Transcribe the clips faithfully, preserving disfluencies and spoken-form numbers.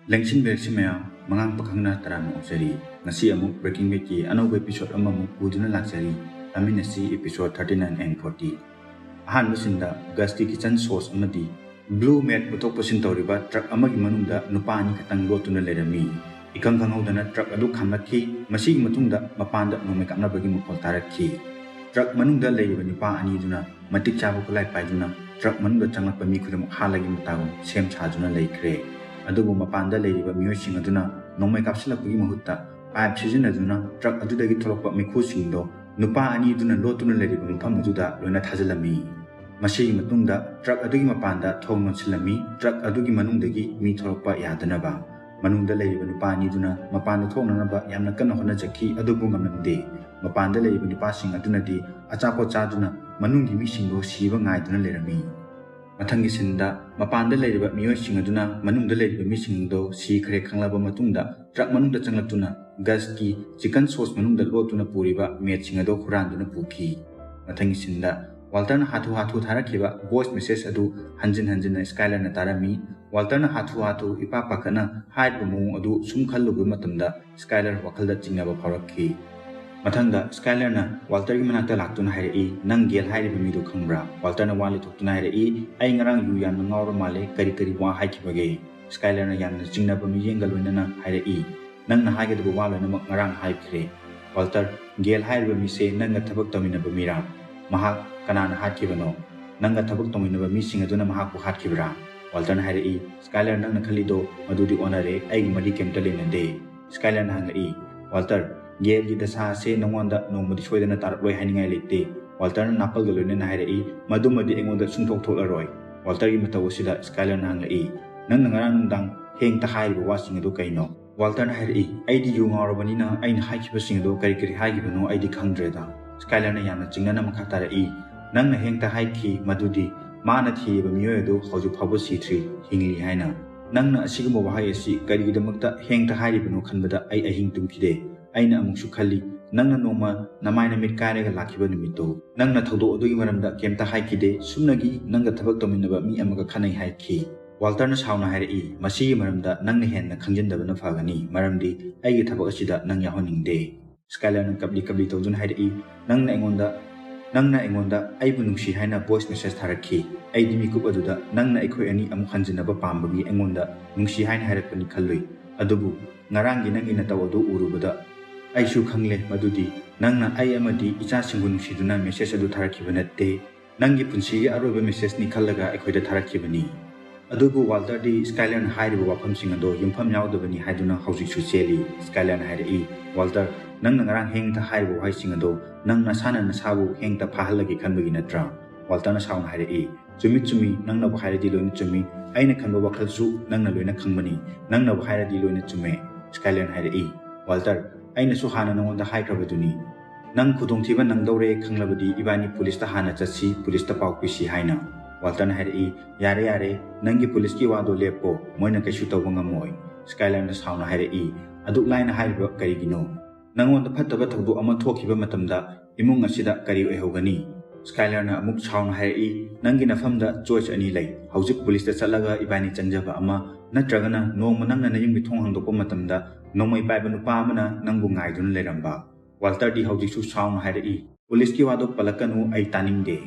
ꯂꯦꯡꯁꯤꯟꯕꯤꯔꯛꯁꯤ ꯃꯌꯥꯝ, ꯃꯉꯥꯡ ꯄꯥꯈꯪꯅ ꯇꯔꯥꯝꯅ ꯑꯣꯛꯆꯔꯤ꯫ ꯉꯁꯤ ꯑꯃꯨꯛ Breaking Badꯀꯤ ꯑꯅꯧꯕ episode ꯑꯃꯃꯨꯛ ꯄꯨꯗꯨꯅ ꯂꯥꯛꯆꯔꯤ꯫ ꯇꯥꯃꯤꯟꯅꯁꯤ episode thirty nine and forty꯫ ꯑꯍꯥꯟꯕ sceneꯗ Gusꯀꯤ kitchen sauce ꯑꯃꯗꯤ blue meth ꯄꯨꯊꯣꯛ ꯄꯨꯁꯤꯟ ꯇꯧꯔꯤꯕ truck ꯑꯃꯒꯤ ꯃꯅꯨꯡꯗ ꯅꯨꯄꯥ ꯑꯅꯤ ꯈꯛꯇꯪ ꯂꯣꯠꯇꯨꯅ ꯂꯩꯔꯝꯃꯤ꯫ ꯏꯈꯪ ꯈꯪꯍꯧꯗꯅ truck ꯑꯗꯨ ꯈꯥꯝꯂꯛꯈꯤ꯫ ꯃꯁꯤꯒꯤ ꯃꯇꯨꯡꯗ ꯃꯄꯥꯟꯗ ꯅꯣꯡꯃꯩ ꯀꯥꯞꯅꯕꯒꯤ ꯃꯈꯣꯜ ꯇꯥꯔꯛꯈꯤ꯫ Truck ꯃꯅꯨꯡꯗ ꯂꯩꯔꯤꯕ ꯅꯨꯄꯥ ꯑꯅꯤꯗꯨꯅ ꯃꯇꯤꯛ ꯆꯥꯕ ꯈꯨꯠꯂꯥꯏ ꯄꯥꯏꯗꯨꯅ truck ꯃꯅꯨꯡꯗ ꯆꯪꯂꯛꯄ ꯃꯤ ꯈꯨꯗꯤꯡꯃꯛ ꯍꯥꯠꯂꯒꯤ ꯃꯇꯥꯒꯨꯝ ꯁꯦꯝ ꯁꯥꯗꯨꯅ ꯂꯩꯈ꯭ꯔꯦ꯫ ꯑꯗꯨꯕꯨ ꯃꯄꯥꯟꯗ ꯂꯩꯔꯤꯕ ꯃꯤꯑꯣꯏꯁꯤꯡ ꯑꯗꯨꯅ ꯅꯣꯡꯃꯩ ꯀꯥꯞꯁꯤꯜꯂꯛꯄꯒꯤ ꯃꯍꯨꯠꯇ pipe ꯁꯤꯖꯤꯟꯅꯗꯨꯅ truck ꯑꯗꯨꯗꯒꯤ ꯊꯣꯛꯂꯛꯄ ꯃꯩꯈꯨꯁꯤꯡꯗꯣ ꯅꯨꯄꯥ ꯑꯅꯤꯗꯨꯅ ꯂꯣꯠꯇꯨꯅ ꯂꯩꯔꯤꯕ ꯃꯐꯝ ꯑꯗꯨꯗ ꯂꯣꯏꯅ ꯊꯥꯖꯤꯜꯂꯝꯃꯤ꯫ ꯃꯁꯤꯒꯤ ꯃꯇꯨꯡꯗ truck ꯑꯗꯨꯒꯤ ꯃꯄꯥꯟꯗ ꯊꯣꯡ ꯂꯣꯟꯁꯤꯜꯂꯝꯃꯤ꯫ Truck ꯑꯗꯨꯒꯤ ꯃꯅꯨꯡꯗꯒꯤ ꯃꯤ ꯊꯣꯛꯂꯛꯄ ꯌꯥꯗꯅꯕ꯫ ꯃꯅꯨꯡꯗ ꯂꯩꯔꯤꯕ ꯅꯨꯄꯥ ꯑꯅꯤꯗꯨꯅ ꯃꯄꯥꯟꯗ ꯊꯣꯛꯅꯅꯕ ꯌꯥꯝꯅ ꯀꯟꯅ ꯍꯣꯠꯅꯖꯈꯤ, ꯑꯗꯨꯕꯨ ꯉꯝꯂꯝꯗꯦ꯫ ꯃꯄꯥꯟꯗ ꯂꯩꯔꯤꯕ ꯅꯨꯄꯥꯁꯤꯡ ꯑꯗꯨꯅꯗꯤ ꯑꯆꯥꯄꯣꯠ ꯆꯥꯗꯨꯅ ꯃꯅꯨꯡꯒꯤ ꯃꯤꯁꯤꯡꯗꯣ ꯁꯤꯕ ꯉꯥꯏꯗꯨꯅ ꯂꯩꯔꯝꯃꯤ꯫ ꯃꯊꯪꯒꯤ sceneꯗ ꯃꯄꯥꯟꯗ ꯂꯩꯔꯤꯕ ꯃꯤꯑꯣꯏꯁꯤꯡ ꯑꯗꯨꯅ ꯃꯅꯨꯡꯗ ꯂꯩꯔꯤꯕ ꯃꯤꯁꯤꯡꯗꯣ ꯁꯤꯈ꯭ꯔꯦ ꯈꯪꯂꯕ ꯃꯇꯨꯡꯗ truck ꯃꯅꯨꯡꯗ ꯆꯪꯂꯛꯇꯨꯅ Gusꯀꯤ chicken sauce ꯃꯅꯨꯡꯗ ꯂꯣꯠꯇꯨꯅ ꯄꯨꯔꯤꯕ methꯁꯤꯡ ꯑꯗꯣ ꯍꯨꯔꯥꯟꯗꯨꯅ ꯄꯨꯈꯤ꯫ ꯃꯊꯪꯒꯤ sceneꯗ Walterꯅ ꯍꯥꯊꯨ ꯍꯥꯊꯨ ꯊꯥꯔꯛꯈꯤꯕ voice message ꯑꯗꯨ ꯍꯟꯖꯤꯟ ꯍꯟꯖꯤꯟꯅ Skylerꯅ ꯇꯥꯔꯝꯃꯤ꯫ Walterꯅ ꯍꯥꯊꯨ ꯍꯥꯊꯨ ꯏꯄꯥ ꯄꯥꯈꯠꯅ ꯍꯥꯏꯔꯤꯕ ꯃꯑꯣꯡ ꯑꯗꯨ ꯁꯨꯝ ꯈꯜꯂꯨꯕ ꯃꯇꯝꯗ Skyler ꯋꯥꯈꯜꯗ ꯆꯤꯡꯅꯕ ꯐꯥꯎꯔꯛꯈꯤ꯫ ꯃꯊꯪꯗ Skylerꯅ Walterꯒꯤ ꯃꯅꯥꯛꯇ ꯂꯥꯛꯇꯨꯅ ꯍꯥꯏꯔꯛꯏ, "ꯅꯪ Gale ꯍꯥꯏꯔꯤꯕ ꯃꯤꯗꯨ ꯈꯪꯕ꯭ꯔꯥ?" Walterꯅ ꯋꯥ ꯂꯤꯊꯣꯛꯇꯨꯅ ꯍꯥꯏꯔꯛꯏ, "ꯑꯩ ꯉꯔꯥꯡ ꯌꯨ ꯌꯥꯝꯅ ꯉꯥꯎꯔ ꯃꯥꯜꯂꯦ, ꯀꯔꯤ ꯀꯔꯤ ꯋꯥ ꯍꯥꯏꯈꯤꯕꯒꯦ?" Skylerꯅ ꯌꯥꯝꯅ ꯆꯤꯡꯅꯕ ꯃꯤꯠꯌꯦꯡꯒ ꯂꯣꯏꯅꯅ ꯍꯥꯏꯔꯛꯏ, "ꯅꯪꯅ ꯍꯥꯏꯒꯗꯕ ꯋꯥ ꯂꯣꯏꯅꯃꯛ ꯉꯔꯥꯡ ꯍꯥꯏꯈ꯭ꯔꯦ꯫ Walter, Gale ꯍꯥꯏꯔꯤꯕ ꯃꯤꯁꯦ ꯅꯪꯒ ꯊꯕꯛ ꯇꯧꯃꯤꯟꯅꯕ ꯃꯤꯔꯥ? ꯃꯍꯥꯛ ꯀꯅꯥꯅ ꯍꯥꯠꯈꯤꯕꯅꯣ? ꯅꯪꯒ ꯊꯕꯛ ꯇꯧꯃꯤꯟꯅꯕ ꯃꯤꯁꯤꯡ ꯑꯗꯨꯅ ꯃꯍꯥꯛꯄꯨ ꯍꯥꯠꯈꯤꯕ꯭ꯔꯥ?" Walterꯅ ꯍꯥꯏꯔꯛꯏ, "Skyler, ꯅꯪꯅ ꯈꯜꯂꯤꯗꯣ ꯃꯗꯨꯗꯤ ꯑꯣꯟꯅꯔꯦ, ꯑꯩꯒꯤ ꯃꯔꯤ ꯀꯩꯝꯇ ꯂꯩꯅꯗꯦ꯫" Skylerꯅ ꯍꯪꯂꯛꯏ, "Walter, Galeꯒꯤ ꯗꯁꯥ ꯑꯁꯦ ꯅꯉꯣꯟꯗ ꯅꯣꯡꯃꯗꯤ ꯁꯣꯏꯗꯅ ꯇꯥꯔꯛꯂꯣꯏ ꯍꯥꯏꯅꯤꯡꯉꯥꯏ ꯂꯩꯇꯦ꯫" Walterꯅ ꯅꯥꯄꯜꯒ ꯂꯣꯏꯅꯅ ꯍꯥꯏꯔꯛꯏ, "ꯃꯗꯨꯃꯗꯤ ꯑꯩꯉꯣꯟꯗ ꯁꯨꯡꯊꯣꯛ ꯊꯣꯛꯂꯔꯣꯏ꯫" Walterꯒꯤ ꯃꯇꯧ ꯑꯁꯤꯗ Skylerꯅ ꯍꯪꯂꯛꯏ, "ꯅꯪꯅ ꯉꯔꯥꯡ ꯅꯨꯡꯗꯥꯡ ꯍꯦꯡꯇ ꯍꯥꯏꯔꯤꯕ ꯋꯥꯁꯤꯡ ꯑꯗꯨ ꯀꯩꯅꯣ?" Walterꯅ ꯍꯥꯏꯔꯛꯏ, "ꯑꯩꯗꯤ ꯌꯨ ꯉꯥꯎꯔꯕꯅꯤꯅ ꯑꯩꯅ ꯍꯥꯏꯈꯤꯕꯁꯤꯡ ꯑꯗꯨ ꯀꯔꯤ ꯀꯔꯤ ꯍꯥꯏꯈꯤꯕꯅꯣ ꯑꯩꯗꯤ ꯈꯪꯗ꯭ꯔꯦꯗ꯫" Skylerꯅ ꯌꯥꯝꯅ ꯆꯤꯡꯅꯅ ꯃꯈꯥ ꯇꯥꯔꯛꯏ, "ꯅꯪꯅ ꯍꯦꯡꯇ ꯍꯥꯏꯈꯤ ꯃꯗꯨꯗꯤ ꯃꯥꯅ ꯊꯤꯔꯤꯕ ꯃꯤꯑꯣꯏ ꯑꯗꯨ ꯍꯧꯖꯤꯛ ꯐꯥꯎꯕ ꯁꯤꯗ꯭ꯔꯤ, ꯍꯤꯡꯂꯤ ꯍꯥꯏꯅ꯫ ꯅꯪꯅ ꯑꯁꯤꯒꯨꯝꯕ ꯋꯥꯍꯩ ꯑꯁꯤ ꯀꯔꯤꯒꯤꯗꯃꯛꯇ ꯍꯦꯡꯇ ꯍꯥꯏꯔꯤꯕꯅꯣ ꯈꯟꯕꯗ ꯑꯩ ꯑꯍꯤꯡ ꯇꯨꯝꯈꯤꯗꯦ꯫ ꯑꯩꯅ ꯑꯃꯨꯛꯁꯨ ꯈꯜꯂꯤ, ꯅꯪꯅ ꯅꯣꯡꯃ ꯅꯃꯥꯏ ꯅꯃꯤꯠ ꯀꯥꯏꯔꯒ ꯂꯥꯛꯈꯤꯕ ꯅꯨꯃꯤꯠꯇꯨ꯫ ꯅꯪꯅ ꯊꯧꯗꯣꯛ ꯑꯗꯨꯒꯤ ꯃꯔꯝꯗ ꯀꯩꯝꯇ ꯍꯥꯏꯈꯤꯗꯦ, ꯁꯨꯞꯅꯒꯤ ꯅꯪꯒ ꯊꯕꯛ ꯇꯧꯃꯤꯟꯅꯕ ꯃꯤ ꯑꯃꯒ ꯈꯠꯅꯩ ꯍꯥꯏꯈꯤ꯫" ꯋꯥꯜꯇꯔꯅ ꯁꯥꯎꯅ ꯍꯥꯏꯔꯛꯏ, "ꯃꯁꯤꯒꯤ ꯃꯔꯝꯗ ꯅꯪꯅ ꯍꯦꯟꯅ ꯈꯪꯖꯤꯟꯗꯕꯅ ꯐꯒꯅꯤ, ꯃꯔꯝꯗꯤ ꯑꯩꯒꯤ ꯊꯕꯛ ꯑꯁꯤꯗ ꯅꯪ ꯌꯥꯎꯍꯟꯅꯤꯡꯗꯦ꯫" ꯁ꯭ꯀꯥꯏꯂꯔꯅ ꯀꯞꯂꯤ ꯀꯞꯂꯤ ꯇꯧꯗꯨꯅ ꯍꯥꯏꯔꯛꯏ, "ꯅꯪꯅ ꯑꯩꯉꯣꯟꯗ ꯅꯪꯅ ꯑꯩꯉꯣꯟꯗ ꯑꯩꯕꯨ ꯅꯨꯡꯁꯤ ꯍꯥꯏꯅ ꯚꯣꯏꯁ ꯃꯦꯁꯦꯖ ꯊꯥꯔꯛꯈꯤ꯫ ꯑꯩꯗꯤ ꯃꯤꯀꯨꯞ ꯑꯗꯨꯗ ꯅꯪꯅ ꯑꯩꯈꯣꯏ ꯑꯅꯤ ꯑꯃꯨꯛ ꯍꯟꯖꯤꯟꯅꯕ ꯄꯥꯝꯕꯒꯤ ꯑꯩꯉꯣꯟꯗ ꯅꯨꯡꯁꯤ ꯍꯥꯏꯅ ꯍꯥꯏꯔꯛꯄꯅꯤ ꯈꯜꯂꯨꯏ꯫ ꯑꯗꯨꯕꯨ ꯉꯔꯥꯡꯒꯤ ꯅꯪꯒꯤ ꯅꯇꯧ ꯑꯗꯨ ꯎꯔꯨꯕꯗ ꯑꯩꯁꯨ ꯈꯪꯂꯦ ꯃꯗꯨꯗꯤ ꯅꯪꯅ ꯑꯩ ꯑꯃꯗꯤ ꯏꯆꯥꯁꯤꯡꯕꯨ ꯅꯨꯡꯁꯤꯗꯨꯅ ꯃꯦꯁꯦꯖ ꯑꯗꯨ ꯊꯥꯔꯛꯈꯤꯕ ꯅꯠꯇꯦ꯫ ꯅꯪꯒꯤ ꯄꯨꯟꯁꯤꯒꯤ ꯑꯔꯣꯏꯕ ꯃꯦꯁꯦꯖꯅꯤ ꯈꯜꯂꯒ ꯑꯩꯈꯣꯏꯗ ꯊꯥꯔꯛꯈꯤꯕꯅꯤ꯫" ꯑꯗꯨꯕꯨ ꯋꯥꯜꯇꯔꯗꯤ ꯁ꯭ꯀꯥꯏꯂꯔꯅ ꯍꯥꯏꯔꯤꯕ ꯋꯥꯐꯝꯁꯤꯡ ꯑꯗꯣ ꯌꯨꯝꯐꯝ ꯌꯥꯎꯗꯕꯅꯤ ꯍꯥꯏꯗꯨꯅ ꯍꯧꯖꯤꯛꯁꯨ ꯆꯦꯜꯂꯤ꯫ ꯁ꯭ꯀꯥꯏꯂꯔꯅ ꯍꯥꯏꯔꯛꯏ, "ꯋꯥꯜꯇꯔ, ꯅꯪꯅ ꯉꯔꯥꯡ ꯍꯦꯡꯇ ꯍꯥꯏꯔꯤꯕ ꯋꯥꯍꯩꯁꯤꯡ ꯑꯗꯣ ꯅꯪ ꯅꯁꯥꯅ ꯅꯁꯥꯕꯨ ꯍꯦꯡꯇ ꯐꯥꯍꯜꯂꯒꯦ ꯈꯟꯕꯒꯤ ꯅꯠꯇ꯭ꯔꯥ?" ꯋꯥꯜꯇꯔꯅ ꯁꯥꯎꯅ ꯍꯥꯏꯔꯛꯏ, "ꯆꯨꯝꯃꯤ, ꯆꯨꯝꯃꯤ, ꯅꯪꯅꯕꯨ ꯍꯥꯏꯔꯗꯤ ꯂꯣꯏꯅ ꯆꯨꯝꯃꯤ꯫ ꯑꯩꯅ ꯈꯟꯕ ꯋꯥꯈꯜꯁꯨ ꯅꯪꯅ ꯂꯣꯏꯅ ꯈꯪꯕꯅꯤ꯫ ꯅꯪꯅꯕꯨ ꯍꯥꯏꯔꯗꯤ ꯂꯣꯏꯅ ꯆꯨꯝꯃꯦ꯫" ꯁ꯭ꯀꯥꯏꯂꯔꯅ ꯍꯥꯏꯔꯛꯏ, "ꯋꯥꯜꯇꯔ, ꯑꯩꯅꯁꯨ ꯍꯥꯟꯅ ꯅꯉꯣꯟꯗ ꯍꯥꯏꯈ꯭ꯔꯕꯗꯨꯅꯤ, ꯅꯪ ꯈꯨꯗꯣꯡꯊꯤꯕ ꯅꯪꯗꯧꯔꯦ ꯈꯪꯂꯕꯗꯤ ꯏꯕꯥꯅꯤ ꯄꯨꯂꯤꯁꯇ ꯍꯥꯟꯅ ꯆꯠꯁꯤ, ꯄꯨꯂꯤꯁꯇ ꯄꯥꯎ ꯄꯤꯁꯤ ꯍꯥꯏꯅ꯫" ꯋꯥꯜꯇꯔꯅ ꯍꯥꯏꯔꯛꯏ, "ꯌꯥꯔꯦ, ꯌꯥꯔꯦ, ꯅꯪꯒꯤ ꯄꯨꯂꯤꯁꯀꯤ ꯋꯥꯗꯣ ꯂꯦꯞꯄꯣ, ꯃꯣꯏꯅ ꯀꯩꯁꯨ ꯇꯧꯕ ꯉꯝꯃꯣꯏ꯫" ꯁ꯭ꯀꯥꯏꯂꯔꯅ ꯁꯥꯎꯅ ꯍꯥꯏꯔꯛꯏ, "ꯑꯗꯨꯛ ꯂꯥꯏꯅ ꯍꯥꯏꯔꯤꯕ ꯀꯔꯤꯒꯤꯅꯣ? ꯅꯉꯣꯟꯗ ꯐꯠꯇꯕ ꯊꯧꯗꯣꯛ ꯑꯃ ꯊꯣꯛꯈꯤꯕ ꯃꯇꯝꯗ ꯏꯃꯨꯡ ꯑꯁꯤꯗ ꯀꯔꯤ ꯑꯣꯏꯍꯧꯒꯅꯤ?" ꯁ꯭ꯀꯥꯏꯂꯔꯅ ꯑꯃꯨꯛ ꯁꯥꯎꯅ ꯍꯥꯏꯔꯛꯏ, "ꯅꯪꯒꯤ ꯅꯐꯝꯗ ꯆꯣꯏꯁ ꯑꯅꯤ ꯂꯩ꯫ ꯍꯧꯖꯤꯛ ꯄꯨꯂꯤꯁꯇ ꯆꯠꯂꯒ ꯏꯕꯥꯅꯤ ꯆꯪꯖꯕ ꯑꯃ, ꯅꯠꯇ꯭ꯔꯒꯅ ꯅꯣꯡꯃ ꯅꯪꯅ ꯅꯌꯨꯝꯒꯤ ꯊꯣꯡ ꯍꯥꯡꯗꯣꯛꯄ ꯃꯇꯝꯗ ꯅꯣꯡꯃꯩ ꯄꯥꯏꯕ ꯅꯨꯄꯥ ꯑꯃꯅ ꯅꯪꯕꯨ ꯉꯥꯏꯗꯨꯅ ꯂꯩꯔꯝꯕ꯫" ꯋꯥꯜꯇꯔꯗꯤ ꯍꯧꯖꯤꯛꯁꯨ ꯁꯥꯎꯅ ꯍꯥꯏꯔꯛꯏ, "ꯄꯨꯂꯤꯁꯀꯤ ꯋꯥꯗꯣ ꯄꯜꯂꯛꯀꯅꯨ, ꯑꯩ ꯇꯥꯅꯤꯡꯗꯦ꯫"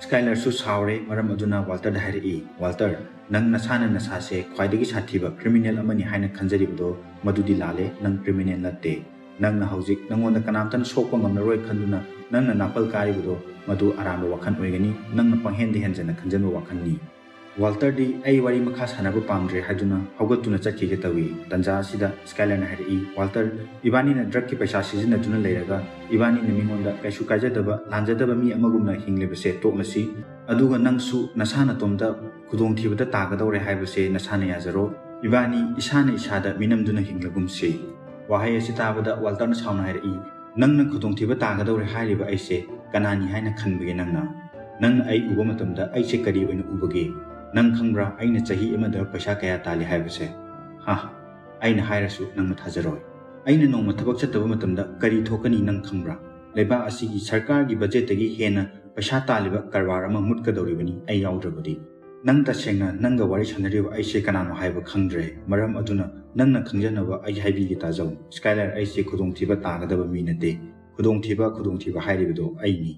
ꯁ꯭ꯀꯥꯏꯂꯔꯁꯨ ꯁꯥꯎꯔꯦ꯫ ꯃꯔꯝ ꯑꯗꯨꯅ ꯋꯥꯜꯇꯔꯗ ꯍꯥꯏꯔꯛꯏ, "ꯋꯥꯜꯇꯔ, ꯅꯪ ꯅꯁꯥꯅ ꯅꯁꯥꯁꯦ ꯈ꯭ꯋꯥꯏꯗꯒꯤ ꯁꯥꯊꯤꯕ ꯀ꯭ꯔꯤꯃꯤꯅꯦꯜ ꯑꯃꯅꯤ ꯍꯥꯏꯅ ꯈꯟꯖꯔꯤꯕꯗꯣ ꯃꯗꯨꯗꯤ ꯂꯥꯜꯂꯦ꯫ ꯅꯪ ꯀ꯭ꯔꯤꯃꯤꯅꯦꯜ ꯅꯠꯇꯦ꯫ ꯅꯪꯅ ꯍꯧꯖꯤꯛ ꯅꯉꯣꯟꯗ ꯀꯅꯥꯝꯇꯅ ꯁꯣꯛꯄ ꯉꯝꯂꯔꯣꯏ ꯈꯟꯗꯨꯅ ꯅꯪꯅ ꯅꯥꯄꯜ ꯀꯥꯔꯤꯕꯗꯣ ꯃꯗꯨ ꯑꯔꯥꯟꯕ ꯋꯥꯈꯜ ꯑꯣꯏꯒꯅꯤ꯫ ꯅꯪꯅ ꯄꯪꯍꯦꯟꯗ ꯍꯦꯟꯖꯟꯅ ꯈꯟꯖꯟꯕ ꯋꯥꯈꯜꯅꯤ꯫" ꯋꯥꯜꯇꯔꯗꯤ ꯑꯩ ꯋꯥꯔꯤ ꯃꯈꯥ ꯁꯥꯟꯅꯕ ꯄꯥꯝꯗ꯭ꯔꯦ ꯍꯥꯏꯗꯨꯅ ꯍꯧꯒꯠꯇꯨꯅ ꯆꯠꯈꯤꯒꯦ ꯇꯧꯏ꯫ ꯇꯟꯖꯥ ꯑꯁꯤꯗ ꯁ꯭ꯀꯥꯏꯂꯔꯅ ꯍꯥꯏꯔꯛꯏ, "ꯋꯥꯜꯇꯔ, ꯏꯕꯥꯅꯤꯅ ꯗ꯭ꯔꯒꯀꯤ ꯄꯩꯁꯥ ꯁꯤꯖꯤꯟꯅꯗꯨꯅ ꯂꯩꯔꯒ ꯏꯕꯥꯅꯤꯅ ꯃꯤꯉꯣꯟꯗ ꯀꯩꯁꯨ ꯀꯥꯏꯖꯗꯕ, ꯂꯥꯟꯖꯗꯕ ꯃꯤ ꯑꯃꯒꯨꯝꯅ ꯍꯤꯡꯂꯤꯕꯁꯦ ꯇꯣꯛꯂꯁꯤ꯫ ꯑꯗꯨꯒ ꯅꯪꯁꯨ ꯅꯁꯥ ꯅꯇꯣꯝꯇ ꯈꯨꯗꯣꯡꯊꯤꯕꯗ ꯇꯥꯒꯗꯧꯔꯦ ꯍꯥꯏꯕꯁꯦ ꯅꯁꯥꯅ ꯌꯥꯖꯔꯣ꯫ ꯏꯕꯥꯅꯤ ꯏꯁꯥꯅ ꯏꯁꯥꯗ ꯃꯤꯅꯝꯗꯨꯅ ꯍꯤꯡꯂꯒꯨꯝꯁꯤ꯫" ꯋꯥꯍꯩ ꯑꯁꯤ ꯇꯥꯕꯗ ꯋꯥꯜꯇꯔꯅ ꯁꯥꯎꯅ ꯍꯥꯏꯔꯛꯏ, "ꯅꯪꯅ ꯈꯨꯗꯣꯡꯊꯤꯕ ꯇꯥꯒꯗꯧꯔꯦ ꯍꯥꯏꯔꯤꯕ ꯑꯩꯁꯦ ꯀꯅꯥꯅꯤ ꯍꯥꯏꯅ ꯈꯟꯕꯒꯦ ꯅꯪꯅ? ꯅꯪꯅ ꯑꯩ ꯎꯕ ꯃꯇꯝꯗ ꯑꯩꯁꯦ ꯀꯔꯤ ꯑꯣꯏꯅ ꯎꯕꯒꯦ? ꯅꯪ ꯈꯪꯕ꯭ꯔꯥ ꯑꯩꯅ ꯆꯍꯤ ꯑꯃꯗ ꯄꯩꯁꯥ ꯀꯌꯥ ꯇꯥꯜꯂꯤ ꯍꯥꯏꯕꯁꯦ? ꯍꯥ? ꯑꯩꯅ ꯍꯥꯏꯔꯁꯨ ꯅꯪꯅ ꯊꯥꯖꯔꯣꯏ꯫ ꯑꯩꯅ ꯅꯣꯡꯃ ꯊꯕꯛ ꯆꯠꯇꯕ ꯃꯇꯝꯗ ꯀꯔꯤ ꯊꯣꯛꯀꯅꯤ ꯅꯪ ꯈꯪꯕ꯭ꯔꯥ? ꯂꯩꯕꯥꯛ ꯑꯁꯤꯒꯤ ꯁꯔꯀꯥꯔꯒꯤ ꯕꯖꯦꯠꯇꯒꯤ ꯍꯦꯟꯅ ꯄꯩꯁꯥ ꯇꯥꯜꯂꯤꯕ ꯀꯔꯕꯥꯔ ꯑꯃ ꯃꯨꯠꯀꯗꯧꯔꯤꯕꯅꯤ ꯑꯩ ꯌꯥꯎꯗ꯭ꯔꯕꯗꯤ꯫ "ꯅꯪ ꯇꯁꯦꯡꯅ ꯅꯪꯒ ꯋꯥꯔꯤ ꯁꯥꯟꯅꯔꯤꯕ ꯑꯩꯁꯦ ꯀꯅꯥꯅꯣ ꯍꯥꯏꯕ ꯈꯪꯗ꯭ꯔꯦ꯫ ꯃꯔꯝ ꯑꯗꯨꯅ ꯅꯪꯅ ꯈꯪꯖꯅꯕ ꯑꯩ ꯍꯥꯏꯕꯤꯒꯦ ꯇꯥꯖꯧ꯫ ꯁ꯭ꯀꯥꯏꯂꯔ, ꯑꯩꯁꯦ ꯈꯨꯗꯣꯡꯊꯤꯕ ꯇꯥꯒꯗꯕ ꯃꯤ ꯅꯠꯇꯦ꯫ ꯈꯨꯗꯣꯡꯊꯤꯕ, ꯈꯨꯗꯣꯡꯊꯤꯕ ꯍꯥꯏꯔꯤꯕꯗꯣ ꯑꯩꯅꯤ꯫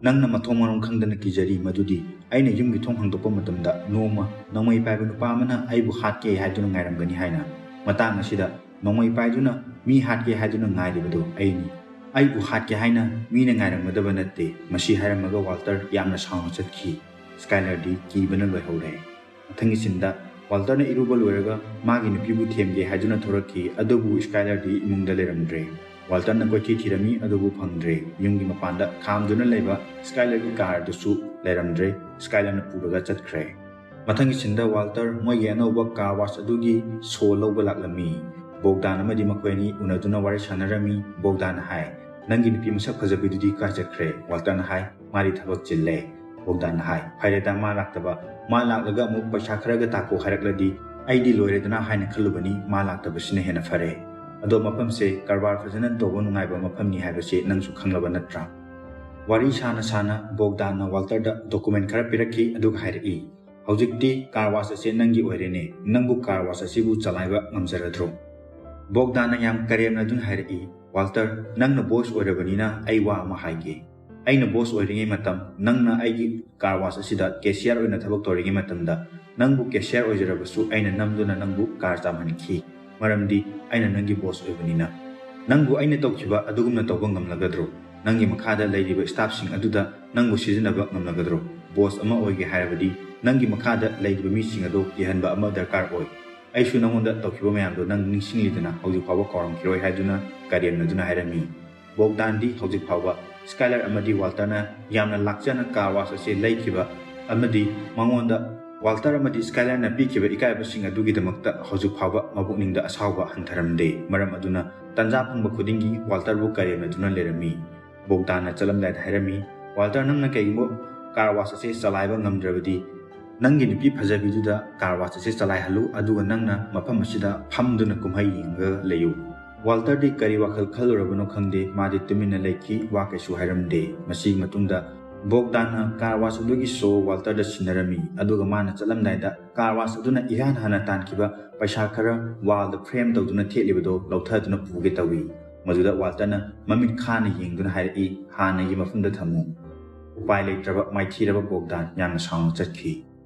ꯅꯪꯅ ꯃꯊꯣꯡ ꯃꯔꯝ ꯈꯪꯗꯅ ꯀꯤꯖꯔꯤ ꯃꯗꯨꯗꯤ ꯑꯩꯅ ꯌꯨꯝꯒꯤ ꯊꯣꯡ ꯍꯥꯡꯗꯣꯛꯄ ꯃꯇꯝꯗ ꯅꯣꯡꯃ ꯅꯣꯡꯃꯩ ꯄꯥꯏꯕ ꯅꯨꯄꯥ ꯑꯃꯅ ꯑꯩꯕꯨ ꯍꯥꯠꯀꯦ ꯍꯥꯏꯗꯨꯅ ꯉꯥꯏꯔꯝꯒꯅꯤ ꯍꯥꯏꯅ꯫ ꯃꯇꯥꯡ ꯑꯁꯤꯗ ꯅꯣꯡꯃꯩ ꯄꯥꯏꯗꯨꯅ ꯃꯤ ꯍꯥꯠꯀꯦ ꯍꯥꯏꯗꯨꯅ ꯉꯥꯏꯔꯤꯕꯗꯣ ꯑꯩꯅꯤ꯫ ꯑꯩꯕꯨ ꯍꯥꯠꯀꯦ ꯍꯥꯏꯅ ꯃꯤꯅ ꯉꯥꯏꯔꯝꯒꯗꯕ ꯅꯠꯇꯦ꯫" ꯃꯁꯤ ꯍꯥꯏꯔꯝꯃꯒ ꯋꯥꯜꯇꯔ ꯌꯥꯝꯅ ꯁꯥꯎꯅ ꯆꯠꯈꯤ꯫ ꯁ꯭ꯀꯥꯏꯂꯔꯗꯤ ꯀꯤꯕꯅ ꯂꯣꯏꯍꯧꯔꯦ꯫ ꯃꯊꯪꯒꯤ ꯁꯤꯟꯗ ꯋꯥꯜꯇꯔꯅ ꯏꯔꯨꯕ ꯂꯣꯏꯔꯒ ꯃꯥꯒꯤ ꯅꯨꯄꯤꯕꯨ ꯊꯦꯝꯒꯦ ꯍꯥꯏꯗꯨꯅ ꯊꯣꯔꯛꯈꯤ, ꯑꯗꯨꯕꯨ ꯁ꯭ꯀꯥꯏꯂꯔꯗꯤ ꯏꯃꯨꯡꯗ ꯂꯩꯔꯝꯗ꯭ꯔꯦ꯫ ꯋꯥꯜꯇꯔꯅ ꯀꯣꯏꯊꯤ ꯊꯤꯔꯝꯃꯤ, ꯑꯗꯨꯕꯨ ꯐꯪꯗ꯭ꯔꯦ꯫ ꯌꯨꯝꯒꯤ ꯃꯄꯥꯟꯗ ꯈꯥꯝꯗꯨꯅ ꯂꯩꯕ ꯁ꯭ꯀꯥꯏꯂꯔꯒꯤ ꯀꯥꯔ ꯑꯗꯨꯁꯨ ꯂꯩꯔꯝꯗ꯭ꯔꯦ꯫ ꯁ꯭ꯀꯥꯏꯂꯔꯅ ꯄꯨꯔꯒ ꯆꯠꯈ꯭ꯔꯦ꯫ ꯃꯊꯪꯒꯤ ꯁꯤꯟꯗ ꯋꯥꯜꯇꯔ ꯃꯣꯏꯒꯤ ꯑꯅꯧꯕ ꯀꯥꯔ ꯋꯥꯁ ꯑꯗꯨꯒꯤ ꯁꯣ ꯂꯧꯕ ꯂꯥꯛꯂꯝꯃꯤ꯫ ꯕꯣꯒꯗꯥꯟ ꯑꯃꯗꯤ ꯃꯈꯣꯏ ꯑꯅꯤ ꯎꯅꯗꯨꯅ ꯋꯥꯔꯤ ꯁꯥꯟꯅꯔꯝꯃꯤ꯫ ꯕꯣꯒꯗꯥꯟꯅ ꯍꯥꯏ, "ꯅꯪꯒꯤ ꯅꯨꯄꯤ ꯃꯁꯛ ꯐꯖꯕꯤꯗꯨꯗꯤ ꯀꯥꯏ ꯆꯠꯈ꯭ꯔꯦ?" ꯋꯥꯜꯇꯔꯅ ꯍꯥꯏ, "ꯃꯥꯗꯤ ꯊꯕꯛ ꯆꯤꯜꯂꯦ꯫" ꯕꯣꯒꯗꯥꯟꯅ ꯍꯥꯏ, "ꯐꯔꯦꯗ, ꯃꯥ ꯂꯥꯛꯇꯕ, ꯃꯥ ꯂꯥꯛꯂꯒ ꯑꯃꯨꯛ ꯄꯩꯁꯥ ꯈꯔꯒ ꯇꯥꯛꯀꯣ ꯍꯥꯏꯔꯛꯂꯗꯤ ꯑꯩꯗꯤ ꯂꯣꯏꯔꯦꯗꯅ ꯍꯥꯏꯅ ꯈꯜꯂꯨꯕꯅꯤ꯫ ꯃꯥ ꯂꯥꯛꯇꯕꯁꯤꯅ ꯍꯦꯟꯅ ꯐꯔꯦ꯫ ꯑꯗꯣ ꯃꯐꯝꯁꯦ ꯀꯔꯕꯥꯔ ꯐꯖꯅ ꯇꯧꯕ ꯅꯨꯡꯉꯥꯏꯕ ꯃꯐꯝꯅꯤ ꯍꯥꯏꯕꯁꯦ ꯅꯪꯁꯨ ꯈꯪꯂꯕ ꯅꯠꯇ꯭ꯔꯥ?" ꯋꯥꯔꯤ ꯁꯥꯅ ꯁꯥꯅ ꯕꯣꯒꯗꯥꯟꯅ ꯋꯥꯜꯇꯔꯗ ꯗꯣꯀꯨꯃꯦꯟ ꯈꯔ ꯄꯤꯔꯛꯈꯤ, ꯑꯗꯨꯒ ꯍꯥꯏꯔꯛꯏ, "ꯍꯧꯖꯤꯛꯇꯤ ꯀꯥꯔ ꯋꯥꯁ ꯑꯁꯦ ꯅꯪꯒꯤ ꯑꯣꯏꯔꯦꯅꯦ꯫ ꯅꯪꯕꯨ ꯀꯥꯔ ꯋꯥꯁ ꯑꯁꯤꯕꯨ ꯆꯂꯥꯏꯕ ꯉꯝꯖꯔꯗ꯭ꯔꯣ?" ꯕꯣꯒꯗꯥꯟꯅ ꯌꯥꯝ ꯀꯔꯦꯝꯅꯗꯨꯅ ꯍꯥꯏꯔꯛꯏ, "ꯋꯥꯜꯇꯔ, ꯅꯪꯅ ꯕꯣꯁ ꯑꯣꯏꯔꯕꯅꯤꯅ ꯑꯩ ꯋꯥ ꯑꯃ ꯍꯥꯏꯒꯦ꯫ ꯑꯩꯅ ꯕꯣꯁ ꯑꯣꯏꯔꯤꯉꯩ ꯃꯇꯝ, ꯅꯪꯅ ꯑꯩꯒꯤ ꯀꯥꯔ ꯋꯥꯁ ꯑꯁꯤꯗ ꯀꯦꯁꯤꯌꯔ ꯑꯣꯏꯅ ꯊꯕꯛ ꯇꯧꯔꯤꯉꯩ ꯃꯇꯝꯗ, ꯅꯪꯕꯨ ꯀꯦꯁꯤꯌꯔ ꯑꯣꯏꯖꯔꯕꯁꯨ ꯑꯩꯅ ꯅꯝꯗꯨꯅ ꯅꯪꯕꯨ ꯀꯥꯔ ꯆꯥꯝꯍꯟꯈꯤ, ꯃꯔꯝꯗꯤ ꯑꯩꯅ ꯅꯪꯒꯤ ꯕꯣꯁ ꯑꯣꯏꯕꯅꯤꯅ꯫ ꯅꯪꯕꯨ ꯑꯩꯅ ꯇꯧꯈꯤꯕ ꯑꯗꯨꯒꯨꯝꯅ ꯇꯧꯕ ꯉꯝꯂꯒꯗ꯭ꯔꯣ? ꯅꯪꯒꯤ ꯃꯈꯥꯗ ꯂꯩꯔꯤꯕ ꯁ꯭ꯇꯥꯐꯁꯤꯡ ꯑꯗꯨꯗ ꯅꯪꯕꯨ ꯁꯤꯖꯤꯟꯅꯕ ꯉꯝꯂꯒꯗ꯭ꯔꯣ? ꯕꯣꯁ ꯑꯃ ꯑꯣꯏꯒꯦ ꯍꯥꯏꯔꯕꯗꯤ ꯅꯪꯒꯤ ꯃꯈꯥꯗ ꯂꯩꯔꯤꯕ ꯃꯤꯁꯤꯡ ꯑꯗꯨ ꯀꯤꯍꯟꯕ ꯑꯃ ꯗꯔꯀꯥꯔ ꯑꯣꯏ꯫ ꯑꯩꯁꯨ ꯅꯉꯣꯟꯗ ꯇꯧꯈꯤꯕ ꯃꯌꯥꯝꯗꯣ ꯅꯪ ꯅꯤꯡꯁꯤꯡꯂꯤꯗꯅ, ꯍꯧꯖꯤꯛ ꯐꯥꯎꯕ ꯀꯥꯎꯔꯝꯈꯤꯔꯣꯏ" ꯍꯥꯏꯗꯨꯅ ꯀꯔꯦꯝꯅꯗꯨꯅ ꯍꯥꯏꯔꯝꯃꯤ꯫ ꯕꯣꯒꯗꯥꯟꯗꯤ ꯍꯧꯖꯤꯛ ꯐꯥꯎꯕ ꯁ꯭ꯀꯥꯏꯂꯔ ꯑꯃꯗꯤ ꯋꯥꯜꯇꯔꯅ ꯌꯥꯝꯅ ꯂꯥꯛꯆꯅ ꯀꯥꯔ ꯋꯥꯁ ꯑꯁꯤ ꯂꯩꯈꯤꯕ ꯑꯃꯗꯤ ꯃꯉꯣꯟꯗ ꯋꯥꯜꯇꯔ ꯑꯃꯗꯤ ꯁ꯭ꯀꯥꯏꯂꯔꯅ ꯄꯤꯈꯤꯕ ꯏꯀꯥꯏꯕꯁꯤꯡ ꯑꯗꯨꯒꯤꯗꯃꯛꯇ ꯍꯧꯖꯤꯛ ꯐꯥꯎꯕ ꯃꯄꯨꯛꯅꯤꯡꯗ ꯑꯁꯥꯎꯕ ꯍꯟꯊꯔꯝꯗꯦ꯫ ꯃꯔꯝ ꯑꯗꯨꯅ ꯇꯟꯖꯥ ꯐꯪꯕ ꯈꯨꯗꯤꯡꯒꯤ ꯋꯥꯜꯇꯔꯕꯨ ꯀꯔꯦꯝꯅꯗꯨꯅ ꯂꯩꯔꯝꯃꯤ꯫ ꯕꯣꯒꯗꯥꯟꯅ ꯆꯠꯂꯝꯗꯥꯏꯗ ꯍꯥꯏꯔꯝꯃꯤ, "ꯋꯥꯜꯇꯔ, ꯅꯪꯅ ꯀꯩꯒꯨꯝꯕ ꯀꯥꯔ ꯋꯥꯁ ꯑꯁꯤ ꯆꯂꯥꯏꯕ ꯉꯝꯗ꯭ꯔꯕꯗꯤ ꯅꯪꯒꯤ ꯅꯨꯄꯤ ꯐꯖꯕꯤꯗꯨꯗ ꯀꯥꯔ ꯋꯥꯁ ꯑꯁꯤ ꯆꯂꯥꯏꯍꯜꯂꯨ, ꯑꯗꯨꯒ ꯅꯪꯅ ꯃꯐꯝ ꯑꯁꯤꯗ ꯐꯝꯗꯨꯅ ꯀꯨꯝꯍꯩ ꯌꯦꯡꯉꯒ ꯂꯩꯌꯨ꯫" ꯋꯥꯜꯇꯔꯗꯤ ꯀꯔꯤ ꯋꯥꯈꯜ ꯈꯜꯂꯨꯔꯕꯅꯣ ꯈꯪꯗꯦ, ꯃꯥꯗꯤ ꯇꯨꯃꯤꯟꯅ ꯂꯩꯈꯤ, ꯋꯥ ꯀꯩꯁꯨ ꯍꯥꯏꯔꯝꯗꯦ꯫ ꯃꯁꯤꯒꯤ ꯃꯇꯨꯡꯗ ꯕꯣꯒꯗꯥꯟꯅ ꯀꯥꯔ ꯋꯥꯁ ꯑꯗꯨꯒꯤ ꯁꯣ ꯋꯥꯜꯇꯔꯗ ꯁꯤꯟꯅꯔꯝꯃꯤ, ꯑꯗꯨꯒ ꯃꯥꯅ ꯆꯠꯂꯝꯗꯥꯏꯗ ꯀꯥꯔ ꯋꯥꯁ ꯑꯗꯨꯅ ꯏꯍꯥꯟ ꯍꯥꯟꯅ ꯇꯥꯟꯈꯤꯕ ꯄꯩꯁꯥ ꯈꯔ ꯋꯥꯜꯗ ꯐ꯭ꯔꯦꯝ ꯇꯧꯗꯨꯅ ꯊꯦꯠꯂꯤꯕꯗꯣ ꯂꯧꯊꯗꯨꯅ ꯄꯨꯒꯦ ꯇꯧꯏ꯫ ꯃꯗꯨꯗ ꯋꯥꯜꯇꯔꯅ ꯃꯃꯤꯠ ꯈꯥꯅ ꯌꯦꯡꯗꯨꯅ ꯍꯥꯏꯔꯛꯏ, "ꯍꯥꯟꯅꯒꯤ ꯃꯐꯝꯗ ꯊꯝꯃꯨ"꯫ ꯎꯄꯥꯏ ꯂꯩꯇ꯭ꯔꯕ ꯃꯥꯏꯊꯤꯔꯕ ꯕꯣꯒꯗꯥꯟ ꯌꯥꯝꯅ ꯁꯥꯎꯅ ꯆꯠꯈꯤ꯫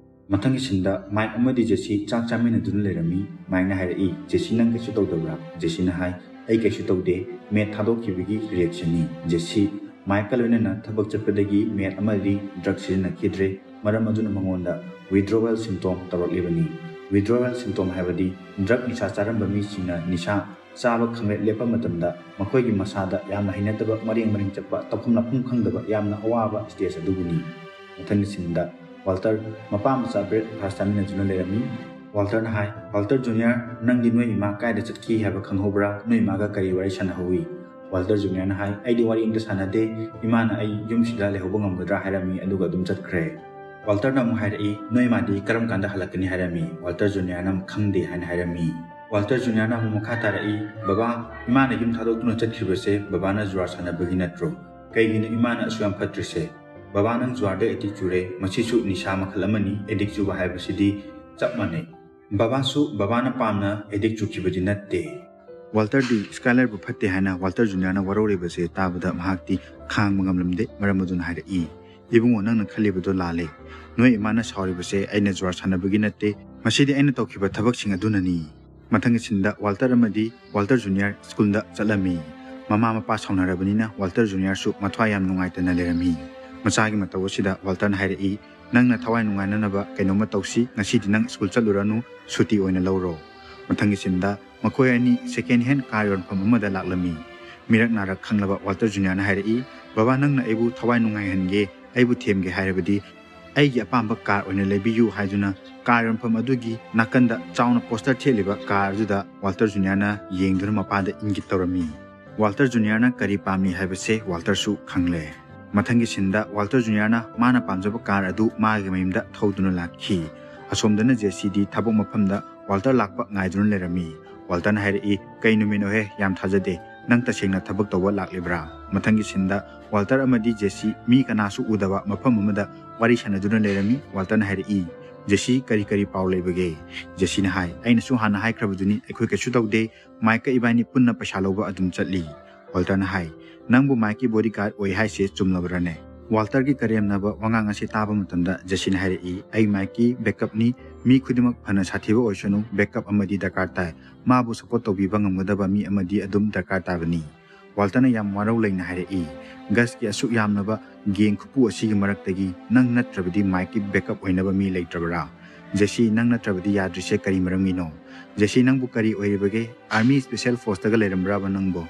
ꯃꯊꯪꯒꯤ ꯁꯤꯟꯗ ꯃꯥꯏꯛ ꯑꯃꯗꯤ ꯖꯦꯁꯤ ꯆꯥꯛ ꯆꯥꯃꯤꯟꯅꯗꯨꯅ ꯂꯩꯔꯝꯃꯤ꯫ ꯃꯥꯏꯛꯅ ꯍꯥꯏꯔꯛꯏ, "ꯖꯦꯁꯤ, ꯅꯪ ꯀꯩꯁꯨ ꯇꯧꯗꯕ꯭ꯔꯥ?" ꯖꯦꯁꯤꯅ ꯍꯥꯏ, "ꯑꯩ ꯀꯩꯁꯨ ꯇꯧꯗꯦ, ꯃꯦꯠ ꯊꯥꯗꯣꯛꯈꯤꯕꯒꯤ ꯔꯤꯌꯦꯛꯁꯟꯅꯤ"꯫ ꯖꯦꯁꯤ ꯃꯥꯏꯛꯀ ꯂꯣꯏꯅꯅ ꯊꯕꯛ ꯆꯠꯄꯗꯒꯤ ꯃꯦꯠ ꯑꯃꯗꯤ ꯗ꯭ꯔꯒ ꯁꯤꯖꯤꯟꯅꯈꯤꯗ꯭ꯔꯦ, ꯃꯔꯝ ꯑꯗꯨꯅ ꯃꯉꯣꯟꯗ ꯋꯤꯗ꯭ꯔꯣꯋꯦꯜ ꯁꯤꯝꯇꯣꯝ ꯇꯧꯔꯛꯂꯤꯕꯅꯤ꯫ ꯋꯤꯗ꯭ꯔꯣꯋꯦꯜ ꯁꯤꯝꯇꯣꯝ ꯍꯥꯏꯕꯗꯤ ꯗ꯭ꯔꯒ ꯅꯤꯁꯥ ꯆꯥꯔꯝꯕ ꯃꯤꯁꯤꯡꯅ ꯅꯤꯁꯥ ꯆꯥꯕ ꯈꯪꯂꯦꯞ ꯂꯦꯞꯄ ꯃꯇꯝꯗ ꯃꯈꯣꯏꯒꯤ ꯃꯁꯥꯗ ꯌꯥꯝꯅ ꯍꯩꯅꯗꯕ, ꯃꯔꯦꯡ ꯃꯔꯦꯡ ꯆꯠꯄ, ꯇꯧꯐꯝ ꯂꯥꯛꯐꯝ ꯈꯪꯗꯕ, ꯌꯥꯝꯅ ꯑꯋꯥꯕ ꯁ꯭ꯇꯦꯖ ꯑꯗꯨꯕꯨꯅꯤ꯫ ꯃꯊꯪꯒꯤ ꯁꯤꯟꯗ ꯋꯥꯜꯇꯔ ꯃꯄꯥ ꯃꯆꯥ ꯕ꯭ꯔꯦꯛꯐꯥꯁ ꯆꯥꯃꯤꯟꯅꯗꯨꯅ ꯂꯩꯔꯝꯃꯤ꯫ ꯋꯥꯜꯇꯔꯅ ꯍꯥꯏ, "ꯋꯥꯜꯇꯔ ꯖꯨꯅꯤꯌꯔ, ꯅꯪꯗꯤ ꯅꯣꯏ ꯏꯃꯥ ꯀꯥꯏꯗ ꯆꯠꯈꯤ ꯍꯥꯏꯕ ꯈꯪꯍꯧꯕ꯭ꯔꯥ? ꯅꯣꯏ ꯏꯃꯥꯒ ꯀꯔꯤ ꯋꯥꯔꯤ ꯁꯥꯟꯅꯍꯧꯋꯤ?" ꯋꯥꯜꯇꯔ ꯖꯨꯅꯤꯌꯔꯅ ꯍꯥꯏ, "ꯑꯩꯗꯤ ꯋꯥꯔꯤ ꯑꯝꯇ ꯁꯥꯟꯅꯗꯦ꯫ ꯏꯃꯥꯅ ꯑꯩ ꯌꯨꯝꯁꯤꯗ ꯂꯩꯍꯧꯕ ꯉꯝꯒꯗ꯭ꯔꯥ ꯍꯥꯏꯔꯝꯃꯤ, ꯑꯗꯨꯒ ꯑꯗꯨꯝ ꯆꯠꯈ꯭ꯔꯦ"꯫ ꯋꯥꯜꯇꯔꯅ ꯑꯃꯨꯛ ꯍꯥꯏꯔꯛꯏ, "ꯅꯣꯏ ꯏꯃꯥꯗꯤ ꯀꯔꯝ ꯀꯥꯟꯗ ꯍꯜꯂꯛꯀꯅꯤ?" ꯍꯥꯏꯔꯝꯃꯤ꯫ ꯋꯥꯜꯇꯔ ꯖꯨꯅꯤꯌꯔꯅ ꯑꯃꯨꯛ, "ꯈꯪꯗꯦ" ꯍꯥꯏꯅ ꯍꯥꯏꯔꯝꯃꯤ꯫ ꯋꯥꯜꯇꯔ ꯖꯨꯅꯤꯌꯔꯅ ꯑꯃꯨꯛ ꯃꯈꯥ ꯇꯥꯔꯛꯏ, "ꯕꯕꯥ, ꯏꯃꯥꯅ ꯌꯨꯝ ꯊꯥꯗꯣꯛꯇꯨꯅ ꯆꯠꯈꯤꯕꯁꯦ ꯕꯕꯥꯅ ꯖꯨꯋꯥꯔ ꯁꯥꯟꯅꯕꯒꯤ ꯅꯠꯇ꯭ꯔꯣ? ꯀꯩꯒꯤꯅꯣ ꯏꯃꯥꯅ ꯑꯁꯨꯛ ꯌꯥꯝ ꯐꯠꯇ꯭ꯔꯤꯁꯦ? ꯕꯕꯥ, ꯅꯪ ꯖꯨꯋꯥꯔꯗ ꯑꯦꯗꯤꯛ ꯆꯨꯔꯦ꯫ ꯃꯁꯤꯁꯨ ꯅꯤꯁꯥ ꯃꯈꯜ ꯑꯃꯅꯤ꯫ ꯑꯦꯗꯤꯛ ꯆꯨꯕ ꯍꯥꯏꯕꯁꯤꯗꯤ ꯆꯞ ꯃꯥꯟꯅꯩ꯫ ꯕꯕꯥꯁꯨ ꯕꯕꯥꯅ ꯄꯥꯝꯅ ꯑꯦꯗꯤꯛ ꯆꯨꯈꯤꯕꯗꯤ ꯅꯠꯇꯦ"꯫ ꯋꯥꯜꯇꯔꯗꯤ ꯁ꯭ꯀꯥꯏꯂꯔꯕꯨ ꯐꯠꯇꯦ ꯍꯥꯏꯅ ꯋꯥꯜꯇꯔ ꯖꯨꯅꯤꯌꯔꯅ ꯋꯥꯔꯧꯔꯤꯕꯁꯦ ꯇꯥꯕꯗ ꯃꯍꯥꯛꯇꯤ ꯈꯥꯡꯕ ꯉꯝꯂꯝꯗꯦ꯫ ꯃꯔꯝ ꯑꯗꯨꯅ ꯍꯥꯏꯔꯛꯏ, "ꯏꯕꯨꯡꯉꯣ, ꯅꯪꯅ ꯈꯜꯂꯤꯕꯗꯣ ꯂꯥꯜꯂꯦ꯫ ꯅꯣꯏ ꯏꯃꯥꯅ ꯁꯥꯎꯔꯤꯕꯁꯦ ꯑꯩꯅ ꯖꯨꯋꯥꯔ ꯁꯥꯟꯅꯕꯒꯤ ꯅꯠꯇꯦ꯫ ꯃꯁꯤꯗꯤ ꯑꯩꯅ ꯇꯧꯈꯤꯕ ꯊꯕꯛꯁꯤꯡ ꯑꯗꯨꯅꯅꯤ"꯫ ꯃꯊꯪꯒꯤ ꯁꯤꯟꯗ ꯋꯥꯜꯇꯔ ꯑꯃꯗꯤ ꯋꯥꯜꯇꯔ ꯖꯨꯅꯤꯌꯔ ꯁ꯭ꯀꯨꯜꯗ ꯆꯠꯂꯝꯃꯤ꯫ ꯃꯃꯥ ꯃꯄꯥ ꯁꯥꯎꯅꯔꯕꯅꯤꯅ ꯋꯥꯜꯇꯔ ꯖꯨꯅꯤꯌꯔꯁꯨ ꯃꯊ꯭ꯋꯥꯏ ꯌꯥꯝ ꯅꯨꯡꯉꯥꯏꯇꯅ ꯂꯩꯔꯝꯃꯤ꯫ ꯃꯆꯥꯒꯤ ꯃꯇꯧ ꯑꯁꯤꯗ ꯋꯥꯜꯇꯔꯅ ꯍꯥꯏꯔꯛꯏ, "ꯅꯪꯅ ꯊꯋꯥꯏ ꯅꯨꯡꯉꯥꯏꯅꯅꯕ ꯀꯩꯅꯣꯝꯃ ꯇꯧꯁꯤ꯫ ꯉꯁꯤꯗꯤ ꯅꯪ ꯁ꯭ꯀꯨꯜ ꯆꯠꯂꯨꯔꯅꯨ, ꯁꯨꯇꯤ ꯑꯣꯏꯅ ꯂꯧꯔꯣ"꯫ ꯃꯊꯪꯒꯤ ꯁꯤꯟꯗ ꯃꯈꯣꯏ ꯑꯅꯤ ꯁꯦꯀꯦꯟ ꯍꯦꯟ ꯀꯥꯔ ꯌꯣꯟꯐꯝ ꯑꯃꯗ ꯂꯥꯛꯂꯝꯃꯤ꯫ ꯃꯤꯔꯛ ꯅꯥꯔꯛ ꯈꯪꯂꯕ ꯋꯥꯜꯇꯔ ꯖꯨꯅꯤꯌꯔꯅ ꯍꯥꯏꯔꯛꯏ, "ꯕꯕꯥ, ꯅꯪꯅ ꯑꯩꯕꯨ ꯊꯋꯥꯏ ꯅꯨꯡꯉꯥꯏꯍꯟꯒꯦ, ꯑꯩꯕꯨ ꯊꯦꯝꯒꯦ ꯍꯥꯏꯔꯕꯗꯤ ꯑꯩꯒꯤ ꯑꯄꯥꯝꯕ ꯀꯥꯔ ꯑꯣꯏꯅ ꯂꯩꯕꯤꯌꯨ" ꯍꯥꯏꯗꯨꯅ ꯀꯥꯔ ꯌꯣꯟꯐꯝ ꯑꯗꯨꯒꯤ ꯅꯥꯀꯟꯗ ꯆꯥꯎꯅ ꯄꯣꯁꯇꯔ ꯊꯦꯠꯂꯤꯕ ꯀꯥꯔ ꯑꯗꯨꯗ ꯋꯥꯜꯇꯔ ꯖꯨꯅꯤꯌꯔꯅ ꯌꯦꯡꯗꯨꯅ ꯃꯄꯥꯗ ꯏꯪꯒꯤꯠ ꯇꯧꯔꯝꯃꯤ꯫ ꯋꯥꯜꯇꯔ ꯖꯨꯅꯤꯌꯔꯅ ꯀꯔꯤ ꯄꯥꯝꯃꯤ ꯍꯥꯏꯕꯁꯦ ꯋꯥꯜꯇꯔꯁꯨ ꯈꯪꯂꯦ꯫ ꯃꯊꯪꯒꯤ ꯁꯤꯟꯗ ꯋꯥꯜꯇꯔ ꯖꯨꯅꯤꯌꯔꯅ ꯃꯥꯅ ꯄꯥꯝꯖꯕ ꯀꯥꯔ ꯑꯗꯨ ꯃꯥꯒꯤ ꯃꯌꯨꯝꯗ ꯊꯧꯗꯨꯅ ꯂꯥꯛꯈꯤ꯫ ꯑꯁꯣꯝꯗꯅ ꯖꯦꯁꯤꯗꯤ ꯊꯕꯛ ꯃꯐꯝꯗ ꯋꯥꯜꯇꯔ ꯂꯥꯛꯄ ꯉꯥꯏꯗꯨꯅ ꯂꯩꯔꯝꯃꯤ꯫ ꯋꯥꯜꯇꯔꯅ ꯍꯥꯏꯔꯛꯏ, "ꯀꯩ ꯅꯨꯃꯤꯠꯅꯣꯍꯦ? ꯌꯥꯝ ꯊꯥꯖꯗꯦ꯫ ꯅꯪ ꯇꯁꯦꯡꯅ ꯊꯕꯛ ꯇꯧꯕ ꯂꯥꯛꯂꯤꯕ꯭ꯔꯥ? ꯃꯊꯪꯒꯤ ꯁꯤꯟꯗ ꯋꯥꯜꯇꯔ ꯑꯃꯗꯤ ꯖꯦꯁꯤ ꯃꯤ ꯀꯅꯥꯁꯨ ꯎꯗꯕ ꯃꯐꯝ ꯑꯃꯗ ꯋꯥꯔꯤ ꯁꯥꯟꯅꯗꯨꯅ ꯂꯩꯔꯝꯃꯤ꯫ ꯋꯥꯜꯇꯔꯅ ꯍꯥꯏꯔꯛꯏ, "ꯖꯦꯁꯤ, ꯀꯔꯤ ꯀꯔꯤ ꯄꯥꯎ ꯂꯩꯕꯒꯦ?" ꯖꯦꯁꯤꯅ ꯍꯥꯏ, "ꯑꯩꯅꯁꯨ ꯍꯥꯟꯅ ꯍꯥꯏꯈ꯭ꯔꯕꯗꯨꯅꯤ, ꯑꯩꯈꯣꯏ ꯀꯩꯁꯨ ꯇꯧꯗꯦ꯫ ꯃꯥꯏꯛꯀ ꯏꯕꯥꯅꯤ ꯄꯨꯟꯅ ꯄꯩꯁꯥ ꯂꯧꯕ ꯑꯗꯨꯝ ꯆꯠꯂꯤ꯫" ꯋꯥꯜꯇꯔꯅ ꯍꯥꯏ, "ꯅꯪꯕꯨ ꯃꯥꯏꯛꯀꯤ ꯕꯣꯗꯤꯒꯥꯔꯗ ꯑꯣꯏ ꯍꯥꯏꯁꯦ ꯆꯨꯝꯂꯕ꯭ꯔꯥꯅꯦ?" ꯋꯥꯜꯇꯔꯒꯤ ꯀꯔꯦꯝꯅꯕ ꯋꯥꯉꯥꯡ ꯑꯁꯤ ꯇꯥꯕ ꯃꯇꯝꯗ ꯖꯦꯁꯤꯅ ꯍꯥꯏꯔꯛꯏ, "ꯑꯩ ꯃꯥꯏꯛꯀꯤ ꯕꯦꯛꯀꯞꯅꯤ꯫ ꯃꯤ ꯈꯨꯗꯤꯡꯃꯛ ꯐꯅ ꯁꯥꯊꯤꯕ ꯑꯣꯏꯁꯅꯨ, ꯕꯦꯛꯀꯞ ꯑꯃꯗꯤ ꯗꯔꯀꯥꯔ ꯇꯥꯏ꯫ ꯃꯥꯕꯨ ꯁꯄꯣꯔꯠ ꯇꯧꯕꯤꯕ ꯉꯝꯒꯗꯕ ꯃꯤ ꯑꯃꯗꯤ ꯑꯗꯨꯝ ꯗꯔꯀꯥꯔ ꯇꯥꯕꯅꯤ꯫" ꯋꯥꯜꯇꯔꯅ ꯌꯥꯝ ꯋꯥꯔꯧ ꯂꯩꯅ ꯍꯥꯏꯔꯛꯏ, "ꯒꯁꯀꯤ ꯑꯁꯨꯛ ꯌꯥꯝꯂꯕ ꯒꯦꯡ ꯈꯨꯄꯨ ꯑꯁꯤꯒꯤ ꯃꯔꯛꯇꯒꯤ ꯅꯪ ꯅꯠꯇ꯭ꯔꯕꯗꯤ ꯃꯥꯏꯛꯀꯤ ꯕꯦꯛꯀꯞ ꯑꯣꯏꯅꯕ ꯃꯤ ꯂꯩꯇ꯭ꯔꯕꯔꯥ? ꯖꯦꯁꯤ, ꯅꯪ ꯅꯠꯇ꯭ꯔꯕꯗꯤ ꯌꯥꯗ꯭ꯔꯤꯁꯦ ꯀꯔꯤ ꯃꯔꯝꯒꯤꯅꯣ? ꯖꯦꯁꯤ, ꯅꯪꯕꯨ ꯀꯔꯤ ꯑꯣꯏꯔꯤꯕꯒꯦ? ꯑꯥꯔꯃꯤ ꯁ꯭ꯄꯦꯁꯦꯜ ꯐꯣꯔꯁꯇꯒ ꯂꯩꯔꯝꯕ꯭ꯔꯥꯕ ꯅꯪꯕꯣ?"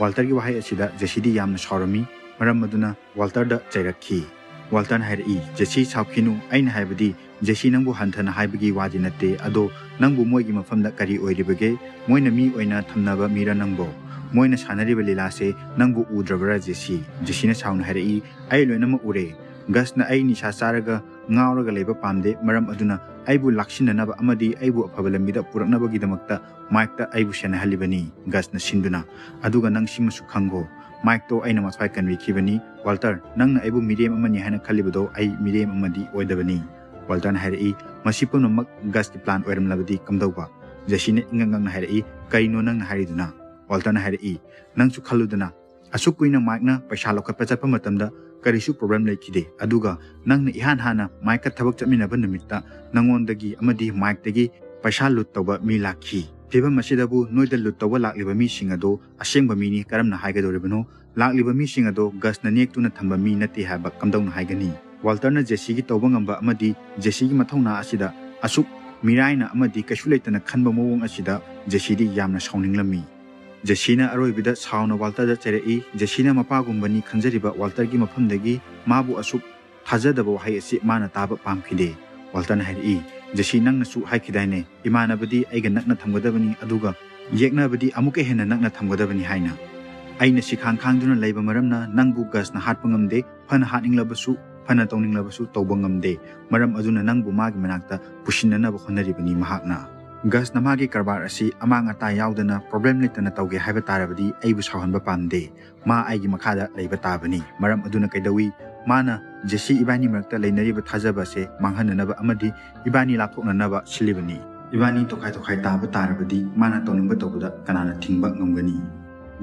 ꯋꯥꯜꯇꯔꯒꯤ ꯋꯥꯍꯩ ꯑꯁꯤꯗ ꯖꯦꯁꯤꯗꯤ ꯌꯥꯝꯅ ꯁꯥꯎꯔꯝꯃꯤ꯫ ꯃꯔꯝ ꯑꯗꯨꯅ ꯋꯥꯜꯇꯔꯗ ꯆꯩꯔꯛꯈꯤ꯫ ꯋꯥꯜꯇꯔꯅ ꯍꯥꯏꯔꯛꯏ, "ꯖꯦꯁꯤ, ꯁꯥꯎꯈꯤꯅꯨ꯫ ꯑꯩꯅ ꯍꯥꯏꯕꯗꯤ, ꯖꯦꯁꯤ, ꯅꯪꯕꯨ ꯍꯟꯊꯅ ꯍꯥꯏꯕꯒꯤ ꯋꯥꯗꯤ ꯅꯠꯇꯦ꯫ ꯑꯗꯣ ꯅꯪꯕꯨ ꯃꯣꯏꯒꯤ ꯃꯐꯝꯗ ꯀꯔꯤ ꯑꯣꯏꯔꯤꯕꯒꯦ? ꯃꯣꯏꯅ ꯃꯤ ꯑꯣꯏꯅ ꯊꯝꯅꯕ ꯃꯤꯔ ꯅꯪꯕꯣ? ꯃꯣꯏꯅ ꯁꯥꯟꯅꯔꯤꯕ ꯂꯤꯂꯥꯁꯦ ꯅꯪꯕꯨ ꯎꯗ꯭ꯔꯕꯔꯥ, ꯖꯦꯁꯤ?" ꯖꯦꯁꯤꯅ ꯁꯥꯎꯅ ꯍꯥꯏꯔꯛꯏ, "ꯑꯩ ꯂꯣꯏꯅꯃꯛ ꯎꯔꯦ꯫ ꯒꯁꯅ ꯑꯩ ꯅꯤꯁꯥ ꯆꯥꯔꯒ ꯉꯥꯎꯔꯒ ꯂꯩꯕ ꯄꯥꯝꯗꯦ꯫ ꯃꯔꯝ ꯑꯗꯨꯅ ꯑꯩꯕꯨ ꯂꯥꯛꯁꯤꯟꯅꯅꯕ ꯑꯃꯗꯤ ꯑꯩꯕꯨ ꯑꯐꯕ ꯂꯝꯕꯤꯗ ꯄꯨꯔꯛꯅꯕꯒꯤꯗꯃꯛꯇ ꯃꯥꯏꯛꯇ ꯑꯩꯕꯨ ꯁꯦꯟꯅꯍꯜꯂꯤꯕꯅꯤ, ꯒꯁꯅ ꯁꯤꯟꯗꯨꯅ꯫ ꯑꯗꯨꯒ ꯅꯪ ꯁꯤꯃꯁꯨ ꯈꯪꯒꯣ, ꯃꯥꯏꯛꯇꯣ ꯑꯩꯅ ꯃꯊ꯭ꯋꯥꯏ ꯀꯟꯕꯤꯈꯤꯕꯅꯤ꯫ ꯋꯥꯜꯇꯔ, ꯅꯪꯅ ꯑꯩꯕꯨ ꯃꯤꯔꯦꯝ ꯑꯃꯅꯤ ꯍꯥꯏꯅ ꯈꯜꯂꯤꯕꯗꯣ ꯑꯩ ꯃꯤꯔꯦꯝ ꯑꯃꯗꯤ ꯑꯣꯏꯗꯕꯅꯤ꯫" ꯋꯥꯜꯇꯔꯅ ꯍꯥꯏꯔꯛꯏ, "ꯃꯁꯤ ꯄꯨꯝꯅꯃꯛ ꯒꯁꯀꯤ ꯄ꯭ꯂꯥꯟ ꯑꯣꯏꯔꯝꯂꯕꯗꯤ ꯀꯝꯗꯧꯕ?" ꯖꯦꯁꯤꯅ ꯏꯪꯉꯪ ꯉꯪꯅ ꯍꯥꯏꯔꯛꯏ, "ꯀꯔꯤꯅꯣ ꯅꯪꯅ ꯍꯥꯏꯔꯤꯗꯨꯅ?" ꯋꯥꯜꯇꯔꯅ ꯍꯥꯏꯔꯛꯏ, "ꯅꯪꯁꯨ ꯈꯜꯂꯨꯗꯅ, ꯑꯁꯨꯛ ꯀꯨꯏꯅ ꯃꯥꯏꯛꯅ ꯄꯩꯁꯥ ꯂꯧꯈꯠꯄ ꯆꯠꯄ ꯃꯇꯝꯗ ꯀꯔꯤꯁꯨ ꯄ꯭ꯔꯣꯕ꯭ꯂꯦꯝ ꯂꯩꯈꯤꯗꯦ꯫ ꯑꯗꯨꯒ ꯅꯪꯅ ꯏꯍꯥꯟ ꯍꯥꯟꯅ ꯃꯥꯏꯛꯀ ꯊꯕꯛ ꯆꯠꯃꯤꯟꯅꯕ ꯅꯨꯃꯤꯠꯇ ꯅꯪꯉꯣꯟꯗꯒꯤ ꯑꯃꯗꯤ ꯃꯥꯏꯛꯇꯒꯤ ꯄꯩꯁꯥ ꯂꯨꯠ ꯇꯧꯕ ꯃꯤ ꯂꯥꯛꯈꯤ꯫ ꯐꯤꯕꯝ ꯑꯁꯤꯗꯕꯨ ꯅꯣꯏꯗ ꯂꯨꯠ ꯇꯧꯕ ꯂꯥꯛꯂꯤꯕ ꯃꯤꯁꯤꯡ ꯑꯗꯣ ꯑꯁꯦꯡꯕ ꯃꯤꯅꯤ ꯀꯔꯝꯅ ꯍꯥꯏꯒꯗꯧꯔꯤꯕꯅꯣ? ꯂꯥꯛꯂꯤꯕ ꯃꯤꯁꯤꯡ ꯑꯗꯣ ꯒꯁꯅ ꯅꯦꯛꯇꯨꯅ ꯊꯝꯕ ꯃꯤ ꯅꯠꯇꯦ ꯍꯥꯏꯕ ꯀꯝꯗꯧꯅ ꯍꯥꯏꯒꯅꯤ?" ꯋꯥꯜꯇꯔꯅ ꯖꯦꯁꯤꯒꯤ ꯇꯧꯕ ꯉꯝꯕ ꯑꯃꯗꯤ ꯖꯦꯁꯤꯒꯤ ꯃꯊꯧꯅꯥ ꯑꯁꯤꯗ ꯑꯁꯨꯛ ꯃꯤꯔꯥꯏꯅ ꯑꯃꯗꯤ ꯀꯩꯁꯨ ꯂꯩꯇꯅ ꯈꯟꯕ ꯃꯑꯣꯡ ꯑꯁꯤꯗ ꯖꯦꯁꯤꯗꯤ ꯌꯥꯝꯅ ꯁꯥꯎꯅꯤꯡꯂꯝꯃꯤ꯫ ꯖꯦꯁꯤꯅ ꯑꯔꯣꯏꯕꯗ ꯁꯥꯎꯅ ꯋꯥꯜꯇꯔꯗ ꯆꯩꯔꯛꯏ꯫ ꯖꯦꯁꯤꯅ ꯃꯄꯥꯒꯨꯝꯕꯅꯤ ꯈꯟꯖꯔꯤꯕ ꯋꯥꯜꯇꯔꯒꯤ ꯃꯐꯝꯗꯒꯤ ꯃꯥꯕꯨ ꯑꯁꯨꯛ ꯊꯥꯖꯗꯕ ꯋꯥꯍꯩ ꯑꯁꯤ ꯃꯥꯅ ꯇꯥꯕ ꯄꯥꯝꯈꯤꯗꯦ꯫ ꯋꯥꯜꯇꯔꯅ ꯍꯥꯏꯔꯛꯏ, "ꯖꯦꯁꯤ, ꯅꯪꯅꯁꯨ ꯍꯥꯏꯈꯤꯗꯥꯏꯅꯦ, ꯏꯃꯥꯟꯅꯕꯗꯤ ꯑꯩꯒ ꯅꯛꯅ ꯊꯝꯒꯗꯕꯅꯤ, ꯑꯗꯨꯒ ꯌꯦꯛꯅꯕꯗꯤ ꯑꯃꯨꯛꯀ ꯍꯦꯟꯅ ꯅꯛꯅ ꯊꯝꯒꯗꯕꯅꯤ ꯍꯥꯏꯅ? ꯑꯩꯅ ꯁꯤꯈꯥꯡ ꯈꯥꯡꯗꯨꯅ ꯂꯩꯕ ꯃꯔꯝꯅ ꯅꯪꯕꯨ ꯒꯁꯅ ꯍꯥꯠꯄ ꯉꯝꯗꯦ꯫ ꯐꯅ ꯍꯥꯠꯅꯤꯡꯂꯕꯁꯨ, ꯐꯅ ꯇꯧꯅꯤꯡꯂꯕꯁꯨ ꯇꯧꯕ ꯉꯝꯗꯦ꯫ ꯃꯔꯝ ꯑꯗꯨꯅ ꯅꯪꯕꯨ ꯃꯥꯒꯤ ꯃꯅꯥꯛꯇ ꯄꯨꯁꯤꯟꯅꯅꯕ ꯍꯣꯠꯅꯔꯤꯕꯅꯤ ꯃꯍꯥꯛꯅ꯫" ꯒꯁꯅ ꯃꯥꯒꯤ ꯀꯔꯕꯥꯔ ꯑꯁꯤ ꯑꯃꯥꯡ ꯑꯇꯥ ꯌꯥꯎꯗꯅ problem ꯂꯩꯇꯅ ꯇꯧꯒꯦ ꯍꯥꯏꯕ ꯇꯥꯔꯕꯗꯤ ꯑꯩꯕꯨ ꯁꯥꯎꯍꯟꯕ ꯄꯥꯝꯗꯦ꯫ ꯃꯥ ꯑꯩꯒꯤ ꯃꯈꯥꯗ ꯂꯩꯕ ꯇꯥꯕꯅꯤ꯫ ꯃꯔꯝ ꯑꯗꯨꯅ ꯀꯩꯗꯧꯏ? ꯃꯥꯅ ꯖꯦꯁꯤ ꯏꯕꯥꯅꯤ ꯃꯔꯛꯇ ꯂꯩꯅꯔꯤꯕ ꯊꯥꯖꯕ ꯑꯁꯦ ꯃꯥꯡꯍꯟꯅꯅꯕ ꯑꯃꯗꯤ ꯏꯕꯥꯅꯤ ꯂꯥꯞꯊꯣꯛꯅꯅꯕ ꯁꯤꯜꯂꯤꯕꯅꯤ꯫ ꯏꯕꯥꯅꯤ ꯇꯣꯈꯥꯏ ꯇꯣꯈꯥꯏ ꯇꯥꯕ ꯇꯥꯔꯕꯗꯤ ꯃꯥꯅ ꯇꯧꯅꯤꯡꯕ ꯇꯧꯕꯗ ꯀꯅꯥꯅ ꯊꯤꯡꯕ ꯉꯝꯒꯅꯤ?